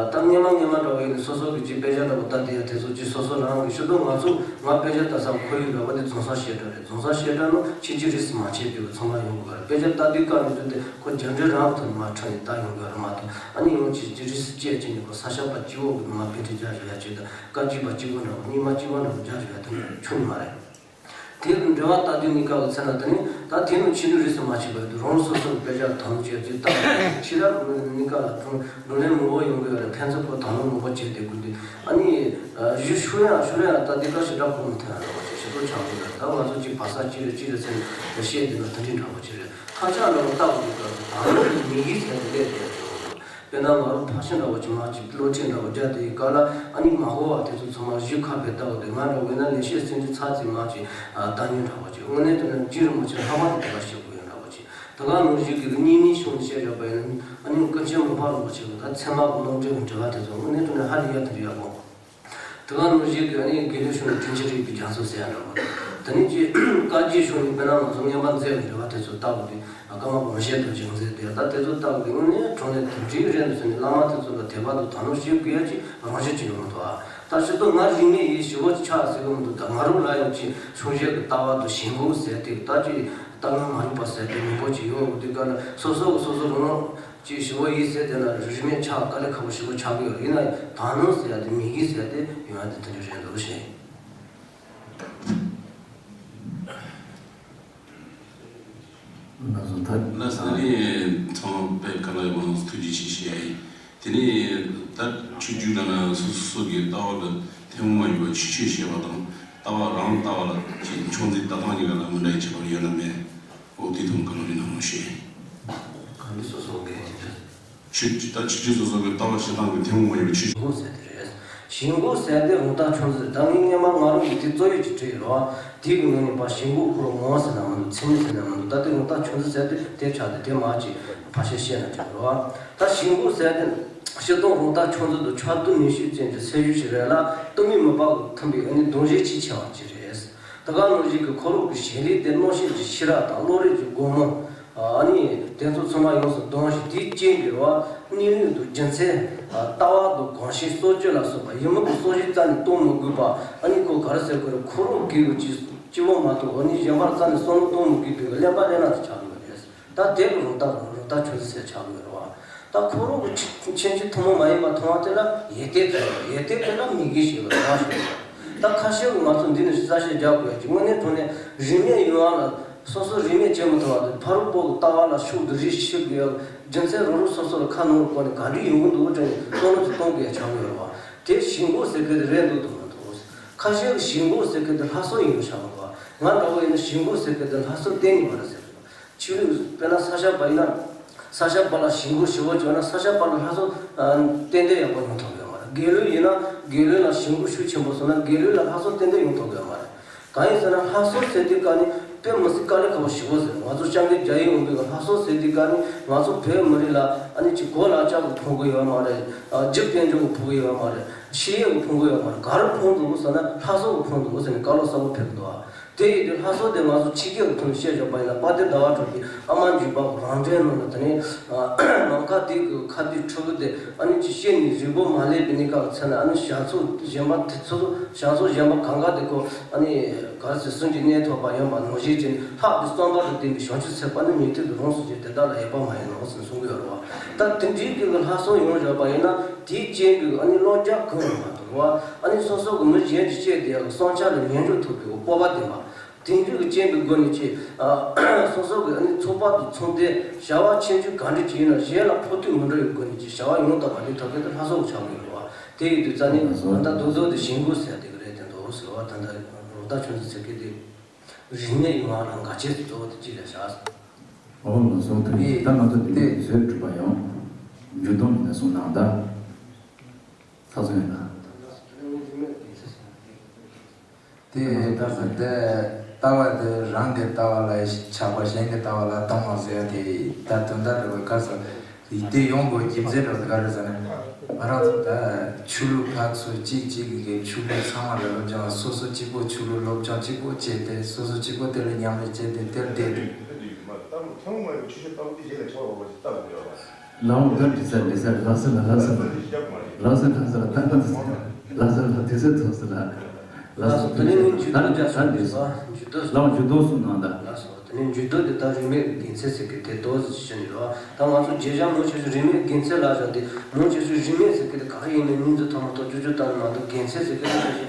ད་སྔོན་མ་སྔོན་མ་འདྲ་པོ་ཡིན་ནི་སོ་སོ་གི་ཅི་དཔེ་ཆ་འདྲ་པོ་ལྟ་དེ་ཡ་དེ་ཚོ་ཅི་སོ་སོ་རང་གི་ཤུགས་དོ་ང་ཚོ་ང་དཔེ་ཆ་ལྟ་ས་ཁོར་ཡུག་འདྲ་པོ་དེ་རྫོང་སར་བཤད་གྲྭ་རེད། རྫོང་སར་བཤད་གྲྭ་ནང་ཕྱིན་ཅི་རིས་སུ་མ་ཆད་པའི་ཚང་མ་ཡོང་དགོས་རེད། དཔེ་ཆ་ལྟ་དུས་སྐབས་ནས་བཟུང་སྟེ་ཁོ་རྒྱ་འདྲེ་རང་ཐོན་མ་ཁྲ་ནས་ལྟ་ཡོང་དགོས་རེད་མ་གཏོགས་ཨ་ནི་ཡང་ཅི་ཅི་རིས་སུ་བཅད་ཅི་ནི་ཁོ་ས་ཤ་པ་སྤྱི་འོག་གི་མ་དཔེ་ཆ་རྒྱག་རེད་ཡ་ཅི་ད་སྐར་གཅིག་པ་གཅིག་པོ་འདྲ་པོ་གཉིས་མ་གཅིག་པ་འདྲ་པོ་རྒྱག་རེད་ཡ་དེ་འདྲ་ཆུང་ནི་མ་རེད། དེ་འབྲེལ་བ་ལྟ་དུས་གཉིས་ཀ་གི་ཚེ་ན་དེ་ནི་ད་དེ་ནི་ཕྱི་དྲོ་རིས་སུ་མ་ཆད་པར་དུ་རང་སོ་སོར་དཔེ་ཆ་དང་བཅས་ཏེ་ལྟ་ཕྱི་རབས་གཉིས་ཀ་ལ་བགྲོ་བགྲོ་གླེང་མང་པོ་ཡོང་གི་ཡོད་རེད། ཕན་ཚུན་ཁོ་དང་བླངས་མང་པོ་བྱས་ཏེ་དགོས་དུས་ཨ་ནི་གཞི་ཤུ་ཡང་ཤུ་ར་ཡང་ད་དེ་ག་ཞེ་དྲག་གོ་མི་ཐོན་ཡ་འདྲ་བ་ཅིག་ཞེ་པོ་ཆགས་ཀྱི་ཡོད་རེད། ད་ང་ཚོ་གཅིག་བག་ས་གཅིག་རེད་གཅིག་རེད་ཟེར་ནས་བཤད་དེ་ན་དེ་འདྲའི་འདྲ་བ་ཅིག་རེད། ཁ་ཆག་ལ་བལྟ་བ་འདི་ལྟར་དུ་དང་བླངས་ཀྱི་མི་ཡིས་ཟེར་ཏེ་སླེབས་བསྡད་ཡོད། དཔེར་ན་ང་རང་ཕར་ཕྱིན་འདྲ་བོ་ཅིག་མ་ཅིག་སློབ་ཁྲིད་འདྲ་བོ་རྒྱག་དེ་ཡི་ག་ལ་ཨ་ནི་མ་གོ་བ་དེ་ཚོ་ཚང་མ་གཞི་ཁ་ཕེ་ལྟ་བ་དེ་ང་འདྲ་བོ་ཡིན་ན་ལས་བཤད་སེམས་ཀྱི་ཚ་ཚིག་མ་ཅིག་ལྟ་ཉན་འདྲ་བོ་ཅིག་དངོས་གནས་དེ་ནི་རྒྱུད་རིན་པོ་ཆེ་ལྷག་པར་དུ་དེ་ག་བཤད་དགོས་ཡོད་འདྲ་བོ་ཅིག་ད་ག་ནང་བཞིན་གྱི་གཉིས་གཉིས་བྱུང་བཤད་བཞག་པ་ཡིན་ན་ཨ་ནི་ཀུན་མཁྱེན་མ་ཕ་རིན་པོ་ཆེ་གི་ད་ཚད་མ་གི་ནང་འདྲེན་གྱི་འབྲེལ་བ་དེ་ཚོ་དངོས་གནས་དེ་ནི་ཧ་ལས་ཡ་དེ་འདྲ་ཡག་པོ། དེ་ག་ནང་བཞིན་གྱི་ཨ་ནི་དགེ་ལེགས་གཞུང་ནས་དྲིན་ཅན་རིག་པའི་རྒྱ་མཚོ་ཟེར་ཡ་འདྲ་བོ། དེ་ནི་ཅི་བཀའ་བརྒྱད་གཞུང་ནས་དཔེར་ན་ང་ཚོ་མངོན་པ་མཛད་པའི་འབྲེལ་བ་དེ་ཚོ་ལྟ་བུ་དེ་ཀརྨ་དགོངས་བཞེད་དང་སྦྱང་ཚན་དེ་ད་དེ་ཚོ་ལྟ་བུ་དེ་དངོས་གནས་དྲང་གནས་དེ་འདྲའི་རེད་འདུག་ཟེར་ནས་བླ་མ་དེ་ཚོ་ལ་དད་པ་དང་དག་སྣང་བྱེད་དགོས་ཡ་ཅིག་རང་བཞིན་ཅིག་ཡོང་གི་འདུག་ཨ། ད་སྤྱིར་བཏང་ང་རིག་གནས་ཡིན་ཞེ་པོ་ཅིག་ཆགས་ཟེར་གི་མི་འདུག་ད་ང་རང་ལ་ཡང་ཅིག་གསུང་བཤད་ཀྱི་ལྟ་བ་དང་ཞེན་ཁོག་ཟེར་དེ་ད་ཅིག་ལྟ་ང་མ་རིག་པ་ཟེར་དེ་མང་པོ་ཅིག་ཡོང་གི་འདུག་ག་ལ་སོ་སོ་གི་སོ་སོ་རང་རང་། ཅིག་ཞི་བ་ཡིན་ཟེར་དེ་ལ་རིས་མེད་ཆགས་དཀའ་ལས་ཁག་པོ་ཞེ་པོ་ཆགས་ཀྱི་ཡོད་རེད། ཡིན་ན་ཡང་དག་སྣང་ཟེར་ཡ་དེ་མི་གི་ཟེར་ཡ་དེ་ཡོང་ཡ་དེ་དེ་འདྲ་རེད་འདུག་ཞེས། ན་ཟུང་ཐད། ན་ས་ནི་ཚང་མ་དཔེ་ག་ལ་ཡོད་མ་ཐུགས་རྗེ་ཆེ་ཞེས་ཡ་ཡིན། དེ་ནི་ད་ཆོས་བརྒྱུད་ནང་ན་སོ་སོ་སོ་གི་ལྟ་བ་ལ་ཐུན་མོང་མ་ཡིན་པ་ཆོས་ཆོས་ཞེས་པ་དང་ལྟ་བ་རང་ལྟ་བ་ལ་ཅིག་མཆོག་འཛིན་ལྟ་སྟངས་གཉིས་ཀ་ལ་མི་འདྲ་བའི་ཁྱད་པར་ཡོད་ན་མེད། འོ་དེ་དང་གང་རིགས་ན་མ་ཤེས། གང་རིགས་སོ་སོ་གི་ཆོས་ད་ཆོས་ཅན་སོ་སོ་གི་ལྟ་བ་བྱེད་སྟངས་ཀྱི་ཐུན་མོང་མ་ཡིན་པའི་ཆོས། ཞེན་ཁོག་ཟེར་དེ་རེད། ཞེན་ཁོག་ཟེར་དེ་རང་རྟགས་ཆུང་ཟེར་ད་ངས་སྔོན་མ་ང་རང་གི་དེ་རྩོད་ཡིག་ཅིག་བྲིས་ཡོད་རེད་བ། དེའི་གི་ནང་ནས་ཕར་ཞེན་ཁོག་ཁོ་རང་ངོ་ཟེར་ན་མི་འདུག་མཚན་ཉིད་ཟེར་ན་མི་འདུག་ད་དེ་རང་རྟགས་ཆུང་ཟེར་དེ་དེ་ཆགས་དེ་དེ་མ་ཅིག་ཕར་བཤད་བཤད་ན་ཅིག་རེད་བ། ད་ཞེན་ཁོག་ཟེར་དེ་སྤྱིར་བཏང་རང་རྟགས་ཆུང་ཟེར་དུ་ཆགས་སྡང་ནུས་ཤུགས་ཅན་གྱི་སེམས་ཤུགས་ཤིག་རེད་ལ་སྟོང་ཉིད་མི་ལྤགས་ཀྱི་མཐུན་པའི་ཨ་ནི་གདུང་ཤུགས་ཆེས་ཆེ་བ་ཅིག་རེད། ད་ག་ནང་བཞིན་གྱི་ཁོ་རང་གི་ཞལ་ལས་དེ་རྣམ་ཤེས་ཀྱི་ཤེས་རབ་དང་བློ་རིག་གི་སྒོ་མོ། ཨ་ནི་དེ་ཚོ་ཚང་མ་ཡོངས་སུ་གདུང་ཞིང་དེའི་རྐྱེན་གྱིས་རེད་བ། གནས་ལུགས་དང་རྒྱུ་མཚན། ལྟ་བ་དང་གོམས་གཤིས་སྲོག་གཅོད་ལ་སོགས་པ་ཡིད་མུག་གི་སྲོག་ཤིང་རྩ་ནས་གཏོང་མི་དགོས་པ། ཨ་ནི་ཁོ་ག་རེ་ཟེར་དགོས་རེད། ཁོ་རང་སྒེར་གྱི་སྤྱི་སྤྱི་བོ་མ་གཏོགས་ཨ་ནི་གཞན་པར་རྩ་ནས་བསམ་བློ་གཏོང་མི་དགོས་པའི་གླེན་པ་གླེན་ན་དེ་ཆགས་ཀྱི་ཡོད་རེད། ད་དེ་གི་རང་རྟགས་རང་རྟགས་ཆོས་ཟེར་ཆགས་ཀྱི་ཡོད་རེད་བ། ད་ཁོ་རང་གི་ཆོས་ཆོས་ཐུན་མོང་མ་ཡིན་པ་མཐོང་བ་དེ་ལ་ཡིད་བརྟན་ཟེར་བ། ཡིད་བརྟན་དེ་ལ་མི་དགེ་ཞེས་པ་རེད་བ། ཞེས་པ། ད་ཁ་ཤས་ཀྱིས་ང་ཚོ་འདི་ནས་གསལ་བཤད་རྒྱག་དགོས་ཀྱི་དངོས་གནས་དྲང་གནས་རིས་མེད་ཡོང་བ་ལ། སོ་སོ་རིས་མེད་བྱེད་མི་ཐུབ་པ་དང་ཕ་རོལ་པོ་གི་ལྟ་བ་ལ་ཤུགས་དང་རིས་ཤིག་ཡོད། རྒྱུ་མཚན་རང་རང་སོ་སོ་ལ་ཁ་ནང་བསྐོར་ནས་ག་འདྲ་ཡོང་གི་འདུག་དྲན་ནས་བསམ་བློ་ཅིག་གཏོང་དགོས་ཡ་ཆགས་ཡོད་རེད་བ། དེ་ཞིབ་འགོག་ཟེར་མཁན་དེ་རེད་འདུག་འདུག་མི་འདུག་ཁ་ཤས་ཀྱིས་ཞིབ་འགོག་ཟེར་མཁན་དེ་ལྷ་གསོལ་ཡིན་པ་ཆགས་འདུག་བ། ང་འདྲ་བོ་ཡིན་ན་ཞིབ་འགོག་ཟེར་མཁན་དེ་ལྷ་གསོལ་གཏན་ནས་མ་རེད་ཟེར་གི་འདུག་ཆོས་ལུགས་དཔེར་ན་ས་སྐྱ་པ་ཡིན་ན། ས་སྐྱ་པ་ལ་ཞིབ་འགོག་ཞུ་བ་བྱས་ན་ས་སྐྱ་པ་ལ་ལྷ་གསོལ་ཏན་ཏན་ཡག་པོ་ཡོང་ཐུབ་ཡོད་མ་རེད། རྒྱལ་བློན་ཡིན་ན་རྒྱལ་བློན་ལ་ཞིབ་འགོག་ཤུགས་ཆེན་པོ་སོང་ན་རྒྱལ་བློན་ལ་ལྷ་གསོལ་ཏན་ཏན་ཡོང་ཐུབ་ཡོད་མ་རེད། གང་ཡིན་ཟེར་ན་ལྷ་གསོལ་ཟེར་དུས་ཀ་ནི་དཔེ་མི་སྲིད་དཀའ་ལས་ཁག་པོ་ཞེ་པོ་ཟེར། ང་ཚོ་སྐྱབས་མགོན་རྒྱ་ཡེ་དབང་འདུས་ཀྱི་ལྷ་གསོལ་ཟེར་དུས་ཀ་ནི་ང་ཚོ་བོད་མི་རིགས་ལ་ཨ་ནི་ཅིག་གོ་ལ་ལྕགས་ཀྱིས་ཕོག་གི་ཡོད་མ་རེད། ཨ་རྒྱུ་དཔལ་འབྱོར་གྱིས་ཕོག་གི་ཡོད་མ་རེད། ཤེས་ཡོན་གྱིས་ཕོག་གི་ཡོད་མ་རེད། ག་རེ་ཕོག་འདུག་ཟེར་ན་ལྷ་གསོལ་གྱིས་ཕོག་འདུག་ཟེར་ནས་བཀའ་སློབ་གསར་པ་ཕེབས་འདུག་ཨ། དེ་ཡིན་དུས་ལྷ་གསོལ་དེ་ང་ཚོ་ཕྱི་རྒྱལ་གྱི་ཐོག་ནས་བཤད་བཞག་པ་ཡིན་ན་དཔལ་ལྡན་ཟླ་བ་གྲགས་པའི་ཨ་མ་འཇུ་པ་རང་འདྲའི་ནང་ལ་དེ་ནས་ནམ་མཁའ་དེ་གི་ཁ་དུས་ཕྲུ་གུ་དེ་ཨ་ནི་ཅི་བཤད་ནས་རིག་པ་མ་སླེབས་པའི་གནས་སྐབས་ཚེ་ན་ཨ་ནི་ཞག་ཚོགས་གཞན་པ་དེ་ཚོ་ཞག་ཚོགས་གཞན་པ་གང་ག་དེ་ཁོ་ཨ་ནི་ག་རེ་ཟེར་སུན་གྱི་གནས་ཐོབ་པ་ཡིན་པ་ནང་བཞིན་བྱས་ནས་ལྷག་པའི་བསམ་པ་དང་ལྡན་པའི་བྱང་ཆུབ་སེམས་དཔའ་ནི་མྱུར་མཐའི་གི་རང་སངས་རྒྱས་དེ་དག་ལ་ཡོད་པ་མ་ཡིན་ནོ་ཟེར་གསུང་གི་ཡོད་རེད་བ། ད་དེ་འདྲའི་གི་ལྷ་གསོལ་ཡོང་བཞག་པ་ཡིན་ན་དེའི་རྐྱེན་པས་ཨ་ནི་བློ་རྒྱ་གང་ཡང་མ་གཏོང་བ་ཨ་ནི་སོ་སོ་གི་མི་གཞན་གྱི་སྐྱེ་དེ་ཡང་བསམ་འཆར་ལ་ཉན་འཇོག་ཐུབ་པའི་སྤོབས་པ་ལྡན་པ། དེང་དུས་ཀྱི་རྐྱེན་པའི་སྒོ་ནས་ཀྱི། སོ་སོ་གི་ཨ་ནི་ཚོགས་པ་དང་ཚོགས་སྡེ་བྱ་བ་ཆེ་ཆུང་ག་འདྲ་ཅིག་ཡིན་ན་གཞན་ལ་ཕོག་ཐུག་མི་འགྲོ་བའི་སྒོ་ནས་ཀྱི་བྱ་བ་ཡང་དག་པ་འདི་ཐོབ་མཁན་དེ་ལྷ་གསོལ་ཆགས་ཀྱི་ཡོད་པ། དེ་ཡིན་དུས་རྩ་ནས་ད་ལྟ་རྡོག་རྡོག་དེ་ཞིབ་འགོག་ཟེར་དེ་ག་རེད་དེ་འདུག་ཟེར་བ། ད་ལྟ་རོགས་ཟླ་ཆུང་ཟེར་མཁན་དེ་རིས་མེད་ཡོང་བ་ལ་འགལ་རྐྱེན་དེ་གཙོ་བོ་དེ་ཅི་རེད་ཤག་འོ་ལགས་སོ། ཐུགས་རྗེ་ཆེ། ད་ང་ཚོ་དེ་བཟོས་གྲུབ་པ་ཡང་འཇུ་བསྡོམས་ཡིན་ན་གསུང་གནང་ད། ཚགས་ཚུད་ཡིན་ན། དེ་ལྟར་ཟེར་ཏེ། ལྟ་བ་དེ་རང་གི་ལྟ་བ་ལ་ཆགས་པ་གཞན་གྱི་ལྟ་བ་ལ་གཏོང་བ་ཟེར་ཏེ། ད་དོན་དག་རེད་བ། ག་ས་དེ་ཡོང་དགོས་རྒྱུ་མཚན་རེད་བ། ག་རེ་ཟེར་ན་ང་རང་ཚོ་ད་ཆོས་ལུགས་ཕར་ཚུར་གཅིག་གཅིག་གི་ཆོས་ལུགས་ཚང་མ་ལ་སློབ་སྦྱོང་། སོ་སོ་གཅིག་པོ་ཆོས་ལུགས་སློབ་སྦྱོང་གཅིག་པོ་བྱས་ཏེ་སོ་སོ་གཅིག་པོ་དེ་ལ་ཉམས་ལེན་བྱས་ཏེ་དེར་བསྡད་དེ། ལའང་ད་འདྲི་ས་འདྲི་ས་ལ་ས་ལ་ལ་ས་ལ་ལ་ས་ལ་ལ་ས་ལ་ལ་ས་ལ་དུས་ཚོད་ཐོབ་ས་ལ་ལ་ས་ལ་ད་འདྲི་ས་ལའང་འཇུ་བསྡོམས་གསུངས་གནང་ད། ལགས་སོ། དེ་ནས་འཇུ་བསྡོམས་དེ་ད་རིས་མེད་ཀྱི་རྒྱལ་མཚན་ཟེར་གི་དེ་ཏོག་ཙམ་ཞུ་ནི་རེད་བ། ད་ང་ཚོ་རྗེས་འཇགས་མང་ཆེ་ཤོས་རིས་མེད་རྒྱལ་མཚན་ལ་བཞག་དེ་མང་ཆེ་ཤོས་རིས་མེད་ཟེར་གི་དེ་ག་རེ་ཡིན་ནའི་མིང་ཚོ་ཐོག་མ་ཐོག་ཅོ་ཅོ་ལྟ་ནི་མ་གཏོགས་རྒྱལ་མཚན་ཟེར་གི་དེ་ཁ་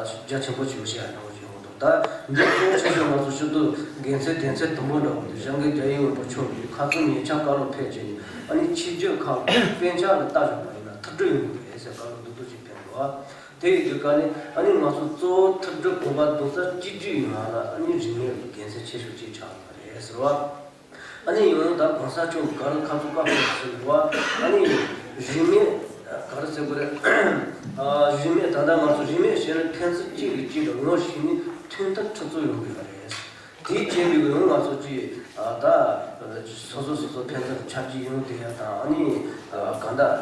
ཤས་རྒྱ་ཆེན་པོ་ཞིག་བཤད་ཡ་འདྲ་བོ་ཞིག་ཡོང་གི་འདུག་ད་འདི་མང་ཆེ་ཤོས་ང་ཚོ་ཕྱི་དུ་རྒྱལ་མཚན་དེ་མཚན་དུམ་བུ་འདྲ་བོ་དེ་སྐྱབས་མགོན་རྒྱལ་ཡེ་དབང་པོ་མཆོག་གིས་ཁ་སང་ཉེ་ཆར་བཀའ་སློབ་ཕེབས་བྱས་ནས་ཨ་ནི་ཕྱི་རྒྱལ་ཁག་པཎ་ཆེན་ལ་ལྟ་བཞག་པ་ཡིན་ན་ཐུགས་སྤྲོ་ཡོང་གི་རེད་ཟེར་བཀའ་སློབ་འདི་ཚོ་ཅིག་ཕེབས་འདུག་བ། དེ་ཡིན་དུས་ཀ་ནི་ཨ་ནི་ང་ཚོ་གཙོ་བོ་ཐུགས་སྤྲོ་དགོངས་པ་རྡོག་རྩ་གཅིག་སྒྲིལ་ཡོང་ཡ་ལ་ཨ་ནི་རིས་མེད་ཀྱི་རྒྱལ་མཚན་ཆེ་ཤོས་གཅིག་ཆགས་ཡོད་རེད་ཟེར་བ། ཨ་ནི་ཡང་ད་གོང་ས་མཆོག་ག་རེ་ཁ་ཚུགས་བཀའ་ཕེབས་ཟེར་བ། ཨ་ནི་རིས་མེད་ག་རེ་ཟེར་དགོས་རེད། ཨ་རིས་མེད་ད་ལྟ་ང་ཚོ་རིས་མེད་ཟེར་ན་ཕན་ཚུན་གཅིག་གིས་གཅིག་ལ་ངོ་ཤེས་ནས་མཐུན་ཐབས་ཁྲིད་ཚུལ་ཡོང་གི་ཡོད་རེད། དེའི་རྐྱེན་པས་ཡང་ང་ཚོ་གཅིག་ད་སོ་སོ་སོ་སོ་ཕན་ཚུན་ཆབས་ཅིག་ཡོང་བསྡད་ཡ་དང་ཨ་ནི་གང་ལྟར་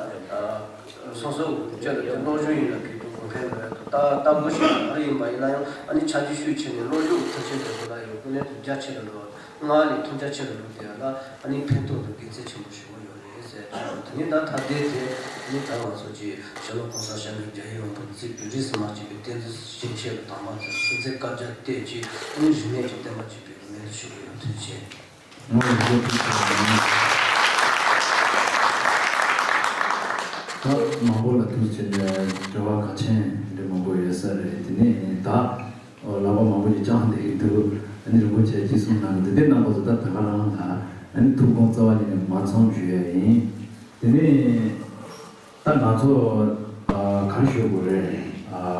སོ་སོ་སྤྱི་ལ་དེ་སློབ་སྦྱོང་ཡིན་ལ་གི་འགྲོ་གོང་འཕེལ་ལ་ཡོད་དོ། ད་ལྟ་བུ་ཞིག་ག་རེ་ཡིན་པ་ཡིན་ན་ཡང་ཨ་ནི་ཆ་རྒྱུས་ཤུགས་ཆེ་ནས་སློབ་སྦྱོང་གི་མཐུན་རྐྱེན་དེ་ཚོ་ལ་ཡང་ཀུན་ནས་དུ་རྒྱ་ཆེ་རུ་འགྲོ། སྔར་ལས་མཐུན་རྒྱ་ཆེ་རུ་འགྲོ་དེ་ཡང་ལ་ཨ་ནི་ཕན་ཐོགས་དང་དགེ་མཚན་ཆེན་པོ་ཞིག་ཡོང་ཡོད་རེད་ཟེར། དེ་ནི་ད་ད་ལྟའི་དེ་ནི་ད་ང་ཚོ་གི་ཞྭ་ལྷོ་གོང་ས་སྐྱབས་མགོན་རྒྱལ་བའི་དབང་པོ་གཙོས་པའི་རིས་སུ་མ་ཆད་པའི་བསྟན་འཛིན་ཞིང་གཤེགས་ལ་དམ་པ་ཚོས་སུམ་ཚན་བཀའ་རྒྱ་གཏད་ཀྱིས་ཨ་ནི་རིས་མེད་ཀྱི་བསྟན་པ་གཅིག་པའི་སྨོན་འདུན་ཞུ་གི་ཡོད། ཐུགས་རྗེ་ཆེ། ངོ་མ་ཐུགས་རྗེ་ཆེ། ད་མང་པོ་ལ་ཐུགས་རྗེ་ཆེ་ནས་དྲི་བ་གལ་ཆེན་འདི་མང་པོ་ཡོད་ས་རེད། དེ་ནས་ད་ལག་པ་མང་པོ་ཞིག་བརྐྱངས་བསྡད་ཀྱི་འདུག་ཨ་ནི་རིན་པོ་ཆེ་གིས་གསུངས་གནང་གི་འདུག་དེ་རྣམ་པ་ཚོ་ད་ད་ག་རང་ལ་ཨ་ནི་ཐུགས་དགོངས་རྩ་བ་ཉིད་ནས་མ་ཚོམ་ཞུ་ཡ་ཡིན། དེ་ནས་ད་ང་ཚོ་ག་རེ་ཞུ་དགོས་རེད།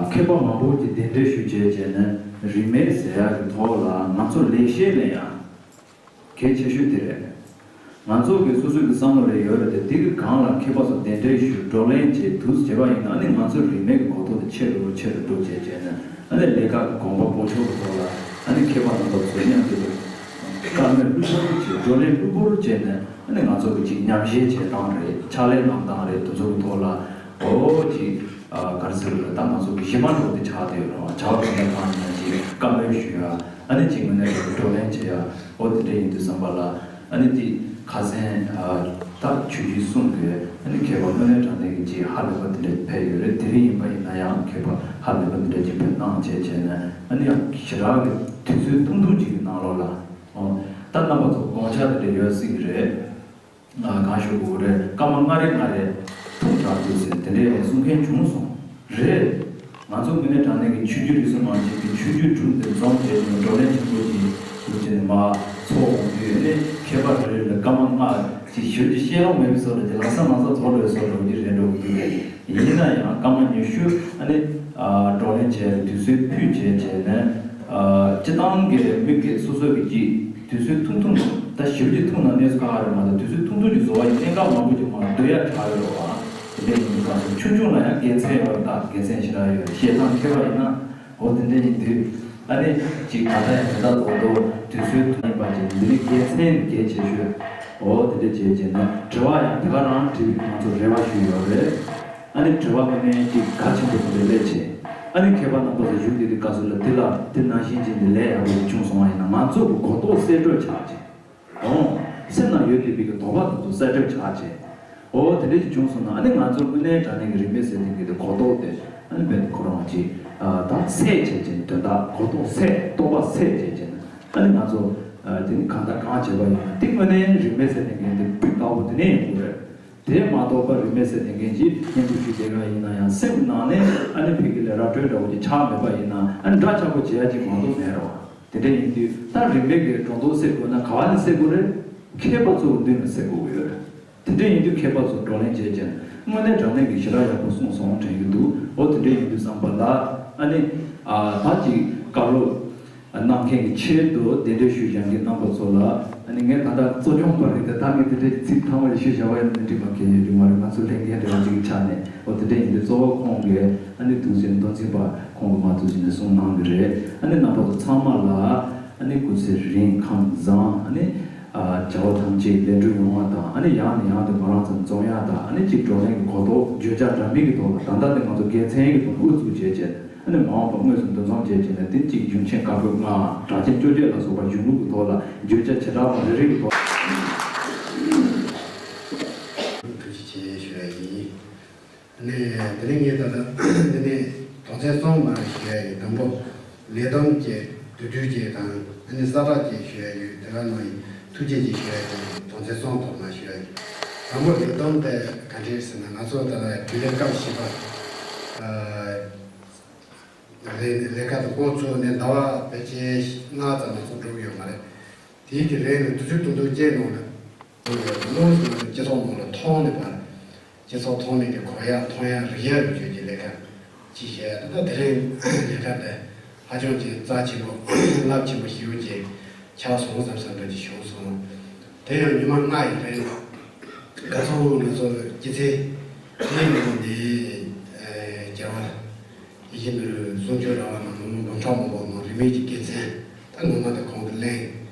མཁས་པ་མང་པོ་གིས་གདན་འདྲེན་ཞུ་བྱས་བྱས་ནས་རིས་མེད་ཟེར་ཡ་གི་ཐོག་ལ་ང་ཚོ་ལེགས་བཤད་ལེན་ཡ། གལ་ཆེ་ཤོས་དེ་རེད། ང་ཚོ་གི་སོ་སོ་གི་བསམ་བློ་རེ་ཡོད་རེད་དེ། དེ་གི་སྒང་ལ་མཁས་པ་ཚོ་གདན་འདྲེན་ཞུས་བགྲོ་གླེང་བྱས་འདུག་བྱས་པ་ཡིན་ན་ཨ་ནི་ང་ཚོའི་རིས་མེད་ཀྱི་གོ་རྟོགས་དེ་ཆེ་རུ་ཆེ་རུ་འགྲོ་བྱས་བྱས་ནས་ཨ་ནི་ལས་ཀ་གི་གོམ་པ་སྤོ་ཆོག་གི་ཐོག་ལ་ཨ་ནི་མཁས་པ་རྣམ་པ་ཚོ་མཉམ་དུ་བཀའ་མོལ་གླུ་བོར་བྱས། བགྲོ་གླེང་གླུ་བོར་བྱས་ནས་ཨ་ནི་ང་ཚོ་གི་ཅིག་ཉམས་ཞིབ་བྱེད་སྟངས་རེད། ཕྱག་ལས་གནང་སྟངས་རེད། དེ་ཚོ་གི་ཐོག་ལ་ཨོ་ཅིག་ག་རེ་ཟེར་རེད། ད་ང་ཚོ་གི་གཞི་མ་འདྲ་བོ་དེ་ཆགས་བསྡད་ཡོད་རེད་བ། བྱ་བ་གང་ལ་གང་ཡིན་ན་ཅིག་བཀའ་མོལ་ཞུ་ཡ། ཨ་ནི་ཅིག་དངོས་གནས་རེད་བགྲོ་གླེང་བྱེད་ཡ། འོ་དེ་འདྲ་ཡིན་དུས་ཙམ་པ་ལ་ཨ་ནི་དེ་ཁ་སང་ད་ཆོས་བརྒྱུད་གསུམ་གྱི་ཨ་ནི་མཁས་པ་དངོས་གནས་དྲང་གནས་ཀྱི་ཅིག་ཧ་ལས་པ་དེ་འདྲ་ཕེབས་ཡོད་རེད། དེ་རིང་ཡིན་པ་ཡིན་ན་ཡང་མཁས་པ་ཧ་ལས་པ་དེ་འདྲ་ཅིག་ཕེབས་གནང་བྱས་བྱས་ནས་ཨ་ནི་ཡང་ཞེ་དྲག་གི་དུས་ཚོད་ཐུང་ཐུང་ཅིག་གི་ནང་ལོགས་ལ་ཨོ་ད་རྣམ་པ་ཚོ་དགོངས་འཆར་དེ་འདྲ་ཡོད་སྲིད་ཀྱི་རེད། གང་ཞུ་དགོས་རེད། སྐར་མ་ལྔ་རེ་ལྔ་རེ་ཐུང་དྲགས་འདུག་ཟེར་དེ་འདྲའི་གསུང་མཁན་བྱུང་སོང་། རེད། ང་ཚོ་དངོས་གནས་དྲང་གནས་ཀྱི་ཆོས་བརྒྱུད་རིས་སུ་མ་ཆད་ཀྱི་ཆོས་བརྒྱུད་དྲུག་དེ་འཛོམས་བྱས་ནས་བགྲོ་གླེང་ཆེན་པོ་ཅིག་ དེ་བྱས་ནས་མར་ཚོགས་འོང་དུས་ནི་མཁས་པ་རེ་རེ་ལ་སྐར་མ་ལྔ་ཅིག་ཞེ་པོ་ཅིག་བཤད་ཡོང་མེད་པའི་བཟོ་འདྲ་ཅིག་ལམ་སང་ལམ་སང་རྫོགས་འགྲོ་བའི་བཟོ་འདྲ་ཅིག་རེད་འགྲོ་གི་འདུག་ཡིན་ན་ཡང་སྐར་མ་ཉི་ཤུ་ཨ་ནི་བགྲོ་གླེང་བྱས་དུས་ཚོད་ཕུད་བྱས་བྱས་ནས་སྤྱི་བཏང་གི་མི་སྒེར་སོ་སོ་གི་ཅིག་དུས་ཚོད་ཐུང་ཐུང་ད་ཞེ་པོ་ཅིག་ཐུང་ན་གནས་ཚུལ་ཁག་ཁག་རེད་མ་གཏོགས་དུས་ཚོད་ཐུང་ཐུང་ཅིག་བཟོ་བ་ཡིན་གནད་འགག་མང་པོ་ཅིག་མར་བསྡུ་ཡ་དྲག་ཡོད་རེད་བ། དེ་འདྲ་ཡིན་དུས་སྐབས་སུ་ཆུང་ཆུང་ལ་ཡང་དགེ་མཚན་ཡོད་རེད། ད་དགེ་མཚན་ཞེ་དྲག་ཡོད་རེད། བཤད་སྟངས་མཁས་པ་ཡིན་ན། འོ་དེ་འདྲ་ཡིན་དུས་ཨ་ནི་ཅིག་ད་ལྟ་ཡང་དེ་དག་རྡོག་རྡོག་དུས་ཚོད་ཐུང་ཡིན་པ་ཅིག་འདི་ནི་དགེ་མཚན་གལ་ཆེ་ཤོས། འོ་དེ་འདྲ་བྱས་བྱས་ན་དྲི་བ་ཡང་དེ་ག་རང་དྲི་བའི་ང་ཚོ་རེ་བ་ཞུས་ཡོད་རེད། ཨ་ནི་དྲི་བ་དངོས་གནས་ཅིག་གལ་ཆེན་པོ་དེ་འདྲ་སླེབས་བྱས། ཨ་ནི་མཁས་པ་རྣམ་པ་ཚོ་བཞུགས་བསྡད་དུས་སྐབས་སུ་ལ་དེ་ལ་དེ་ནང་བཞིན་ཅིག་འདི་ལས་ཡག་པོ་ཅིག་བྱུང་སོང་བ་ཡིན་ན་ང་ཚོ་གི་གོ་རྟོགས་གསལ་སྒྲོན་ཆགས་བྱས། འོང་། སེམས་ནང་ཡོད་བསྡད་པའི་གི་དོགས་པ་དེ་ཚོ་གསལ་སྒྲོན་ཆགས་བྱས། འོ་དེ་འདྲ་ཞིག་བྱུང་སོང་ན་ཨ་ནི་ང་ཚོ་དངོས་གནས་དྲང་གནས་ཀྱི་རིས་མེད་ཟེར་མཁན་གྱི་དེ་གོ་རྟོགས་དེ་ཨ་ནི་རྦད་དེ་ཁོ་རང་ཅིག་ད་སད་བྱས་བྱས་དོན་དག་གོ་རྟོགས་སད་རྟོག་པ་སད་བྱས་བྱས་ན་ཨ་ནི་ང་ཚོ་དེ་ནི་གང་ལྟར་གང་བྱས་པ་ཡིན་ན་དེ་དངོས་གནས་རིས་མེད་ཟེར་མཁན་གྱི་དེ་སྤུས་དག་པོ་དེ་ནས་ཡོང་གི་རེད། དེ་མ་གཏོགས་པ་རིས་མེད་ཟེར་མཁན་གྱི་སྙན་པོ་ཞུ་བསྡད་ག་ཡིན་ན་ཡང་སེམས་ནང་ནས་ཨ་ནི་ཕ་གི་ལས་ར་སྤྲོད་འདྲ་བོ་ཅིག་ཆགས་མེད་པ་ཡིན་ན་ཨ་ནི་འདྲ་ཆགས་པོ་བྱེད་ཡ་ཅིག་མ་གཏོགས་མེད་རེད་བ། དེ་འདྲ་ཡིན་དུས་ད་རིས་མེད་ཀྱི་སྒྲོ་འདོགས་སད་དགོས་ན་ག་བ་ནས་སད་དགོས་རེད། མཁས་པ་ཚོའི་མདུན་ནས་སད་དགོས་ཀྱི་ཡོད་རེད། དེ་འདྲ་ཡིན་དུས་མཁས་པ་ཚོ་བགྲོ་གླེང་བྱས་ཀྱང་དངོས་གནས་དྲང་གནས་ཀྱི་ཞེ་དྲག་ཡག་པོ་གསུངས་སོང་དྲན་གྱི་འདུག་འོ་དེ་འདྲ་ཡིན་དུས་བསམ་པ་ལ་ཨ་ནི་ད་ཅིག་སྐབས་རོགས་གནང་མཁན་གྱི་ཆེད་དུ་གདན་འདྲེན་ཞུས་བཞག་མཁན་རྣམ་པ་ཚོ་ལ་ཨ་ནི་ངས་ད་ལྟ་གཙོ་སྐྱོང་པ་རེད་དེ་ད་ངས་དེ་འདྲའི་ཚིག་ཐ་མ་ཞིག་ཞུས་བཞག་པ་ཡིན་ན་འགྲིག་མ་གལ་ཡོད་རྒྱུ་མ་རེད། ང་ཚོ་ལས་འགན་རེ་བ་ཅིག་ཆགས་ནས་འོ་དེ་འདྲ་ཡིན་དུས་གཙོ་བོ་ཁོང་གིས་ཨ་ནི་འདུག་སེ་མདོ་འཛིན་པ་ཁོང་གིས་མ་འདུག་སེ་ནས་གསུངས་གནང་གི་རེད། ཨ་ནི་རྣམ་པ་ཚོ་ཚང་མ་ལ་ཨ་ནི་སྐུ་ཚེ་རིང་ཁམས་བཟང་ཨ་ནི་བྱ་བ་ཐམས་ཅད་ལེགས་འགྲུབ་ཡོང་བ་དང་ཨ་ནི་ཡང་ནས་ཡང་དུ་ང་རང་ཚོ་འཛོམས་ཡག་དང་ཨ་ནི་གཅིག་བགྲོ་གླེང་གི་གོ་རྟོགས་བརྗོད་བྱ་འདྲ་མིན་གྱི་ཐོག་ལ་ད་ལྟ་དེ་ང་ཚོ་དགེ་མཚན་གྱི་ཐོག་ལ་དབུ་བཙུགས་བྱས་བྱས། ཨ་ནི་མ་འོངས་པ་དངོས་སུ་འདུ་འཛོམས་བྱས་བྱས་ནས་དེ་གཅིག་གཞུང་ཆེན་བཀའ་པོད་ལྔ་གྲགས་ཆེན་བཅོ་བརྒྱད་ལ་སོགས་པ་གཞུང་ལུགས་ཀྱི་ཐོག་ལ་བརྗོད་བྱ་བྱེ་བྲག་པ་རེ་རེ་གི་ཐོག་ཐུགས་རྗེ་ཆེ་ཞུ་ཡ་ཡིན། ཨ་ནི་དེ་རིང་ངས་ད་ལྟ་འདི་ནས་དོན་ཚན་གསུམ་མར་ཞུ་ཡ་ཡིན། དང་པོ་ལས་བསྡོམས་ཀྱི་བསྡུས་གྲོས་ཀྱི་དང་ཨ་ནི་གསལ་བསྒྲགས་ཀྱི་ཞུ་ཡ་ཡོད། དེ་ག་ནང་ཡིན་ཐུགས་རྗེ་ཆེ་ཞུ་ཡ་ཡིན། དོན་ཚན་གསུམ་ཐོག་མར་ཞུ་ཡ་ཡིན། དང་པོ་ལས་བསྡོམས་དེ་ག་འདྲས་ཟེར་ན་ང་ཚོ་ད་ལྟ་དུས་ལས་སྐབས་བཞི་པ། ལས་ལས་ཀ་དང་འགོ་བཙུགས་ནས་ཟླ་བ་ཕལ་ཆེར་ལྔ་ཙམ་ལ་སོང་འགྲོ་གི་ཡོད་མ་རེད། དེའི་གི་རིང་ནས་དུས་ཚོད་ཏུང་ཏུང་ཅན་ནང་ལ་ཡོད་པ་ལོ་ཟིན་ནས་སྤྱི་ཚོགས་ནང་ལ་མཐོང་ནས་པ། སྤྱི་ཚོགས་མཐོང་མེད་ཀྱི་གོ་ཡག་མཐོང་ཡག་རིག་ཡག་ཡོད་ཀྱི་ལས་ཀ་ཅིག་བྱས་ད་ལྟ་དེ་རིང་ལས་ཀ་དེ་ཧ་ཅང་གི་རྩ་ཆེན་པོ་རླབས་ཆེན་པོ་ཞིག་ཡོད་ཀྱི་ཆགས་སོང་བསམ་བསམ་འདྲ་ཅིག་བྱུང་སོང་། དེ་ཡང་ཉི་མ་ལྔ་ཡི་རིང་དགའ་ཚོར་ང་ཚོ་སྐྱིད་ཚལ་གླིང་ནང་ནས་རྒྱལ་བ་ཡིད་བཞིན་ནོར་བུ་གསུང་ཆོས་ར་བ་ནང་ལོ་ངོ་འབུམ་ཕྲག་མང་པོ་ནང་རིས་མེད་ཀྱི་དགེ་མཚན་ད་ངོ་མ་དང་ཁོང་གི་གླེང་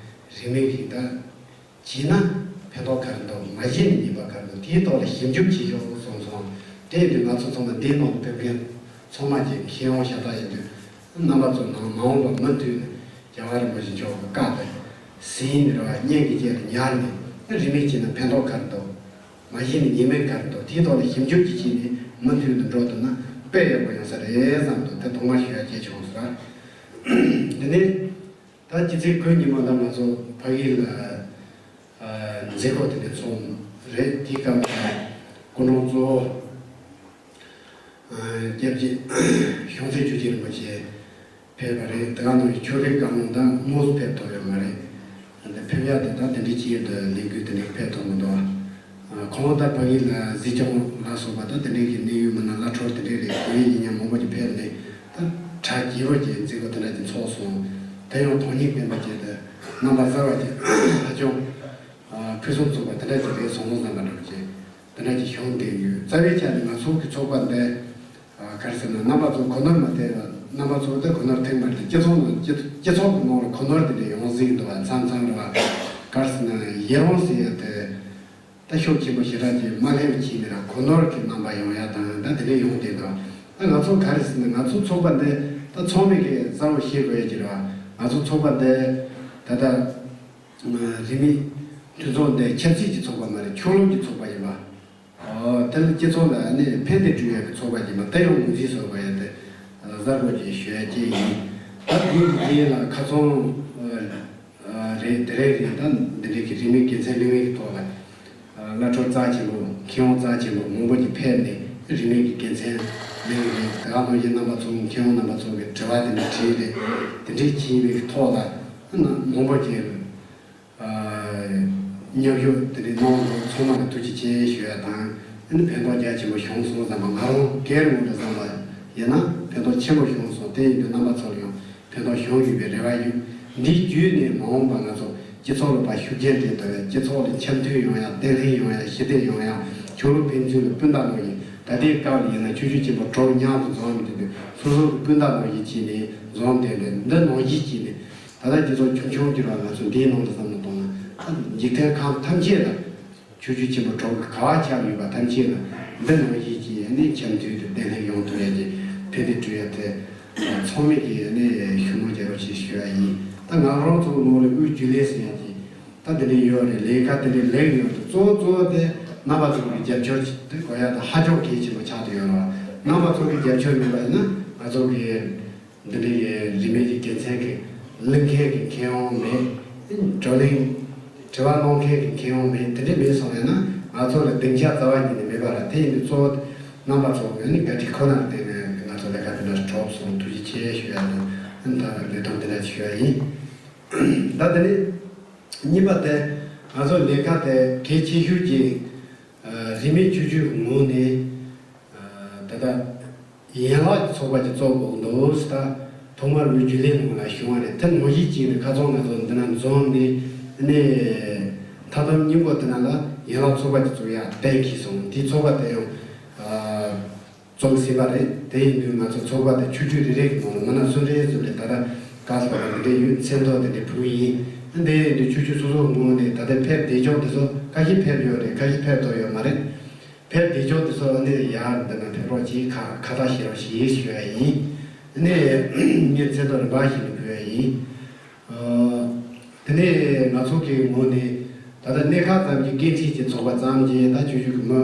རིས་མེད་ཀྱི་ད། བྱས་ན་ཕན་ཐོགས་ག་རེ་འདུག་མ་བྱས་ན་ཉེས་པ་ག་རེ་འདུག་དེའི་ཐོག་ལ་ཞིབ་འཇུག་བྱེད་ཤོག་གསུངས་སོང་། དེ་ཡིན་དུས་ང་ཚོ་ཚང་མ་འདིའི་ནང་དུ་ཕེབས་མཁན་ཚང་མ་གྱི་མཁས་དབང་ཤ་སྟག་ཡིན་དུས་རྣམ་པ་ཚོ་ནང་མ་འོངས་པ་མུ་མཐུད་ནས་རྒྱལ་བ་རིན་པོ་ཆེ་མཆོག་གི་བཀའ་དང་ཟིན་རེ་བ་སྙན་གྱི་རྗེས་ལ་ཉར་ནས་རིས་མེད་བྱས་ན་ཕན་ཐོགས་ག་རེ་འདུག་མ་བྱས་ན་ཉེས་དམིགས་ག་རེ་འདུག་དེའི་ཐོག་ལ་ཞིབ་འཇུག་ཅིག་བྱས་ནས་མུ་མཐུད་དུ་འགྲོ་ཐུབ་ན་དཔེ་ཡག་པོ་ཡོང་ས་རེད་བསམ་འདུག་དེ་ཐོག་མར་ཞུ་ཡ་བྱས་ཆོག་ཟེར། དེ་ནས། ད་སྤྱི་ཚེས་དགུ་ཉིན་མོ་ལ་ང་ཚོ་ཕ་གི་ལ་མཛད་སྒོ་དེ་འདྲ་ཚོགས་རེད། དེའི་སྐབས་ལ་སྐུ་མགྲོན་གཙོ་བོ་སྐྱབས་རྗེ་གཞུང་ཚེ་ཆོས་རྒྱལ་རིན་པོ་ཆེ་ཕེབས་པ་རེད། དེ་ག་ནང་བཞིན་ཆོས་རིག་བཀའ་བློན་དང་དངོས་སུ་ཕེབས་ཐུབ་ཡོད་མ་རེད། འདི་ཕེབས་ཡག་དེ་དག་དེ་འདྲའི་ཆེད་དུ་ལས་འགུལ་དེ་འདྲ་ཕེབས་ཐུབ་མི་འདུག་ཁོང་ད་ཕ་གི་ལ་གཟིགས་སྐྱོང་ལ་སོགས་པ་ད་དེ་འདྲའི་གི་གནད་ཡོད་མི་སྣ་བླ་སྤྲུལ་དེ་འདྲའི་རེད། བོད་ཡིག་ཉམས་མང་པོ་ཅིག་ཕེབས་ནས་ད་གྲ་རྒྱས་པོ་ཅིག་མཛད་སྒོ་དེ་འདྲ་ཅིག་ཚོགས་སོང་། དེ་ཡང་དོན་སྙིང་ལྡན་པ་ཅིག་དང་རྣམ་པ་གསར་བ་ཅིག་ཧ་ཅང་ཕུན་སུམ་ཚོགས་པ་དེ་འདྲ་ཅིག་རེད་སོང་བསམ་པ་འདྲ་པོ་ཅིག་དེ་འདྲ་ཅིག་བྱུང་བསྡད་ཡོད། རྩ་བའི་ཆ་ནས་ང་ཚོ་གི་ཚོགས་པ་འདི། ག་རེ་ཟེར་ན་རྣམ་པ་ཚོ་གོ་ནོར་མ་ཐེབས་པ། རྣམ་པ་ཚོ་དེ་གོ་ནོར་ཐེབས་མ་རེད། སྤྱི་ཚོགས་ནང་སྤྱི་སྤྱི་ཚོགས་ཀྱི་ནང་ལ་གོ་ནོར་དེ་འདྲ་ཡོང་སྲིད་འདུག་བ། མཚམས་མཚམས་རེ་བ་ག་རེ་ཟེར་ན་ཡི་རང་ཟེར་ཡ་དེ་ད་ཤུགས་ཆེན་པོ་ཞེ་དྲག་ཅིག་མ་སླེབས་པ་བྱས་ནས་ར་གོ་ནོར་གྱི་རྣམ་པ་ཡོང་ཡ་དང་ད་དེ་འདྲ་ཡོང་བསྡད་འདུག་ད་ང་ཚོ་ག་རེ་ཟེར་ན་ང་ཚོ་ཚོགས་པ་འདི་ད་ཚང་མས་ཀྱི་གསལ་པོ་ཤེས་དགོས་ཡ་ཅིག་རེད་བ། ང་ཚོ་ཚོགས་པ་འདི་ད་ལྟ། རིས་མེད་མཐུན་ཚོགས་འདི་ཆབ་སྲིད་ཀྱི་ཚོགས་པ་མ་རེད། ཆོས་ལུགས་ཀྱི་ཚོགས་པ་ཡིན་པ། ཨོ། དེ་ལ་སྤྱི་ཚོགས་ལ་ནི་ཕན་བདེ་སྒྲུབ་ཡག་གི་ཚོགས་པ་ཡིན་པ་དེ་ཡང་ངོས་འཛིན་བཟོ་དགོས་ཡ་དེ་གསར་འགོད་ཀྱི་ཞུ་ཡ་གཅིག་ཡིན། ད་དེའི་རྗེས་ལ་ཁ་སང་རེད། དེ་རིང་རེད། ད་འདི་འདྲའི་གི་རིས་མེད་དགེ་མཚན་གླིང་པའི་གི་ཐོག་ལ་བླ་སྤྲུལ་རྩ་ཆེན་པོ་མཁས་དབང་རྩ་ཆེན་པོ་མང་པོ་ཅིག་ཕེབས་ནས་རིས་མེད་ཀྱི་དགེ་མཚན་གླིང་རེད། དེ་ག་ནང་བཞིན་རྣམ་པ་ཚོ་མཁས་དབང་རྣམ་པ་ཚོ་གི་དྲི་བ་དེ་འདྲ་དྲིས་རེད། དེ་འདྲའི་བྱས་པའི་ཐོག་ལ། ན་མང་པོ་ཅིག་མཉམ་ཞུགས་དེ་འདྲའི་གནང་འདུག་ཚང་མ་ལ་ཐུགས་རྗེ་ཆེ་ཞུ་ཡ་དང་། ཨ་ནི་ཕན་ཐོགས་རྒྱ་ཆེན་པོ་བྱུང་སོང་བསམ་པ། ང་རང་སྒེར་ངོས་ནས་བསམ་པ་ཡིན་ན་ཕན་ཐོགས་ཆེན་པོ་བྱུང་སོང་། དེ་ཡིན་དུས་རྣམ་པ་ཚོ་ལ་ཡང་ཕན་ཐོགས་བྱུང་ཡོད་པའི་རེ་བ་ཡོད། འདི་བརྒྱུད་ནས་མ་འོངས་པ་ང་ཚོ་སྤྱི་ཚོགས་ལ་ཕར་ཤུགས་རྐྱེན་སྤྲད་ཐུབ་ཡ། སྤྱི་ཚོགས་ལ་འཆམ་མཐུན་ཡོང་ཡ། བརྟན་ལྷིང་ཡོང་ཡ། ཞི་བདེ་ཡོང་ཡ། ཆོས་ལུགས་ཕན་ཚུན་ལ་སྤུན་ཟླ་ནང་བཞིན། ད་ལྟའི་སྐབས་ལ་ཡིན་ན་ཆོས་བརྒྱུད་ཆེན་པོ་དྲུག་མཉམ་དུ་འཛོམས་ཏེ་སོ་སོ་གི་སྤུན་ཟླ་ནང་བཞིན་བྱས་ནས་འཛོམས་ཏེ་འདི་ནང་བཞིན་བྱས་ནས། ད་ལྟ་རྒྱུ་ཚོགས་ཆུང་ཆུང་གྱུར་བ་ང་ཚོ་འདིའི་ནང་དུ་བསམ་བློ་གཏོང་ན། ད་འཇིག་རྟེན་ཁམས་ཐམས་ཅད་ལ་ཆོས་བརྒྱུད་ཆེན་པོ་དྲུག་གི་ག་བ་ཁྱབ་ཡོད་པ་ཐམས་ཅད་ལ་འདི་ནང་བཞིན་གྱི་ནི་འཆམ་མཐུན་དང་བརྟན་ལྷིང་ཡོང་ཐུབ་ཡ་གི་ཕན་བདེ་སྒྲུབ་ཡ་དེ་ཚང་མས་ཀྱི་ནི་ཤུགས་སྣོན་རྒྱག་རོགས་བྱེད་ཞུ་ཡ་ཡིན། ད་ང་རང་ཚོ་ནང་ལ་དབུས་རྒྱུན་ལས་ཟེར་ཡ་གི་ད་འདི་འདྲ་ཡོད་རེད། ལས་ཀ་འདི་འདྲ་ལས་ཡོད་རེད། གཙོ་བོ་གཙོ་བོ་དེ་རྣམ་པ་ཚོ་གི་རྒྱབ་སྐྱོར་དེ་དགོས་ཡ་དེ་ཧ་ཅང་གལ་ཆེན་པོ་ཆགས་བསྡད་ཡོད་རེད་བ། རྣམ་པ་ཚོ་གི་རྒྱབ་སྐྱོར་མེད་པ་ཡིན་ན་ང་ཚོ་གི་འདི་འདྲའི་རིས་མེད་ཀྱི་དགེ་མཚན་གྱི་གླེང་མཁན་གྱི་མཁས་དབང་མེད། བགྲོ་གླེང་དྲི་བ་གནང་མཁན་གྱི་མཁས་དབང་མེད། དེ་འདྲ་མེད་སོང་ཡོད་ན་ང་ཚོ་ལ་སྡིངས་ཆ་རྩ་བ་ཉིད་ནས་མེད་པ་རེད། དེ་ཡིན་དུས་གཙོ་བོ་རྣམ་པ་ཚོ་ནི་བཀའ་དྲིན་ཁོ་ནར་བརྟེན་ནས་ང་ཚོ་ལས་ཀ་འདི་འདྲ་གྲུབ་སོང་། ཐུགས་རྗེ་ཆེ་ཞུ་ཡ་དང་། ད་ལས་དོན་འདི་འདྲ་ཞུ་ཡ་ཡིན། ད་དེ་ནས་གཉིས་པ་དེ་ང་ཚོ་ལས་ཀ་དེ་གལ་ཆེ་ཤོས་ཀྱི་རིས་མེད་ཆོས་བརྒྱུད་ཀྱི་ངོས་ནས་ད་ལྟ་ཡན་ལག་གི་ཚོགས་པ་ཅིག་བཙུགས་དགོས་འདུག་ཟེར། ད་ཐོག་མར་དབུས་རྒྱུན་ལས་ནང་ལ་བྱུང་བ་རེད། དེ་ནང་བཞིན་བྱས་ནས་ཁ་སང་ང་ཚོ་འདི་ན་འཛོམས་ནས་ནས་མཐའ་སྡོམ་སྙིང་པོ་དེ་ན་ལ་ཡན་ལག་ཚོགས་པ་ཅིག་བཙུགས་ཡ་གཏན་འཁེལ་སོང་། དེའི་ཚོགས་པ་དེ་ཡང་བཙུགས་ཟིན་པ་རེད། དེ་ཡིན་དུས་ང་ཚོ་ཚོགས་པ་དེ་ཆོས་བརྒྱུད་རེ་རེ་གི་ནང་ལ་མི་སྣ་སུ་རེ་ཟུར་རེ་ད་ལྟ་བཀའ་སློབ་པ་འདི་འདྲ་ཡོད། མཚན་ཐོ་དེ་འདྲ་ཕུལ་ཡིན། དེ་ཡིན་དུས་ཆོས་བརྒྱུད་སོ་སོའི་ངོས་ནས་ད་ལྟ་ཕེབས་བདེ་ཕྱོགས་དེ་ཚོ་ཁ་ཤས་ཕེབས་ཡོད་རེད། ཁ་ཤས་ཕེབས་ཐུབ་ཡོད་མ་རེད། ཕེབས་བདེ་ཕྱོགས་དེ་ཚོ་ནི་ཡར་འདི་ན་ཕེབས་རོགས་གྱིས། ཁ་ཁ་བཏགས་བཞེས་རོགས་གྱིས་ཞུ་ཡ་ཡིན། ནི་ངས་མཚན་ཐོ་རིམ་པ་བཞིན་དུ་ཕུལ་ཡ་ཡིན། ཨ། དེ་ནས་ང་ཚོ་གི་ངོས་ནས་ད་ལྟ་གནས་ཁག་ཙམ་གྱི་སྐད་འཕྲིན་གྱི་ཚོགས་པ་ཙམ་གྱིས་ད་ཆོས་བརྒྱུད་ཀྱི་མི་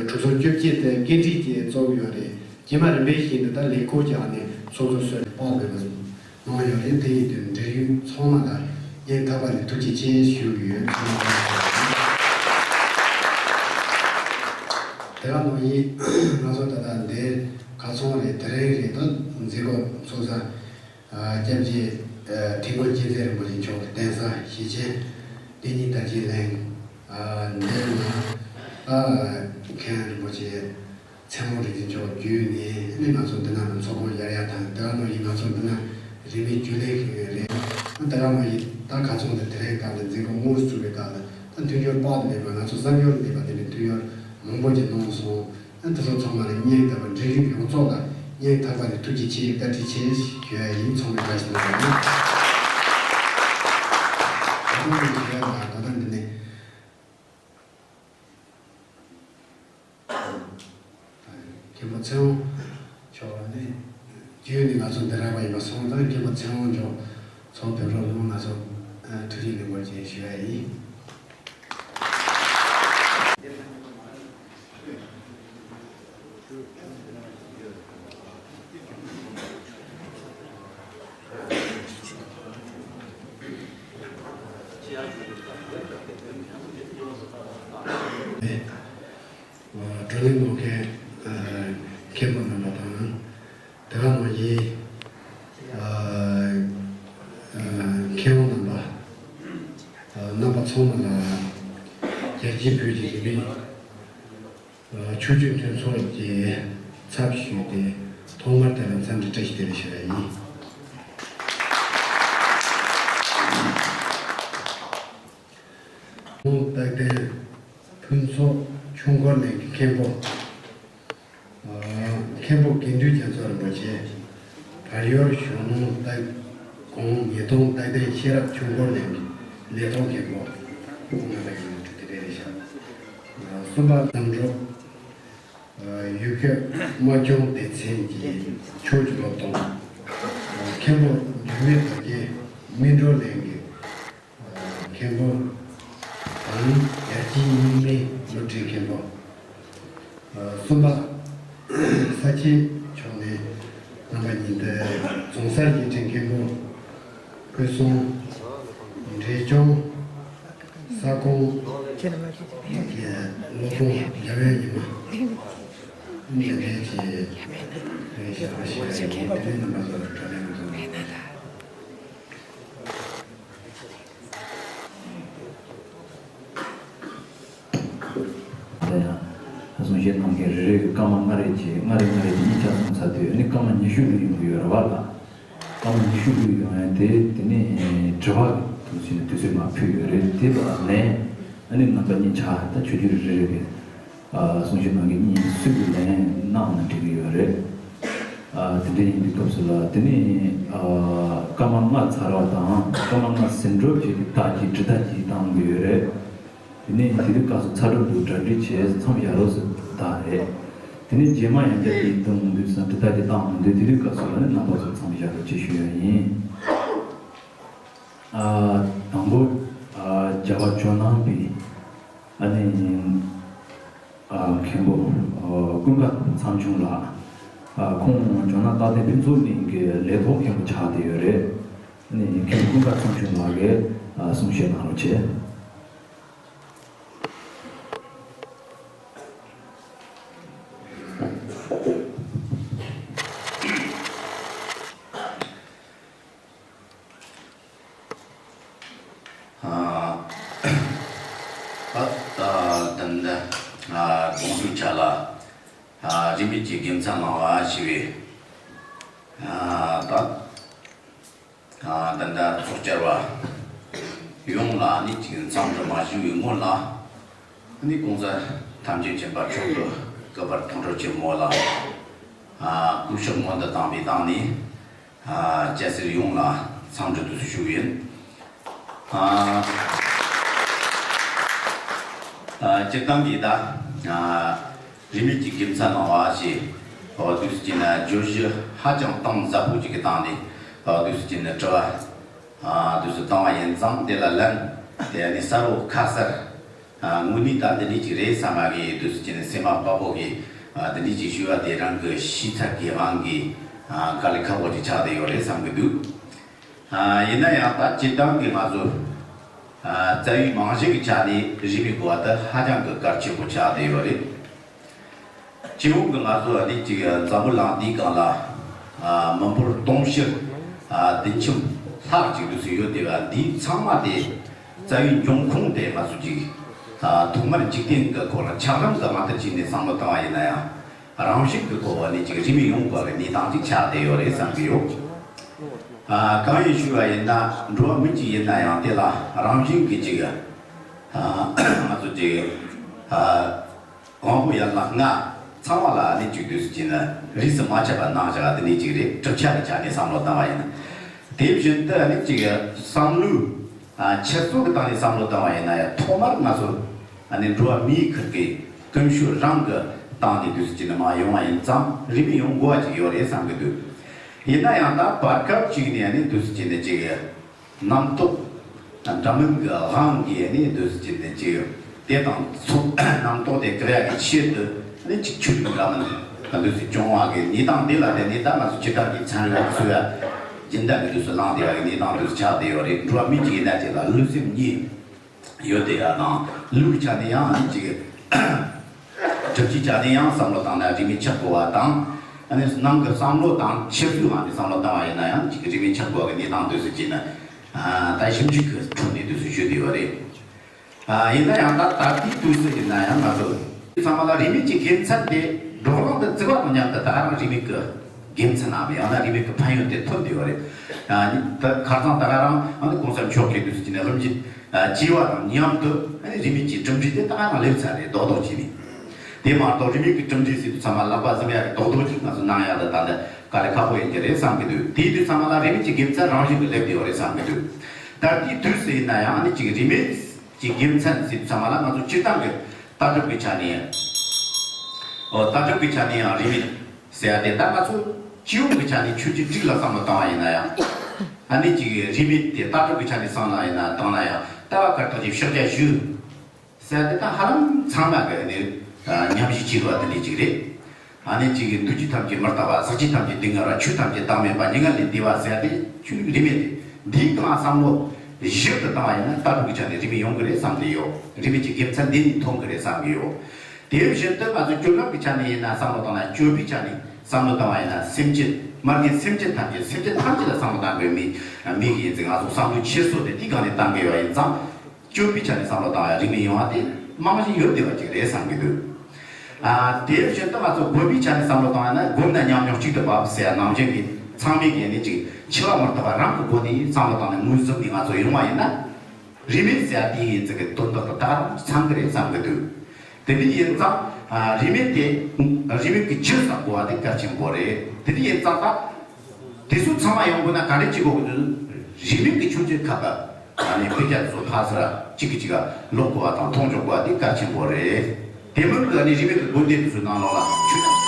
དྲུག་སོ་བཅོ་བརྒྱད་དེ་སྐད་འཕྲིན་གྱི་བཙུགས་ཡོད་རེད། རྗེས་མ་རིམ་པས་བཞིན་དུ་ད་ལས་ཁུངས་ཀྱི་ཨ་ནི་ཚོགས་གཙོ་སོགས་ལ་དཔང་འོས་པ་གནང་ཡོད་རེད། དེ་ཡིན་དུས་འབྲེལ་ཡོད་ཚང་མ་ལ་སྙིང་ཐག་པ་ནས་ཐུགས་རྗེ་ཆེ་ཞུ་གི་ཡོད། ཚང་མ་ལ་དེ་ག་ནང་བཞིན་ང་ཚོ་ད་ལྟ་འདིར་ཁ་སང་རེད། དེ་རིང་རེད། ད་མཛད་སྒོ་ཚོགས་ས་སྐྱབས་རྗེ་ཐིག་མགོ་རྗེ་བཙུན་རིན་པོ་ཆེ་མཆོག་གི་གདན་ས་ཞེ་ཆེན་བསྟན་འཛིན་དར་རྒྱས་གླིང་། འདིར་ང་ཨ་མཁན་རིན་པོ་ཆེ་ཚེ་དབང་རིག་འཛིན་མཆོག་བརྒྱུད་ནས་ནི་ང་ཚོ་འདི་ན་ཚོགས་ཁང་ཡར་ཡར་དང་། དེ་ག་ནང་བཞིན་ང་ཚོ་འདི་ན་རིས་མེད་རྒྱུན་ལས་ཀྱི་རེད། དེ་ག་ནང་བཞིན་ད་ཁ་སང་དང་དེ་རིང་སྐབས་ལ་མཛད་སྒོ་དངོས་སུ་གྲུབ་པའི་སྐབས་ལ་ད་མཐུན་འགྱུར་དཔག་ཏུ་མེད་པ། ང་ཚོ་བསམ་འགྱུར་མེད་པ་དེ་འདྲའི་མཐུན་འགྱུར་མང་པོ་ཅིག་གནང་སོང་། ཨ། དེ་ཚོ་ཚང་མ་ལ་སྙིང་ཐག་པ། འབྲེལ་ཡོད་ཡོངས་རྫོགས་ལ་སྙིང་ཐག་པ་ནས་ཐུགས་རྗེ་ཆེ། བཀའ་དྲིན་ཆེ་ཞུ་ཡ་ཡིན། ཚང་མས་བཀའ་དྲིན་ཆེ། ད་ལྟ་འདི་ནས། མཁན་པོ་ཚེ་དབང་མཆོག་ནི་རྒྱུན་ནས་ང་ཚོ་འདི་རག་པ་ཡིན་པ་སོང་ཙང་། མཁན་པོ་ཚེ་དབང་མཆོག་ཚོགས་ཕེབས་རོགས་གནང་། ང་ཚོ་ཐུགས་རྗེ་ལེགས་འབུལ་ཅིག་ཞུ་ཡ་ཡིན། བགྲོ་གླེང་གནང་མཁན་མཁན་པོ་རྣམ་པ་དང་། དེ་ག་ནང་བཞིན་མཁས་དབང་རྣམ་པ། རྣམ་པ་ཚང་མ་ལ་རྒྱལ་སྤྱིའི་བོད་ཀྱི་རིས་མེད་ཆོས་བརྒྱུད་མཐུན་ཚོགས་ཀྱི་ཚབ་ཞུས་ཏེ་ཐོག་མར་དེ་ལ་འཚམས་འདྲི་བཀྲ་ཤིས་བདེ་ལེགས་ཞུ་བ་ཡིན། ལུང་རྟགས་ལྡན་ཕུན་ཚོགས་ཆོས་འཁོར་གླིང་གི་མཁན་པོ། མཁན་པོ་དགེ་འདུན་རྒྱ་མཚོ་རིན་པོ་ཆེ། བལ་ཡུལ་གཞོན་ནུ་རྟ་གོང་ཉིས་སྟོང་རྟགས་ལྡན་ཤེས་རབ་ཆོས་འཁོར་གླིང་གི་ལས་ཐོག་མཁན་པོ། ཁོང་རྣམ་པ་ཡིན་ནོ་དེ་རེད་ཤག་གསུམ་པ་བསམ་གྲུབ། ཡུལ་སྐད་རྨ་ཆུ་སྡེ་ཚན་གྱི་ཆོས་ཀྱི་སློབ་སྟོན། མཁན་པོ་འགྱུར་མེད་དར་རྒྱས་སྨིན་གྲོལ་གླིང་གི་མཁན་པོ་དང་། ཡར་སྐྱེས་རྙིང་མའི་སློབ་གྲྭའི་མཁན་པོ། གསུམ་པ་ས་སྐྱའི་ཕྱོགས་ནས་རྣམ་པ་གཉིས་ཏེ། རྫོང་སར་དགེ་ཕྲན་མཁན་པོ། སྐུ་སྲུང་། འབྲས་ལྗོངས་ས་ཁོངས་ཀྱི་སློབ་དཔོན་རྒྱལ་བའི་ཉི་མ། འདི་འདྲའི་ཆེད་རེ་ཞིག་རེ་ཞིག་རེ་ཞིག་དེ་ནས་རྣམ་པ་ཚོ་ལ་བཀྲ་ལན་སློབ་སྟོན། ལྔ་རེ་ལྔ་རེ་དེ་གཉིས་ཆ་སོང་ཚར་དུས་ཨ་ནི་སྐར་མ་ཉི་ཤུ་ལ་ཡོང་གི་ཡོད་རེད་བ་ལ། སྐར་མ་ཉི་ཤུ་ལ་ཡོང་ཡ་དེ་དེ་ནས་དྲི་བ་དུ་ཕྱིན་ནས་དུས་ཚོད་མར་ཕུལ་ཡོད་རེད། དེ་ལ་ལན་ཨ་ནི་རྣམ་པ་གཉིས་ཆ་ད་ཆོས་བརྒྱུད་རེ་རེ་གི་གསུང་བཤད་གནང་མཁན་གཉིས་སུས་ཀྱི་ལན་གནང་ན་འགྲིག་གི་ཡོད་རེད། དེ་འདྲ་ཡིན་པའི་སྐབས་སུ་ལ་དེ་ནས་སྐར་མ་ལྔ་ཚར་བ་དང་སྐར་མ་ལྔ་ཟིན་འགྲོ་བྱས་ཏེ་བདག་གིས་དྲི་བརྡ་གཅིག་བཏང་གི་ཡོད་རེད། དེ་ནས་དེ་རིང་སྐབས་སུ་ཚ་དྲོད་དུ་གྲ་སྒྲིག་བྱས་མཚམས་བཞག་རོགས་ཟེར་བཏང་རེད། དེ་ནས་རྗེས་མ་ཡང་བསྐྱར་དེ་གཏོང་འདུག་ཟེར་ན་དྲི་བརྡ་དེ་བཏང་མི་འདུག་དེ་རིང་སྐབས་སུ་ལ་ནི་རྣམ་པ་ཚོ་མཚམས་བཞག་རོགས་ཅེས་ཞུ་ཡ་ཡིན། དང་པོ། རྒྱལ་བ་ཇོ་ནང་པའི་ཨ་ནི་མཁན་པོ་ཀུན་དགའ་མཚམས་ཆུང་ལགས། ཁོང་ཇོ་ནང་རྟག་བརྟན་ཕུན་ཚོགས་གླིང་གི་ལས་ཐོག་མཁན་པོ་ཆགས་བསྡད་ཡོད་རེད། ཨ་ནི་མཁན་པོ་ཀུན་དགའ་མཚམས་ཆུང་ལགས་ཀྱིས་གསུང་བཤད་གནང་རོགས་བྱེད། ད་ད་ད་ད་དགོངས་ཞུ་བྱ་ལ། རིས་མེད་ཀྱི་དགེ་མཚན་གནང་བ་ཞེས་པའི་ད། ད་ལྟ་ཚོགས་བཅར་བ་ཡོངས་ལ་ནི་ཅིག་མཚམས་འདྲི་མ་ཞུ་བའི་སྔོན་ལ་ནི་གོང་ས་ཐམས་ཅད་མཁྱེན་པ་མཆོག་ཏུ་སྐུ་པར་མཐོང་གྲོལ་ཆེན་མོ་ལ་སྐུ་ཕྱག་སྔོན་དུ་བཏང་བའི་སྟེང་ནས་སྐྱ་སེར་ཡོངས་ལ་འཚམས་འདྲི་དུ་ཞུ་ཡིན། སྤྱིར་བཏང་གི་ད། རིས་མེད་ཀྱི་དགེ་མཚན་གནང་བ་ཞེས་འོ་དུས་སུ་ཅི་ན་བརྗོད་གཞི་ཧ་ཅང་གཏིང་ཟབ་པོ་ཅིག་གི་སྟེང་ནས་འོ་དུས་སུ་ཅི་ན་དྲི་བ་དུས་སུ་བཏང་བ་ཡིན་ཙང་དེ་ལ་ལན་དེ་ནི་གསལ་བོ་ཁ་གསལ་དངོས་གནས་ད་འདི་འདྲ་ཅིག་རེད་བསམ་པ་གི་དུས་སུ་ཅི་ན་སེམས་པ་དཔའ་བོ་གི་འདི་འདྲ་ཅིག་ཞུ་བ་དེ་རང་གི་ཤེས་ཚད་ཀྱི་དབང་གིས་དཀའ་ལས་ཁག་པོ་ཅིག་ཆགས་བསྡད་ཡོད་རེད་བསམ་གི་འདུག་ཡིན་ན་ཡང་ད་སྤྱིར་བཏང་གི་ང་ཚོ་རྩ་བའི་རྨང་གཞི་གི་ཆ་ནས་རིས་མེད་གོ་བ་དེ་ཧ་ཅང་གི་གལ་ཆེན་པོ་ཆགས་བསྡད་ཡོད་རེད། སྤྱི་ཡོངས་ཀྱི་ང་ཚོ་འདི་གཅིག་འཛམ་བུ་གླིང་འདིའི་སྒང་ལ་མི་འབོར་དུང་ཕྱུར་བདུན་ཁྱིམ་ལྷག་ཅིག་ཏུ་སུ་ཡོད་བསྡད་པ་འདི་ཚང་མ་དེ་རྩ་བའི་འབྱུང་ཁུངས་དེ་ང་ཚོ་གཅིག་ཐོག་མར་འཇིག་རྟེན་གྱི་སྐོར་ལ་ཆགས་ལམ་གྱི་དབང་དུ་བྱས་ནས་བསམ་བློ་བཏང་བ་ཡིན་ན་ཡང་། རང་བཞིན་གྱི་སྐོར་བ་ནི་ཅིག་རིས་མེད་ཡོངས་དགོས་པའི་གནས་སྟངས་ཅིག་ཆགས་བསྡད་ཡོད་རེད་བསམ་གྱི་ཡོད། ཨ། གང་ཡིན་ཞུས་པ་ཡིན་ན་འགྲོ་བ་མི་གཅིག་ཡིན་ན་ཡང་དེ་ལ་རང་བཞིན་གྱི་ཅིག་ཨ། ང་ཚོ་ཅིག་ཨ། དབང་པོ་ཡན་ལག་ལྔ་ཚང་མ་ལ་ནི་ཅིག་དུས་སུ་ཅིག་ན་རིས་སུ་མ་ཆད་པ་སྣང་བཞག་དེ་ནི་ཅིག་རེད། གྲུབ་ཆ་གི་ཆ་ནས་བསམ་བློ་བཏང་བ་ཡིན་ན། དེ་བཞིན་དུ་ནི་ཅིག་བསམ་བློའི་ཨ། འཆར་ཚུལ་གྱི་སྟེང་ནས་བསམ་བློ་བཏང་བ་ཡིན་ན་ཡང་ཐོག་མར་ང་ཚོ་ཨ་ནི་འགྲོ་བ་མིའི་ཁུར་གྱི་ཀུན་སྤྱོད་རང་གི་སྟེང་ནས་དུས་སུ་ཅི་ནས་མ་ཡོང་བ་ཡིན་ཙང་རིས་མེད་ཡོང་དགོས་པ་ཅིག་ཡོད་རེད་བསམ་གྱི་འདུག་ཡིན་ན་ཡང་ད་བར་སྐབས་ཅིག་ནས་ཨ་ནི་དུས་སུ་ཅི་ནས་ཅིག་རྣམ་རྟོག་འདྲ་མིན་གྱི་དབང་གིས་ཨ་ནི་དུས་སུ་ཅི་ནས་ཅིག་དེ་དང་ཚོགས་རྣམ་རྟོག་དེ་བཀག་ཡག་གི་ཆེད་དུ་ཨ་ནི་ཅིག་ཆོས་ལུགས་འདྲ་མིན་ག་དུས་སུ་སྐྱོང་བ་གི་གནས་སྟངས་དེ་ལ་བརྟེན་ནས་ད་ང་ཚོ་ཇི་ལྟར་གྱི་ཚན་རིག་པ་ཚོས་ཡ་སྦྱིན་བདག་གི་དུས་སུ་བླངས་བསྡད་པ་གི་གནས་སྟངས་དུས་སུ་ཆགས་བསྡད་ཡོད་རེད། འགྲོ་བ་མི་གཅིག་ཡིན་ན་དེ་ལ་ལུས་སེམས་གཉིས་ཡོད་དེ་ཡ་དང་ལུགས་ཆ་ནས་ཡང་ཨ་ནི་ཅིག་གྲུབ་ཆའི་ཆ་ནས་ཡང་བསམ་བློ་བཏང་ན་རིས་མེད་ཆགས་དགོས་པ་དང་། ཨ་ནི་ནང་གི་བསམ་བློ་དང་འཆར་ཚུལ་ལ་ནི་བསམ་བློ་བཏང་བ་ཡིན་ན་ཡང་ཅིག་རིས་མེད་ཆགས་དགོས་པ་གི་གནས་སྟངས་དུས་སུ་ཅིག་ན་ད་ཞིབ་འཇུག་གི་ཁྲོད་ནས་དུས་སུ་ཞུ་བསྡད་ཡོད་རེད། ཡིན་ན་ཡང་ད་ད་ལྟའི་དུས་སུ་ཡིན་ན་ཡང་ང་ཚོ་ཚང་མ་ལ་རིས་མེད་ཀྱི་དགེ་མཚན་དེ་བགྲོ་གླེང་དུ་བརྩི་བ་དང་མཉམ་དུ་ད་ག་རང་རིས་མེད་ཀྱི་དགེ་མཚན་ནམ་ཡང་ན་རིས་མེད་ཀྱི་ཕན་ཡོན་དེ་ཐོན་བསྡད་ཡོད་རེད། ད་ཁ་སང་ད་ག་རང་ཨ་ནི་གོང་ས་མཆོག་གི་དུས་སུ་ཅིག་ནས་སློབ་སྦྱོང་བྱས་པ་དང་མཉམ་དུ་ཨ་ནི་རིས་མེད་ཀྱི་གྲུབ་འབྲས་དེ་ད་ག་རང་སླེབས་ཚར་རེད། རྡོག་རྡོག་བྱས་ནས། དེ་མ་གཏོགས་རིས་མེད་ཀྱི་གྲུབ་འབྲས་ཟེར་དུས་ཚང་མ་ལག་པ་བཟུང་ཡག་གི་རྡོག་རྡོག་ཅིག་ང་ཚོ་གནང་ཡག་ལ་ད་ལྟ་དཀའ་ལས་ཁག་པོ་ཡིན་གྱི་རེད་བསམ་གྱི་འདུག་དེའི་དུས་ཚང་མ་ལ་རིས་མེད་ཀྱི་དགེ་མཚན་རང་བཞིན་གྱིས་སླེབས་བསྡད་ཡོད་རེད་བསམ་གྱི་འདུག་ད་ལྟའི་དུས་སུ་ཡིན་ན་ཡང་ཨ་ནི་ཅིག་རིས་མེད་ཀྱི་དགེ་མཚན་ཟེར་དུས་ཚང་མ་ལ་ང་ཚོ་སྤྱིར་བཏང་གི་ལྟ་གྲུབ་ཀྱི་ཆ་ནས་ཡང་། ཨོ་ལྟ་གྲུབ་ཀྱི་ཆ་ནས་ཡང་རིས་མེད་ཟེར་ཡ་དེ་ད་ང་ཚོ་སྤྱི་ཡོངས་ཀྱི་ཆ་ནས་ཆོས་བརྒྱུད་དྲུག་ལ་བསམ་བློ་བཏང་བ་ཡིན་ན་ཡང་། ཨ་ནི་ཅིག་རིས་མེད་དེ་ལྟ་གྲུབ་ཀྱི་ཆ་ནས་བསམ་བློ་ཡིན་ན་བཏང་ན་ཡང་ལྟ་བ་གར་སྟེགས་ཀྱི་ཕྱག་རྒྱ་བཞི་ཟེར་ཡ་དེ་ད་ཧ་ལམ་ཚང་མ་གི་ནི་ཉམས་ཞིབ་བྱེད་དགོས་པ་དེ་འདྲ་ཅིག་རེད། ཨ་ནི་གཅིག་གིས་འདུས་བྱས་ཐམས་ཅད་མི་རྟག་པ། ཟག་བཅས་ཐམས་ཅད་སྡུག་བསྔལ་བ། ཆོས་ཐམས་ཅད་བདག་མེད་པ། མྱ་ངན་ལས་འདས་པ་ཟེར་ཡ་དེ་ཆོས་ལུགས་རིས་མེད་དེ། འདིའི་སྒང་བསམ་བློ་ཞིབ་ཏུ་བཏང་བ་ཡིན་ན་ལྟ་གྲུབ་ཀྱི་ཆ་ནས་རིས་མེད་ཡོང་གི་རེད་བསམ་གྱི་ཡོད། རིས་མེད་ཀྱི་དགེ་མཚན་འདི་ནས་མཐོང་གི་རེད་བསམ་གྱི་ཡོད། དེ་བཞིན་དུ་ང་ཚོ་སྤྱོད་ལམ་གྱི་ཆ་ནས་ཡིན་ན་བསམ་བློ་བཏང་ན་སྤྱོད་པའི་ཆ་ནས་བསམ་བློ་བཏང་བ་ཡིན་ན་སེམས་ཅན་མ་རྒན་སེམས་ཅན་ཐམས་ཅད་སེམས་ཅན་ཐམས་ཅད་ལ་བསམ་བློ་བཏང་དགོས་མི་མི་གི་ཡིན་ཙང་ང་ཚོ་བསམ་བློའི་འཁྱེར་སོ་དེ་དེའི་སྒང་ནས་བཏང་གི་ཡོད་ཡིན་ཙང་། སྤྱོད་པའི་ཆ་ནས་བསམ་བློ་བཏང་བའི་རིས་མེད་ཡོང་བ་དེ་རྨང་གཞི་ཡོད་བསྡད་པ་ཅིག་རེད་བསམ་གྱི་འདུག་ཨ་དེ་བཞིན་དུ་ང་ཚོ་དགོན་པའི་ཆ་ནས་བསམ་བློ་བཏང་ཡ་ན་སྒོམ་དང་ཉམས་མྱོང་གཅིག་ཏུ་འབབ་ཟེར་ཡ་ནང་བཞིན་གྱི་ཚང་མས་ཀྱི་ནི་ཅིག་འཆི་བ་མི་རྟག་པ་རང་གི་སྒོ་ནས་བསམ་བློ་བཏང་ནས་ངོས་འཛིན་གྱི་ང་ཚོ་ཡོང་བ་ཡིན་ན། རིས་མེད་ཟེར་ཡ་དེ་ཡིན་ཙང་གི་དོན་དག་ཏུ་ད་ག་རང་ཚང་གི་རེད་བསམ་གི་འདུག་དེ་འདྲ་ཡིན་ཙང་། ཨ་རིས་མེད་དེ། རིས་མེད་ཀྱི་རྒྱུ་བསགས་དགོས་པ་དེ་གལ་ཆེན་པོ་རེད། དེ་འདྲ་ཡིན་ཙང་ད། དེ་ཚོ་ཚང་མ་ཡོང་དགོས་ན་ག་འདྲ་བྱེད་དགོས་ཀྱི་འདུག་རིས་མེད་ཀྱི་ཆོས་བརྒྱུད་ཁག་གི་ཨ་ནི་དཔེ་ཆ་ཚོ་ཕར་ཚུར་གཅིག་གིས་གཅིག་ལ་ཀློག་དགོས་པ་དང་མཐོང་འཇོག་དགོས་པ་དེ་གལ་ཆེན་པོ་རེད། དེ་མིན་གྱི་ཨ་ནི་རིས་མེད་ཀྱི་དགོན་སྡེ་དེ་ཚོའི་ནང་ལོགས་ལ་ཆོས་དང་